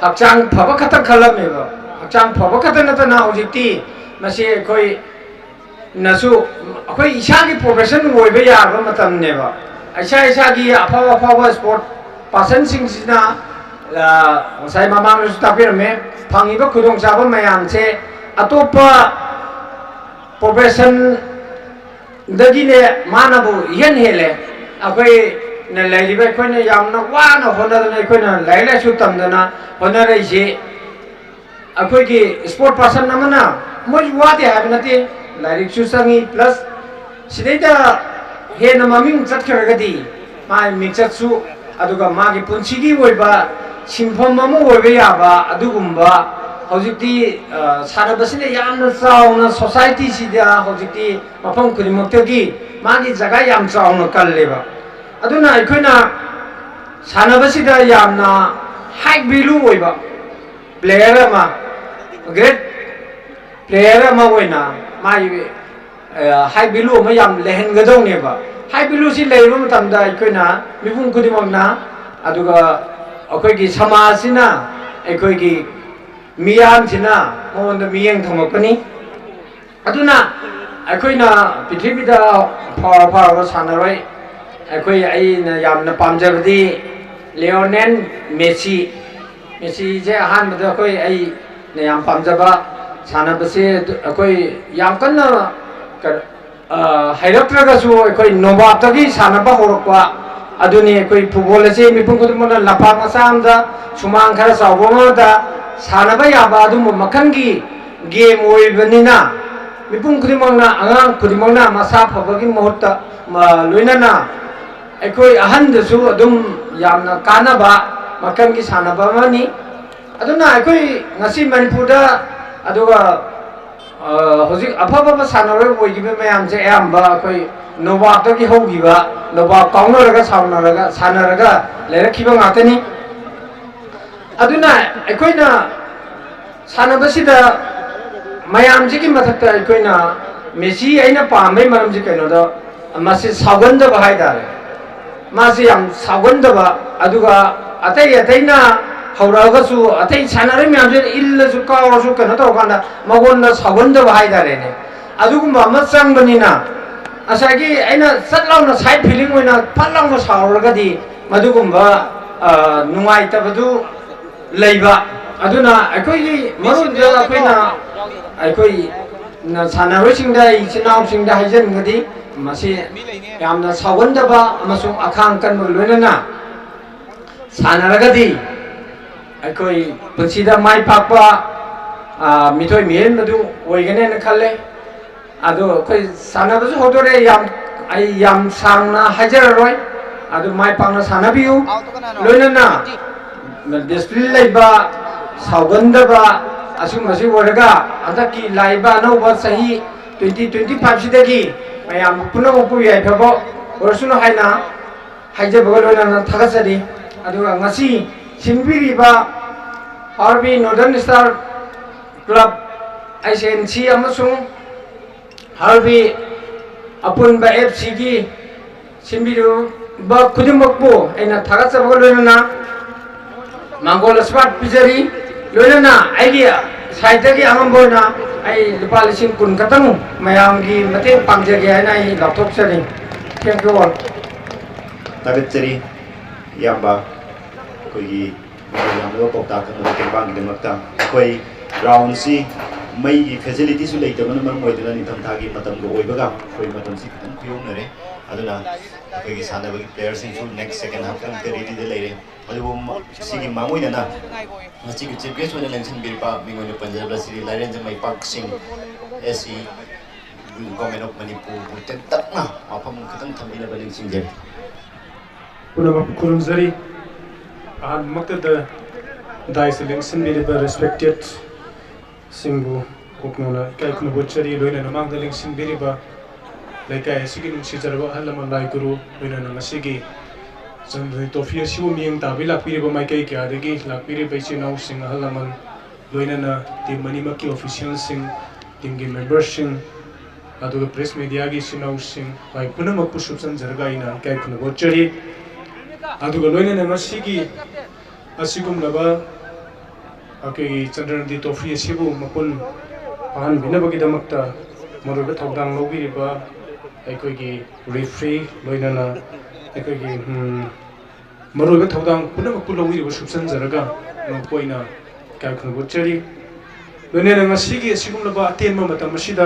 ꯍꯛꯆꯥꯡ ꯐꯕ ꯈꯛꯇ ꯈꯜꯂꯝꯃꯦꯕ꯫ ꯍꯛꯆꯥꯡ ꯐꯕ ꯈꯛꯇ ꯅꯠꯇꯅ ꯍꯧꯖꯤꯛꯇꯤ ꯃꯁꯤ ꯑꯩꯈꯣꯏ ꯅꯁꯨ ꯑꯩꯈꯣꯏ ꯏꯁꯥꯒꯤ profession ꯑꯣꯏꯕ ꯌꯥꯔꯕ ꯃꯇꯝꯅꯦꯕ꯫ ꯏꯁꯥ ꯏꯁꯥꯒꯤ ꯑꯐꯥꯎ ꯑꯐꯥꯎꯕ sport person-ꯁꯤꯡꯁꯤꯅ, ꯑ, ꯉꯁꯥꯏ ꯃꯃꯥꯡꯗꯁꯨ ꯇꯥꯛꯄꯤꯔꯝꯃꯦ, ꯐꯪꯉꯤꯕ ꯈꯨꯗꯣꯡꯆꯥꯕ ꯃꯌꯥꯝꯁꯦ ꯑꯇꯣꯞꯄ profession-ꯗꯒꯤꯅꯦ ꯃꯥꯅꯕꯨ ꯏꯍꯦꯟ ꯍꯦꯜꯂꯦ꯫ ꯑꯩꯈꯣꯏꯅ ꯂꯩꯔꯤꯕ, ꯑꯩꯈꯣꯏꯅ ꯌꯥꯝꯅ ꯋꯥꯅ ꯍꯣꯠꯅꯗꯅ, ꯑꯩꯈꯣꯏꯅ ꯂꯥꯏꯔꯤꯛ ꯂꯥꯏꯁꯨ ꯇꯝꯗꯅ ꯍꯣꯠꯅꯔꯛꯏꯁꯤ, ꯑꯩꯈꯣꯏꯒꯤ ꯁ꯭ꯄꯣꯔꯠ ꯄꯥꯔꯁꯟ ꯑꯃꯅ, ꯃꯣꯏꯁꯨ ꯋꯥꯗꯦ ꯍꯥꯏꯕ ꯅꯠꯇꯦ, ꯂꯥꯏꯔꯤꯛꯁꯨ ꯆꯪꯉꯤ, ꯄ꯭ꯂꯁ ꯁꯤꯗꯩꯗ ꯍꯦꯟꯅ ꯃꯃꯤꯡ ꯆꯠꯈ꯭ꯔꯒꯗꯤ ꯃꯥꯒꯤ ꯃꯤꯡꯆꯠꯁꯨ, ꯑꯗꯨꯒ ꯃꯥꯒꯤ ꯄꯨꯟꯁꯤꯒꯤ ꯑꯣꯏꯕ ꯁꯤꯟꯐꯝ ꯑꯃ ꯑꯣꯏꯕ ꯌꯥꯕ ꯑꯗꯨꯒꯨꯝꯕ ꯍꯧꯖꯤꯛꯇꯤ, ꯑ, ꯁꯥꯟꯅꯕꯁꯤꯅ ꯌꯥꯝꯅ ꯆꯥꯎꯅ ꯁꯣꯁꯥꯏꯇꯤꯁꯤꯗ ꯍꯧꯖꯤꯛꯇꯤ ꯃꯐꯝ ꯈꯨꯗꯤꯡꯃꯛꯇꯒꯤ ꯃꯥꯒꯤ ꯖꯒꯥ ꯌꯥꯝ ꯆꯥꯎꯅ ꯀꯜꯂꯦꯕ꯫ ꯑꯗꯨꯅ ꯑꯩꯈꯣꯏꯅ ꯁꯥꯟꯅꯕꯁꯤꯗ ꯌꯥꯝꯅ ꯍꯥꯏ ꯚꯦꯂꯨ ꯑꯣꯏꯕ ꯄ꯭ꯂꯦꯌꯔ ꯑꯃ, ꯒ꯭ꯔꯦꯠ ꯄ꯭ꯂꯦꯌꯔ ꯑꯃ ꯑꯣꯏꯅ ꯃꯥꯒꯤ, ꯑ, ꯍꯥꯏ ꯚꯦꯂꯨ ꯑꯃ ꯌꯥꯝ ꯂꯩꯍꯟꯒꯗꯧꯅꯦꯕ꯫ ꯍꯥꯏ ꯚꯦꯂꯨꯁꯤ ꯂꯩꯕ ꯃꯇꯝꯗ ꯑꯩꯈꯣꯏꯅ ꯃꯤꯄꯨꯝ ꯈꯨꯗꯤꯡꯃꯛꯅ, ꯑꯗꯨꯒ ꯑꯩꯈꯣꯏꯒꯤ ꯁꯃꯥꯖꯁꯤꯅ, ꯑꯩꯈꯣꯏꯒꯤ ꯃꯤꯌꯥꯝꯁꯤꯅ ꯃꯉꯣꯟꯗ ꯃꯤꯠꯌꯦꯡ ꯊꯝꯃꯛꯀꯅꯤ꯫ ꯑꯗꯨꯅ ꯑꯩꯈꯣꯏꯅ ꯄ꯭ꯔꯤꯊꯤꯕꯤꯗ ꯐꯥꯎꯔ ꯐꯥꯎꯔꯕ ꯁꯥꯟꯅꯔꯣꯏ, ꯑꯩꯈꯣꯏ, ꯑꯩꯅ ꯌꯥꯝꯅ ꯄꯥꯝꯖꯕꯗꯤ ꯂꯤꯑꯣꯅꯦꯜ ꯃꯦꯁꯤ꯫ ꯃꯦꯁꯤꯁꯦ ꯑꯍꯥꯟꯕꯗ ꯑꯩꯈꯣꯏ, ꯑꯩꯅ ꯌꯥꯝ ꯄꯥꯝꯖꯕ ꯁꯥꯟꯅꯕꯁꯦ ꯑꯩꯈꯣꯏ ꯌꯥꯝ ꯀꯟꯅ ꯀ-, ꯑ, ꯍꯩꯔꯛꯇ꯭ꯔꯒꯁꯨ ꯑꯩꯈꯣꯏ ꯅꯣꯕꯥꯞꯇꯒꯤ ꯁꯥꯟꯅꯕ ꯍꯧꯔꯛꯄ ꯑꯗꯨꯅꯤ꯫ ꯑꯩꯈꯣꯏ ꯐꯨꯠꯕꯣꯜ ꯑꯁꯤ ꯃꯤꯄꯨꯝ ꯈꯨꯗꯤꯡꯃꯛꯅ ꯂꯝꯄꯥꯛ ꯃꯆꯥ ꯑꯃꯗ, ꯁꯨꯃꯥꯡ ꯈꯔ ꯆꯥꯎꯕ ꯑꯃꯗ ꯁꯥꯟꯅꯕ ꯌꯥꯕ ꯑꯗꯨꯝꯕ ꯃꯈꯜꯒꯤ ꯒꯦꯝ ꯑꯣꯏꯕꯅꯤꯅ, ꯃꯤꯄꯨꯝ ꯈꯨꯗꯤꯡꯃꯛꯅ, ꯑꯉꯥꯡ ꯈꯨꯗꯤꯡꯃꯛꯅ ꯃꯁꯥ ꯐꯕꯒꯤ ꯃꯍꯨꯠꯇ, ꯃ-, ꯂꯣꯏꯅꯅ ꯑꯩꯈꯣꯏ ꯑꯍꯟꯗꯁꯨ ꯑꯗꯨꯝ ꯌꯥꯝꯅ ꯀꯥꯟꯅꯕ ꯃꯈꯜꯒꯤ ꯁꯥꯟꯅꯕ ꯑꯃꯅꯤ꯫ ꯑꯗꯨꯅ ꯑꯩꯈꯣꯏ ꯉꯁꯤ ꯃꯅꯤꯄꯨꯔꯗ, ꯑꯗꯨꯒ, ꯑ, ꯍꯧꯖꯤꯛ ꯑꯐ ꯑꯐꯕ ꯁꯥꯟꯅꯔꯣꯏ ꯑꯣꯏꯈꯤꯕ ꯃꯌꯥꯝꯁꯦ ꯑꯌꯥꯝꯕ ꯑꯩꯈꯣꯏ ꯅꯣꯕꯥꯞꯇꯒꯤ ꯍꯧꯈꯤꯕ, ꯅꯣꯕꯥꯞ ꯀꯥꯎꯅꯔꯒ ꯁꯥꯎꯅꯔꯒ ꯁꯥꯟꯅꯔꯒ ꯂꯩꯔꯛꯈꯤꯕ ꯉꯥꯛꯇꯅꯤ꯫ ꯑꯗꯨꯅ ꯑꯩꯈꯣꯏꯅ ꯁꯥꯟꯅꯕꯁꯤꯗ ꯃꯌꯥꯝꯁꯤꯒꯤ ꯃꯊꯛꯇ ꯑꯩꯈꯣꯏꯅ ꯃꯦꯁꯤ ꯑꯩꯅ ꯄꯥꯝꯕꯩ ꯃꯔꯝꯁꯤ ꯀꯩꯅꯣꯗ, ꯃꯁꯤ ꯁꯥꯎꯒꯟꯗꯕ ꯍꯥꯏꯇꯥꯔꯦ꯫ ꯃꯥꯁꯤ ꯌꯥꯝ ꯁꯥꯎꯒꯟꯗꯕ, ꯑꯗꯨꯒ ꯑꯇꯩ ꯑꯇꯩꯅ ꯍꯧꯔꯛꯑꯒꯁꯨ, ꯑꯇꯩ ꯁꯥꯟꯅꯔꯣꯏ ꯃꯌꯥꯝꯁꯤꯅ ꯏꯜꯂꯁꯨ ꯀꯥꯎꯔꯁꯨ ꯀꯩꯅꯣ ꯇꯧꯔꯀꯥꯟꯗ ꯃꯉꯣꯟꯗ ꯁꯥꯎꯒꯟꯗꯕ ꯍꯥꯏꯇꯥꯔꯦꯅꯦ꯫ ꯑꯗꯨꯒꯨꯝꯕ ꯑꯃ ꯆꯪꯕꯅꯤꯅ, ꯉꯁꯥꯏꯒꯤ ꯑꯩꯅ ꯆꯠ ꯂꯥꯎꯅ ꯁꯥꯏꯠ ꯐꯤꯂꯤꯡ ꯑꯣꯏꯅ ꯐꯠ ꯂꯥꯎꯅ ꯁꯥꯎꯔꯒꯗꯤ ꯃꯗꯨꯒꯨꯝꯕ, ꯑ, ꯅꯨꯡꯉꯥꯏꯇꯕꯗꯨ ꯂꯩꯕ꯫ ꯑꯗꯨꯅ ꯑꯩꯈꯣꯏꯒꯤ ꯃꯔꯨ ꯑꯣꯏꯅ ꯑꯩꯈꯣꯏꯅ, ꯑꯩꯈꯣꯏꯅ ꯁꯥꯟꯅꯔꯣꯏꯁꯤꯡꯗ, ꯑꯩ ꯏꯆꯤꯟ ꯏꯅꯥꯎꯁꯤꯡꯗ ꯍꯥꯏꯖꯅꯤꯡꯕꯗꯤ, ꯃꯁꯤ ꯌꯥꯝꯅ ꯁꯥꯎꯒꯟꯗꯕ ꯑꯃꯁꯨꯡ ꯑꯈꯥꯡ ꯀꯟꯕꯒ ꯂꯣꯏꯅꯅ ꯁꯥꯟꯅꯔꯒꯗꯤ ꯑꯩꯈꯣꯏ ꯄꯨꯟꯁꯤꯗ ꯃꯥꯏ ꯄꯥꯛꯄ ꯑꯥ, ꯃꯤꯊꯣꯏ ꯃꯤꯍꯦꯟꯕꯗꯨ ꯑꯣꯏꯒꯅꯦꯅ ꯈꯜꯂꯦ꯫ ꯑꯗꯣ ꯑꯩꯈꯣꯏ ꯁꯥꯟꯅꯕꯁꯨ ꯍꯧꯗꯣꯔꯦ꯫ ꯌꯥꯝ, ꯑꯩ ꯌꯥꯝ ꯁꯥꯡꯅ ꯍꯥꯏꯖꯔꯔꯣꯏ꯫ ꯑꯗꯨ ꯃꯥꯏ ꯄꯥꯛꯅ ꯁꯥꯟꯅꯕꯤꯌꯨ꯫ ꯂꯣꯏꯅꯅ ꯗꯤꯁꯤꯄ꯭ꯂꯤꯟ ꯂꯩꯕ, ꯁꯥꯎꯒꯟꯗꯕ, ꯑꯁꯤꯒꯨꯝꯕꯁꯤ ꯑꯣꯏꯔꯒ ꯍꯟꯗꯛꯀꯤ ꯂꯥꯛꯏꯕ ꯑꯅꯧꯕ ꯆꯍꯤ twenty twenty five ꯁꯤꯗꯒꯤ ꯃꯌꯥꯝ ꯄꯨꯝꯅꯃꯛꯄꯨ ꯌꯥꯏꯐꯕ ꯑꯣꯏꯔꯁꯅꯨ ꯍꯥꯏꯅ ꯍꯥꯏꯖꯕꯒ ꯂꯣꯏꯅꯅ ꯊꯥꯒꯠꯆꯔꯤ꯫ ꯑꯗꯨꯒ ꯉꯁꯤ ꯁꯤꯟꯕꯤꯔꯤꯕ R B Northern Star Club, I C N ꯁꯤ ꯑꯃꯁꯨꯡ ꯑꯥꯔ ꯕꯤ ꯑꯄꯨꯟꯕ ꯑꯦꯐ ꯁꯤꯒꯤ ꯁꯤꯟꯕꯤꯔꯤꯕ ꯈꯨꯗꯤꯡꯃꯛꯄꯨ ꯑꯩꯅ ꯊꯥꯒꯠꯆꯕꯒ ꯂꯣꯏꯅꯅ ꯃꯥꯡꯒꯣꯜ ꯑꯁꯤꯔꯕꯥꯗ ꯄꯤꯖꯔꯤ꯫ ꯂꯣꯏꯅꯅ ꯑꯩꯒꯤ ꯁꯥꯏꯠꯇꯒꯤ ꯑꯉꯝꯕ ꯑꯣꯏꯅ ꯑꯩ ꯂꯨꯄꯥ ꯂꯤꯁꯤꯡ ꯀꯨꯟ ꯈꯛꯇꯪ ꯃꯌꯥꯝꯒꯤ ꯃꯇꯦꯡ ꯄꯥꯡꯖꯒꯦ ꯍꯥꯏꯅ ꯑꯩ ꯂꯥꯎꯊꯣꯛꯆꯔꯤ꯫ Thank you all. ꯊꯥꯒꯠꯆꯔꯤ ꯏꯌꯥꯝꯕ, ꯑꯩꯈꯣꯏꯒꯤ ꯃꯃꯜ ꯌꯥꯝꯂꯕ ꯄꯥꯎꯇꯥꯛ ꯑꯃꯗꯤ ꯇꯦꯡꯕꯥꯡꯒꯤꯗꯃꯛꯇ꯫ ꯑꯩꯈꯣꯏ ꯒ꯭ꯔꯥꯎꯟꯁꯤ ꯃꯩꯒꯤ ꯐꯦꯁꯤꯂꯤꯇꯤꯁꯨ ꯂꯩꯇꯕꯅ ꯃꯔꯝ ꯑꯣꯏꯗꯨꯅ ꯅꯤꯡꯊꯝꯊꯥꯒꯤ ꯃꯇꯝꯒ ꯑꯣꯏꯕꯒ ꯑꯩꯈꯣꯏ ꯃꯇꯝꯁꯤ ꯈꯤꯇꯪ ꯈꯨꯌꯧꯅꯔꯦ꯫ ꯑꯗꯨꯅ ꯑꯩꯈꯣꯏꯒꯤ ꯁꯥꯟꯅꯕꯒꯤ ꯄ꯭ꯂꯦꯌꯔꯁꯤꯡꯁꯨ ꯅꯦꯛꯁ ꯁꯦꯀꯦꯟ ꯍꯥꯐꯇ ꯑꯃꯨꯛꯇ ꯔꯦꯗꯤꯗ ꯂꯩꯔꯦ꯫ ꯑꯗꯨꯕꯨ ꯃ-, ꯁꯤꯒꯤ ꯃꯥꯡꯑꯣꯏꯅꯅ ꯉꯁꯤꯒꯤ ꯆꯤꯐ ꯒꯦꯁ ꯑꯣꯏꯅ ꯂꯦꯡꯁꯤꯟꯕꯤꯔꯤꯕ ꯃꯤꯡ ꯑꯣꯏꯅ ꯄꯟꯖꯕꯗ ꯁ꯭ꯔꯤ ꯂꯥꯏꯔꯦꯟꯖꯝ ꯃꯩꯄꯥꯛ ꯁꯤꯡ, ꯑꯦ ꯁꯤ, ꯒꯣꯔꯃꯦꯟ ꯑꯣꯐ ꯃꯅꯤꯄꯨꯔꯕꯨ ꯇꯦꯟꯇꯛꯅ ꯋꯥꯐꯝ ꯈꯛꯇꯪ ꯊꯝꯕꯤꯅꯕ ꯅꯤꯡꯁꯤꯡꯖꯔꯤ꯫ ꯄꯨꯝꯅꯃꯛꯄꯨ ꯈꯨꯔꯨꯝꯖꯔꯤ꯫ ꯑꯍꯥꯟꯕꯃꯛꯇꯗ ꯗꯥꯏꯁꯇ ꯂꯦꯡꯁꯤꯟꯕꯤꯔꯤꯕ ꯔꯦꯁꯄꯦꯛꯇꯦꯠ ꯁꯤꯡꯕꯨ ꯀꯣꯛꯅꯧꯅ ꯏꯀꯥꯏ ꯈꯨꯝꯅꯕ ꯎꯠꯆꯔꯤ꯫ ꯂꯣꯏꯅꯅ ꯃꯥꯡꯗ ꯂꯦꯡꯁꯤꯟꯕꯤꯔꯤꯕ ꯂꯩꯀꯥꯏ ꯑꯁꯤꯒꯤ ꯅꯨꯡꯁꯤꯖꯔꯕ ꯑꯍꯜ ꯂꯃꯟ, ꯂꯥꯏ ꯒꯨꯔꯨ, ꯂꯣꯏꯅꯅ ꯉꯁꯤꯒꯤ ꯆꯟꯗ꯭ꯔꯅꯤ ꯇ꯭ꯔꯣꯐꯤ ꯑꯁꯤꯕꯨ ꯃꯤꯠꯌꯦꯡ ꯇꯥꯕꯤ ꯂꯥꯛꯄꯤꯔꯤꯕ ꯃꯥꯏꯀꯩ ꯀꯌꯥꯗꯒꯤ ꯂꯥꯛꯄꯤꯔꯤꯕ ꯏꯆꯤꯜ ꯏꯅꯥꯎꯁꯤꯡ, ꯑꯍꯜ ꯂꯃꯟ, ꯂꯣꯏꯅꯅ ꯇꯤꯝ ꯑꯅꯤꯃꯛꯀꯤ ꯑꯣꯐꯤꯁꯤꯌꯦꯜꯁꯤꯡ, ꯇꯤꯝꯒꯤ ꯃꯦꯝꯕꯔꯁꯤꯡ, ꯑꯗꯨꯒ ꯄ꯭ꯔꯦꯁ ꯃꯦꯗꯤꯌꯥꯒꯤ ꯏꯆꯤꯜ ꯏꯅꯥꯎꯁꯤꯡ, ꯃꯥꯏ ꯄꯨꯝꯅꯃꯛꯄꯨ ꯁꯨꯞꯆꯟꯖꯔꯒ ꯑꯩꯅ ꯏꯀꯥꯏ ꯈꯨꯝꯅꯕ ꯎꯠꯆꯔꯤ꯫ ꯑꯗꯨꯒ ꯂꯣꯏꯅꯅ ꯉꯁꯤꯒꯤ ꯑꯁꯤꯒꯨꯝꯂꯕ ꯑꯩꯈꯣꯏꯒꯤ ꯆꯟꯗ꯭ꯔꯅꯤ ꯇ꯭ꯔꯣꯐꯤ ꯑꯁꯤꯕꯨ ꯃꯄꯨꯟ ꯐꯥꯍꯟꯕꯤꯅꯕꯒꯤꯗꯃꯛꯇ ꯃꯔꯨꯑꯣꯏꯕ ꯊꯧꯗꯥꯡ ꯂꯧꯕꯤꯔꯤꯕ ꯑꯩꯈꯣꯏꯒꯤ ꯔꯦꯐ꯭ꯔꯤ, ꯂꯣꯏꯅꯅ ꯑꯩꯈꯣꯏꯒꯤ, ꯎꯝ, ꯃꯔꯨꯑꯣꯏꯕ ꯊꯧꯗꯥꯡ ꯄꯨꯝꯅꯃꯛꯄꯨ ꯂꯧꯕꯤꯔꯤꯕ ꯁꯨꯞꯆꯟꯖꯔꯒ ꯃꯈꯣꯏꯅ ꯏꯀꯥꯏ ꯈꯨꯝꯅꯕ ꯎꯠꯆꯔꯤ꯫ ꯂꯣꯏꯅꯅ ꯉꯁꯤꯒꯤ ꯑꯁꯤꯒꯨꯝꯂꯕ ꯑꯇꯦꯟꯕ ꯃꯇꯝ ꯑꯁꯤꯗ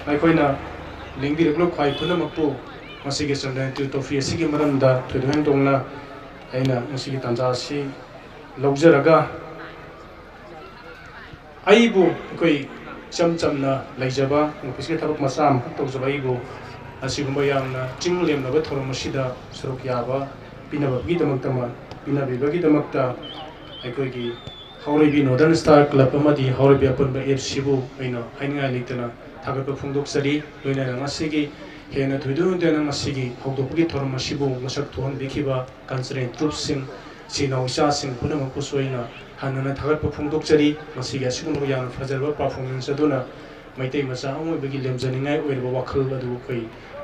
ꯑꯩꯈꯣꯏꯅ ꯂꯦꯡꯕꯤꯔꯛꯂꯤꯕ ꯈ꯭ꯋꯥꯏ ꯄꯨꯝꯅꯃꯛꯄꯨ ꯉꯁꯤꯒꯤ ꯆꯟꯗ꯭ꯔꯅꯤ ꯇ꯭ꯔꯣꯐꯤ ꯑꯁꯤꯒꯤ ꯃꯔꯝꯗ ꯊꯣꯏꯗꯣꯛ ꯍꯦꯟꯗꯣꯛꯅ ꯑꯩꯅ ꯉꯁꯤꯒꯤ ꯇꯥꯟꯖꯥ ꯑꯁꯤ ꯂꯧꯖꯔꯒ, ꯑꯩꯕꯨ, ꯑꯩꯈꯣꯏ ꯏꯆꯝ ꯆꯝꯅ ꯂꯩꯖꯕ, ꯑꯣꯐꯤꯁꯀꯤ ꯊꯕꯛ ꯃꯆꯥ ꯑꯃꯈꯛ ꯇꯧꯖꯕ ꯑꯩꯕꯨ ꯑꯁꯤꯒꯨꯝꯕ ꯌꯥꯝꯅ ꯆꯤꯡ ꯂꯦꯝꯅꯕ ꯊꯧꯔꯝ ꯑꯁꯤꯗ ꯁꯔꯨꯛ ꯌꯥꯕ ꯄꯤꯅꯕꯒꯤꯗꯃꯛꯇ, ꯄꯤꯅꯕꯤꯕꯒꯤꯗꯃꯛꯇ ꯑꯩꯈꯣꯏꯒꯤ ꯍꯥꯎꯔꯩꯕꯤ ꯅꯣꯔꯗꯔꯟ ꯁ꯭ꯇꯥꯔ ꯀ꯭ꯂꯕ ꯑꯃꯗꯤ ꯍꯥꯎꯔꯩꯕꯤ ꯑꯄꯨꯟꯕ ꯑꯦꯞꯁꯤꯕꯨ ꯑꯩꯅ ꯍꯥꯏꯅꯤꯡꯉꯥꯏ ꯂꯩꯇꯅ ꯊꯥꯒꯠꯄ ꯐꯣꯡꯗꯣꯛꯆꯔꯤ꯫ ꯂꯣꯏꯅꯅ ꯉꯁꯤꯒꯤ ꯍꯦꯟꯅ ꯊꯣꯏꯗꯣꯛ ꯍꯦꯟꯗꯣꯛꯅ ꯉꯁꯤꯒꯤ ꯍꯧꯗꯣꯛꯄꯒꯤ ꯊꯧꯔꯝ ꯑꯁꯤꯕꯨ ꯃꯁꯛ ꯊꯣꯛꯍꯟꯕꯤꯈꯤꯕ ꯀꯜꯆꯔꯦꯜ ꯇ꯭ꯔꯨꯞꯁꯤꯡ, ꯏꯆꯤꯜ ꯏꯅꯥꯎ ꯏꯆꯥꯁꯤꯡ ꯄꯨꯝꯅꯃꯛꯄꯨꯁꯨ ꯑꯩꯅ ꯍꯟꯅ ꯍꯟꯅ ꯊꯥꯒꯠꯄ ꯐꯣꯡꯗꯣꯛꯆꯔꯤ꯫ ꯃꯁꯤꯒꯤ ꯑꯁꯤꯒꯨꯝꯂꯕ ꯌꯥꯝꯅ ꯐꯖꯔꯕ ꯄꯔꯐꯣꯔꯃꯦꯟꯁ ꯑꯗꯨꯅ ꯃꯩꯇꯩ ꯃꯆꯥ ꯑꯃ ꯑꯣꯏꯕꯒꯤ ꯂꯦꯝꯖꯅꯤꯡꯉꯥꯏ ꯑꯣꯏꯔꯕ ꯋꯥꯈꯜ ꯑꯗꯨ ꯑꯩꯈꯣꯏ,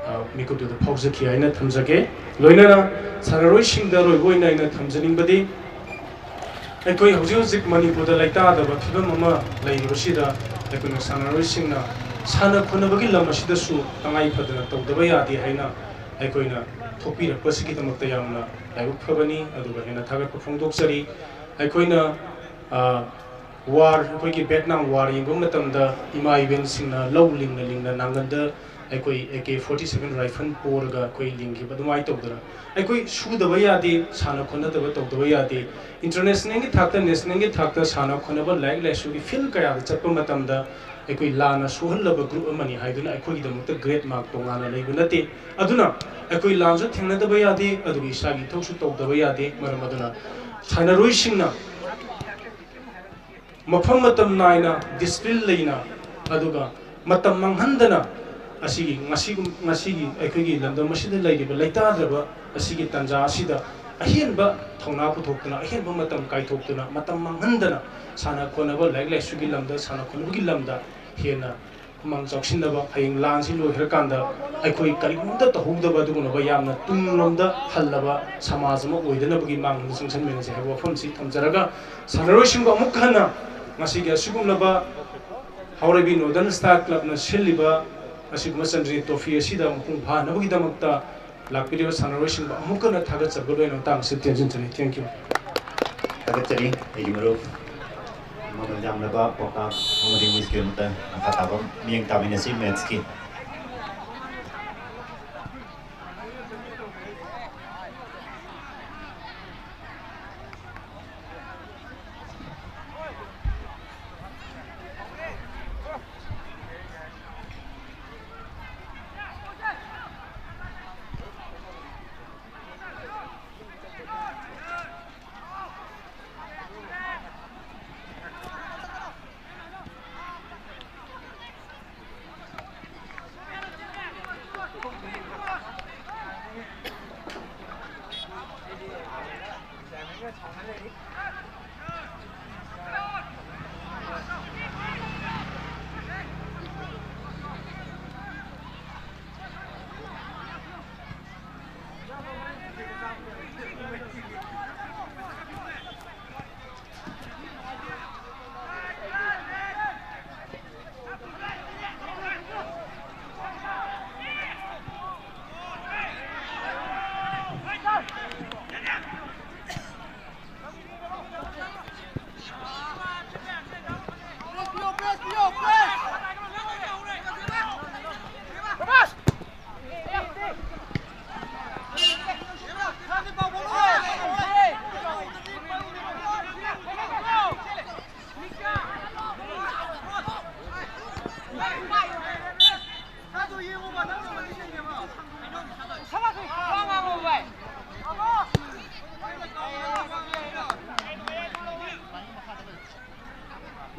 ꯑ, ꯃꯤꯀꯨꯞꯇꯨꯗ ꯐꯥꯎꯖꯈꯤ ꯍꯥꯏꯅ ꯊꯝꯖꯒꯦ꯫ ꯂꯣꯏꯅꯅ ꯁꯥꯟꯅꯔꯣꯏꯁꯤꯡꯗ ꯑꯔꯣꯏꯕ ꯑꯣꯏꯅ ꯑꯩꯅ ꯊꯝꯖꯅꯤꯡꯕꯗꯤ, ꯑꯩꯈꯣꯏ ꯍꯧꯖꯤꯛ ꯍꯧꯖꯤꯛ ꯃꯅꯤꯄꯨꯔꯗ ꯂꯩꯇꯥꯗꯕ ꯐꯤꯕꯝ ꯑꯃ ꯂꯩꯔꯤꯕꯁꯤꯗ ꯑꯩꯈꯣꯏꯅ ꯁꯥꯟꯅꯔꯣꯏꯁꯤꯡꯅ ꯁꯥꯟꯅ ꯈꯣꯠꯅꯕꯒꯤ ꯂꯝ ꯑꯁꯤꯗꯁꯨ ꯇꯉꯥꯏ ꯐꯗꯅ ꯇꯧꯗꯕ ꯌꯥꯗꯦ ꯍꯥꯏꯅ ꯑꯩꯈꯣꯏꯅ ꯊꯣꯛꯄꯤꯔꯛꯄꯁꯤꯒꯤꯗꯃꯛꯇ ꯌꯥꯝꯅ ꯂꯥꯏꯕꯛ ꯐꯕꯅꯤ, ꯑꯗꯨꯒ ꯍꯦꯟꯅ ꯊꯥꯒꯠꯄ ꯐꯣꯡꯗꯣꯛꯆꯔꯤ꯫ ꯑꯩꯈꯣꯏꯅ, ꯑ, ꯋꯥꯔ, ꯑꯩꯈꯣꯏꯒꯤ ꯚꯦꯠꯅꯥꯝ ꯋꯥꯔ ꯌꯦꯡꯕ ꯃꯇꯝꯗ ꯏꯃꯥ ꯏꯕꯦꯟꯁꯤꯡꯅ ꯂꯧ ꯂꯤꯡꯅ ꯂꯤꯡꯅ ꯅꯥꯡꯒꯟꯗ ꯑꯩꯈꯣꯏ A K forty seven rifle ꯄꯣꯔꯒ ꯑꯩꯈꯣꯏ ꯂꯤꯡꯈꯤꯕ ꯑꯗꯨꯃꯥꯏꯅ ꯇꯧꯗꯅ ꯑꯩꯈꯣꯏ ꯁꯨꯗꯕ ꯌꯥꯗꯦ, ꯁꯥꯟꯅ ꯈꯣꯠꯅꯗꯕ ꯇꯧꯗꯕ ꯌꯥꯗꯦ꯫ ꯏꯟꯇꯔꯅꯦꯁꯅꯦꯜꯒꯤ ꯊꯥꯛꯇ, ꯅꯦꯁꯅꯦꯜꯒꯤ ꯊꯥꯛꯇ ꯁꯥꯟꯅ ꯈꯣꯠꯅꯕ, ꯂꯥꯏꯔꯤꯛ ꯂꯥꯏꯁꯨꯒꯤ ꯐꯤꯜ ꯀꯌꯥꯗ ꯆꯠꯄ ꯃꯇꯝꯗ ꯑꯩꯈꯣꯏ ꯂꯥꯟꯅ ꯁꯣꯛꯍꯜꯂꯕ ꯒ꯭ꯔꯨꯞ ꯑꯃꯅꯤ ꯍꯥꯏꯗꯨꯅ ꯑꯩꯈꯣꯏꯒꯤꯗꯃꯛꯇ ꯒ꯭ꯔꯦꯠ ꯃꯥꯔꯛ ꯇꯣꯉꯥꯟꯅ ꯂꯩꯕ ꯅꯠꯇꯦ꯫ ꯑꯗꯨꯅ ꯑꯩꯈꯣꯏ ꯂꯥꯟꯁꯨ ꯊꯦꯡꯅꯗꯕ ꯌꯥꯗꯦ, ꯑꯗꯨꯒ ꯏꯁꯥꯒꯤ ꯏꯊꯧꯁꯨ ꯇꯧꯗꯕ ꯌꯥꯗꯦ꯫ ꯃꯔꯝ ꯑꯗꯨꯅ ꯁꯥꯟꯅꯔꯣꯏꯁꯤꯡꯅ ꯃꯐꯝ ꯃꯇꯝ ꯅꯥꯏꯅ, ꯗꯤꯁꯤꯄ꯭ꯂꯤꯟ ꯂꯩꯅ, ꯑꯗꯨꯒ ꯃꯇꯝ ꯃꯥꯡꯍꯟꯗꯅ ꯑꯁꯤꯒꯤ, ꯉꯁꯤꯒꯨꯝ-, ꯉꯁꯤꯒꯤ ꯑꯩꯈꯣꯏꯒꯤ ꯂꯝꯗꯝ ꯑꯁꯤꯗ ꯂꯩꯔꯤꯕ ꯂꯩꯇꯥꯗ꯭ꯔꯕ ꯑꯁꯤꯒꯤ ꯇꯥꯟꯖꯥ ꯑꯁꯤꯗ ꯑꯍꯦꯟꯕ ꯊꯧꯅꯥ ꯄꯨꯊꯣꯛꯇꯨꯅ, ꯑꯍꯦꯟꯕ ꯃꯇꯝ ꯀꯥꯏꯊꯣꯛꯇꯨꯅ, ꯃꯇꯝ ꯃꯥꯡꯍꯟꯗꯅ ꯁꯥꯟꯅ ꯈꯣꯠꯅꯕ, ꯂꯥꯏꯔꯤꯛ ꯂꯥꯏꯁꯨꯒꯤ ꯂꯝꯗ, ꯁꯥꯟꯅ ꯈꯣꯠꯅꯕꯒꯤ ꯂꯝꯗ ꯍꯦꯟꯅ ꯍꯨꯃꯥꯡ ꯆꯥꯎꯁꯤꯟꯅꯕ, ꯍꯌꯦꯡ ꯂꯥꯟꯁꯤ ꯂꯣꯏꯈ꯭ꯔꯀꯥꯟꯗ ꯑꯩꯈꯣꯏ ꯀꯔꯤꯒꯨꯝꯕ ꯇꯧꯍꯧꯗꯕ ꯑꯗꯨꯒꯨꯝꯂꯕ ꯌꯥꯝꯅ ꯇꯨꯡꯂꯣꯝꯗ ꯍꯜꯂꯕ ꯁꯃꯥꯖ ꯑꯃ ꯑꯣꯏꯗꯅꯕꯒꯤ ꯃꯥꯡꯂꯣꯝꯗ ꯆꯪꯁꯤꯟꯃꯤꯟꯅꯁꯤ ꯍꯥꯏꯕ ꯋꯥꯐꯝꯁꯤ ꯊꯝꯖꯔꯒ, ꯁꯥꯟꯅꯔꯣꯏꯁꯤꯡꯕꯨ ꯑꯃꯨꯛ ꯍꯟꯅ ꯉꯁꯤꯒꯤ ꯑꯁꯤꯒꯨꯝꯂꯕ ꯍꯥꯎꯔꯩꯕꯤ ꯅꯣꯔꯗꯔꯟ ꯁ꯭ꯇꯥꯔ ꯀ꯭ꯂꯕꯅ ꯁꯤꯜꯂꯤꯕ ꯑꯁꯤꯒꯨꯝꯕ ꯆꯟꯗ꯭ꯔꯤ ꯇ꯭ꯔꯣꯐꯤ ꯑꯁꯤꯗ ꯃꯄꯨꯡ ꯐꯥꯅꯕꯒꯤꯗꯃꯛꯇ ꯂꯥꯛꯄꯤꯔꯤꯕ ꯁꯥꯟꯅꯔꯣꯏꯁꯤꯡꯕꯨ ꯑꯃꯨꯛ ꯍꯟꯅ ꯊꯥꯒꯠꯆꯕ ꯂꯣꯏꯅ ꯃꯇꯥꯡ ꯑꯁꯤꯗ ꯇꯦꯟꯁꯤꯟꯖꯔꯤ꯫ Thank you꯫ ꯊꯥꯒꯠꯆꯔꯤ ꯑꯩꯒꯤ ꯃꯔꯨꯞ꯫ ꯃꯃꯜ ꯌꯥꯝꯂꯕ ꯄꯥꯎꯇꯥꯛ ꯑꯃꯗꯤ ꯃꯤꯁꯀꯤꯗꯃꯛꯇ ꯃꯈꯥ ꯇꯥꯕ ꯃꯤꯠꯌꯦꯡ ꯇꯥꯃꯤꯟꯅꯁꯤ ꯃꯦꯠꯁꯀꯤ꯫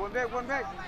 One back, one back.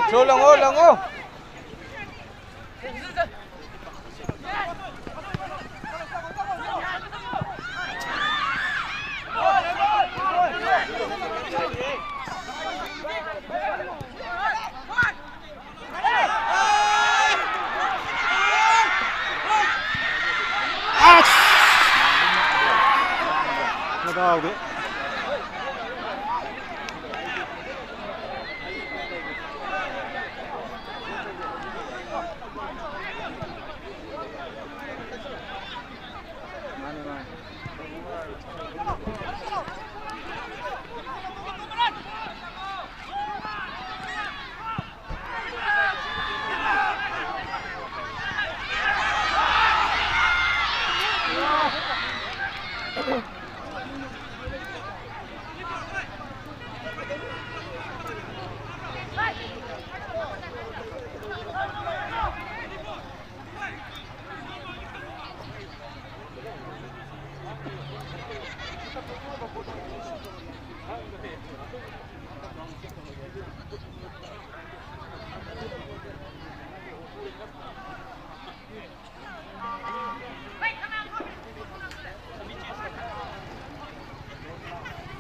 Throw ꯂꯪꯉꯣ, ꯂꯪꯉꯣ꯫ ꯑꯁ! ꯃꯗꯥꯎꯗꯤ꯫ ꯃꯥꯅꯦ, ꯃꯥꯅꯦ꯫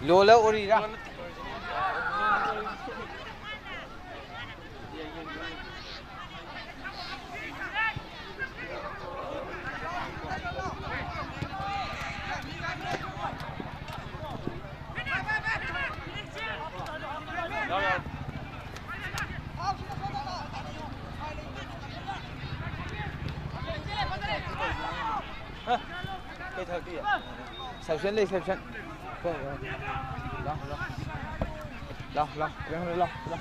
ꯂꯣꯂ ꯑꯣꯔꯤꯔꯥ? ꯀꯩ ꯊꯕꯛꯇꯤ? ꯁꯦꯞꯁꯟ ꯂꯩ, ꯁꯦꯞꯁꯟ꯫ ꯂꯥꯎ, ꯂꯥꯎ꯫ ꯂꯥꯎ, ꯂꯥꯎ꯫ ꯂꯥꯎ, ꯂꯥꯎ꯫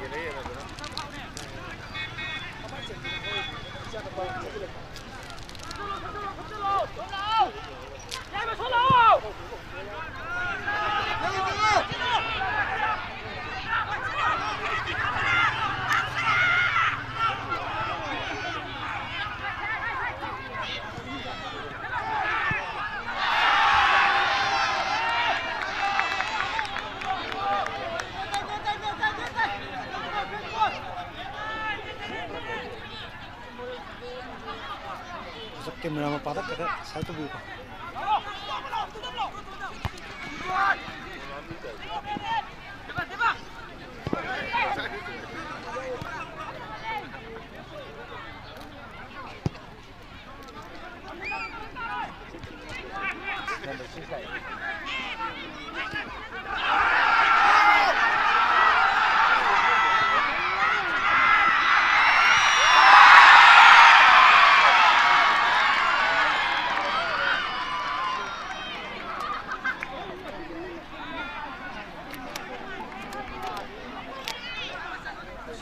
ꯌꯦꯡꯉ ꯌꯦꯡꯉꯗꯅ꯫ ꯀꯦꯃꯦꯔꯥ ꯃꯄꯥꯗ ꯈꯔ ꯁꯥꯏꯠ ꯇꯧꯕꯤꯌꯨꯀꯣ꯫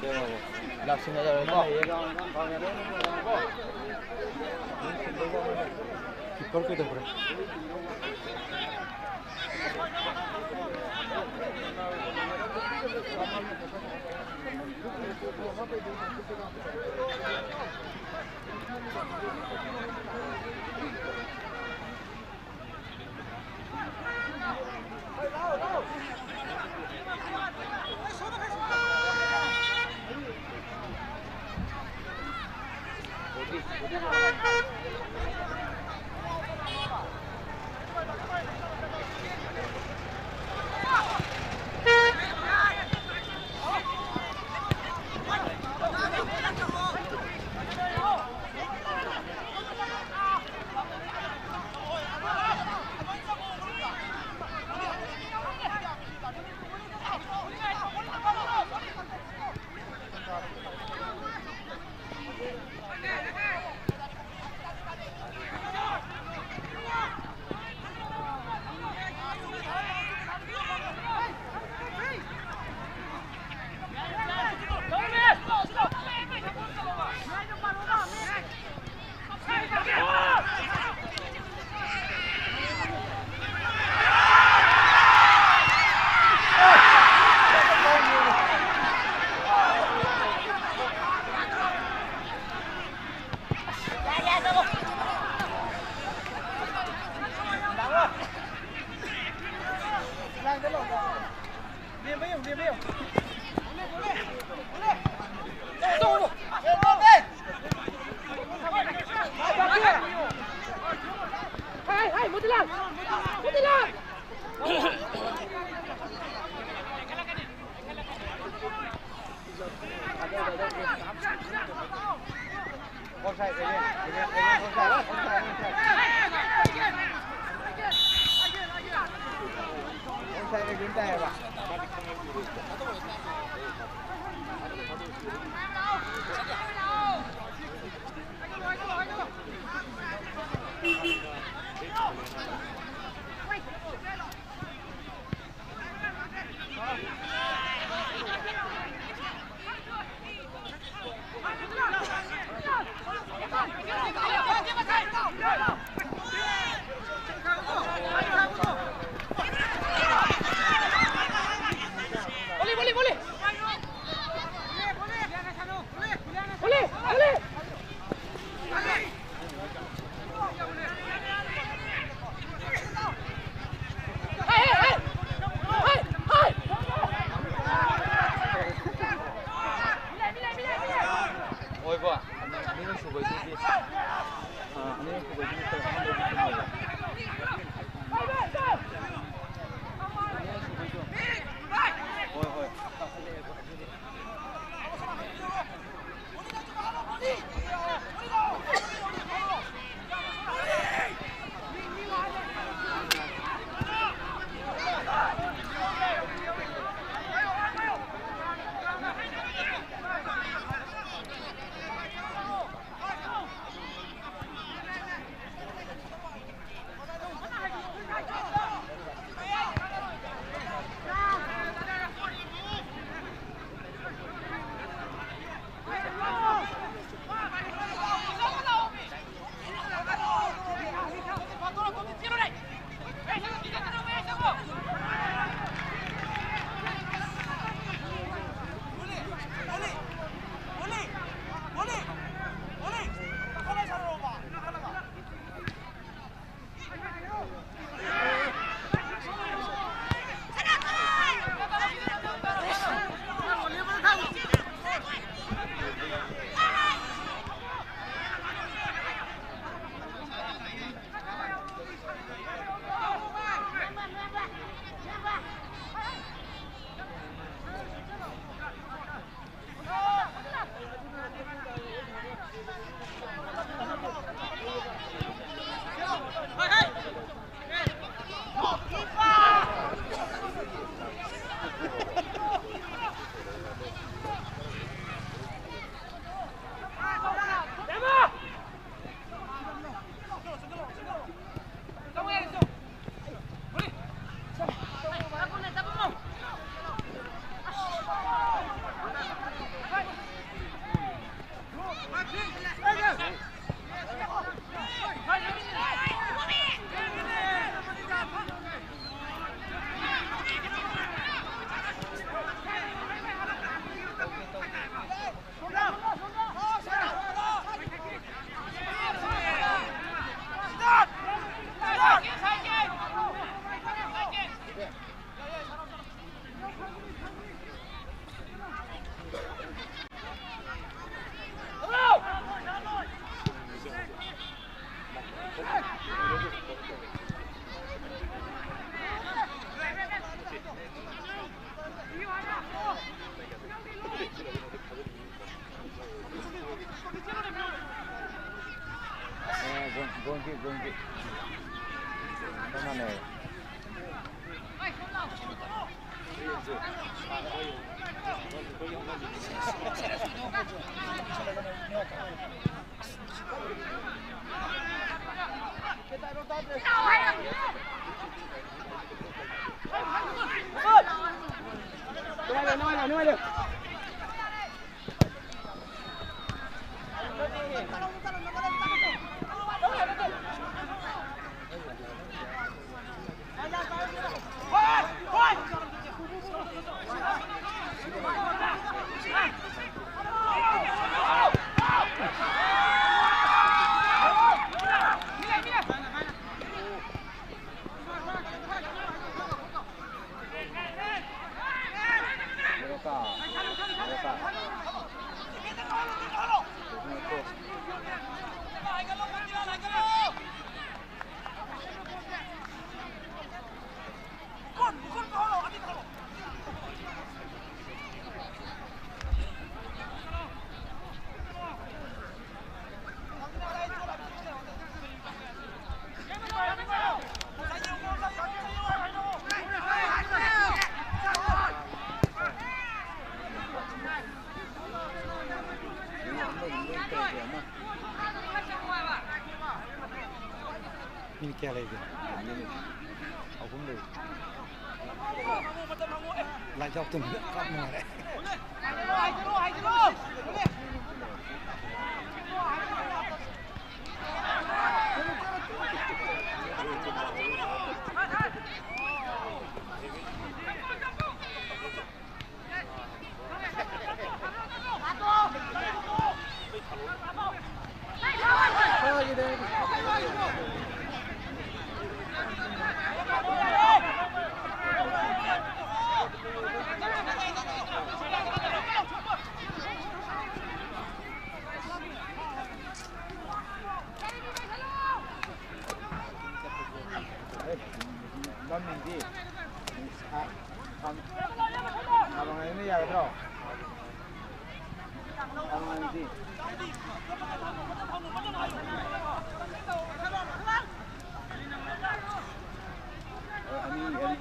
ꯁꯦꯝꯃꯕꯣ? ꯂꯥꯛꯁꯤꯟꯅꯖꯔꯣꯏꯀꯣ꯫ ꯀꯤꯄꯔ ꯀꯩꯗꯧꯈ꯭ꯔꯦ? Boleh, boleh, boleh. ꯃꯤ ꯀꯌꯥ ꯂꯩꯒꯦ? ꯑꯍꯨꯝ ꯂꯩ꯫ ꯂꯥꯏꯠ ꯌꯥꯎꯗꯕꯅꯤꯅ ꯀꯥꯞ ꯅꯨꯡꯉꯥꯏꯔꯦ꯫ ꯃꯃꯤꯡꯗꯤ? ꯁꯥ-, ꯁꯥ-, ꯁꯥꯕ ꯉꯥꯏꯅ ꯌꯥꯒꯗ꯭ꯔꯣ? ꯁꯥꯕ ꯉꯥꯏꯅꯗꯤ? ꯑꯅꯤ, ꯑꯅꯤ꯫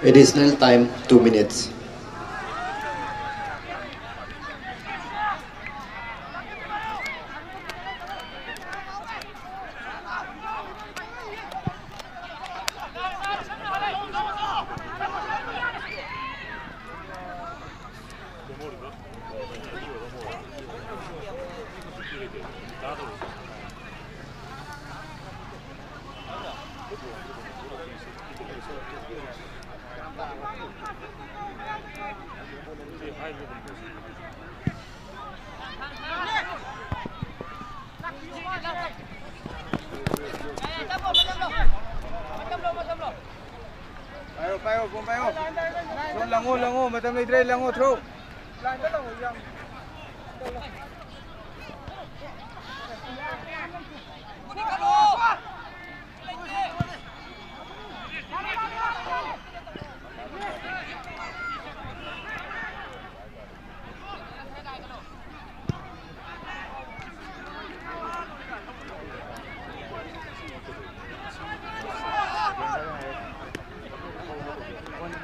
Additional time, two minutes. ꯄꯥꯏꯌꯣ, ꯄꯥꯏꯌꯣ, ꯕꯣꯜ ꯄꯥꯏꯌꯣ꯫ ꯁꯣꯝ ꯂꯪꯉꯣ, ꯂꯪꯉꯣ, ꯃꯇꯝ ꯂꯩꯇ꯭ꯔꯦ, ꯂꯪꯉꯣ, throw꯫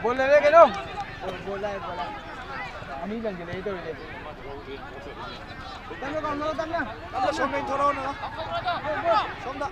ꯕꯣꯜ ꯂꯩꯔꯦ ꯀꯩꯅꯣ? ꯕꯣꯜ ꯂꯥꯛꯑꯦ, ꯕꯣꯜ ꯂꯥꯛꯑꯦ꯫ ꯑꯅꯤ ꯆꯟꯁꯤꯜꯂꯛꯑꯦ ꯇꯧꯔꯤꯁꯦ꯫ ꯇꯞꯅ ꯀꯥꯎꯅꯔꯣ, ꯇꯞꯅ꯫ ꯇꯞꯅ ꯁꯣꯝꯗ ꯏꯟꯊꯣꯔꯛꯑꯣ, ꯅꯪ꯫ ꯁꯣꯝꯗ꯫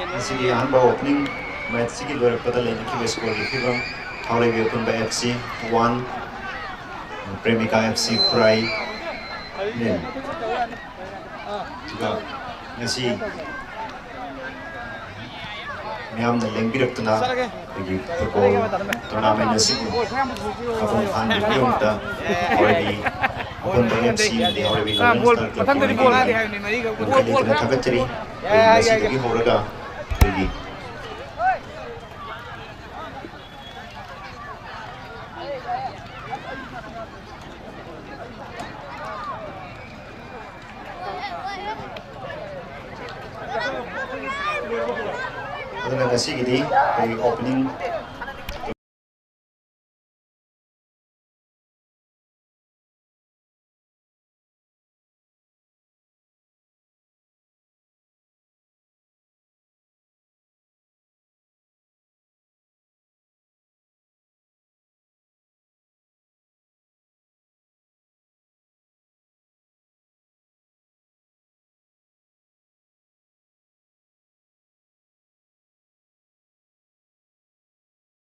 ꯉꯁꯤꯒꯤ ꯑꯍꯥꯟꯕ opening match ꯁꯤꯒꯤ ꯂꯣꯏꯔꯛꯄꯗ ꯂꯩꯅꯈꯤꯕ score ꯒꯤ ꯐꯤꯕꯝ꯫ ꯍꯥꯎꯂꯩꯕꯤ ꯑꯄꯨꯟꯕ F C one, ꯄ꯭ꯔꯦꯃꯤꯀꯥ F C ꯈꯨꯔꯥꯏ nil꯫ ꯑꯗꯨꯒ ꯉꯁꯤ ꯃꯤꯌꯥꯝꯅ ꯂꯦꯡꯕꯤꯔꯛꯇꯨꯅ ꯑꯩꯈꯣꯏꯒꯤ football tournament ꯑꯁꯤꯕꯨ ꯃꯄꯨꯡ ꯐꯥꯍꯟꯕꯤꯕꯒꯤꯗꯃꯛꯇ ꯍꯥꯎꯂꯩꯕꯤ ꯑꯄꯨꯟꯕ F C ꯑꯃꯗꯤ ꯍꯥꯎꯂꯩꯕꯤ ꯃꯊꯪꯗꯤ ꯅꯣꯔꯠ ꯏꯁꯇꯥꯔ ꯀ꯭ꯂꯕꯀꯤ ꯃꯥꯏꯀꯩꯗꯒꯤ ꯌꯥꯝ ꯊꯥꯒꯠꯆꯔꯤ꯫ ꯌꯥꯏ, ꯌꯥꯏ, ꯉꯁꯤꯗꯒꯤ ꯍꯧꯔꯒ ꯑꯩꯈꯣꯏꯒꯤ ꯑꯗꯨꯅ ꯉꯁꯤꯒꯤꯗꯤ ꯑꯩꯈꯣꯏꯒꯤ opening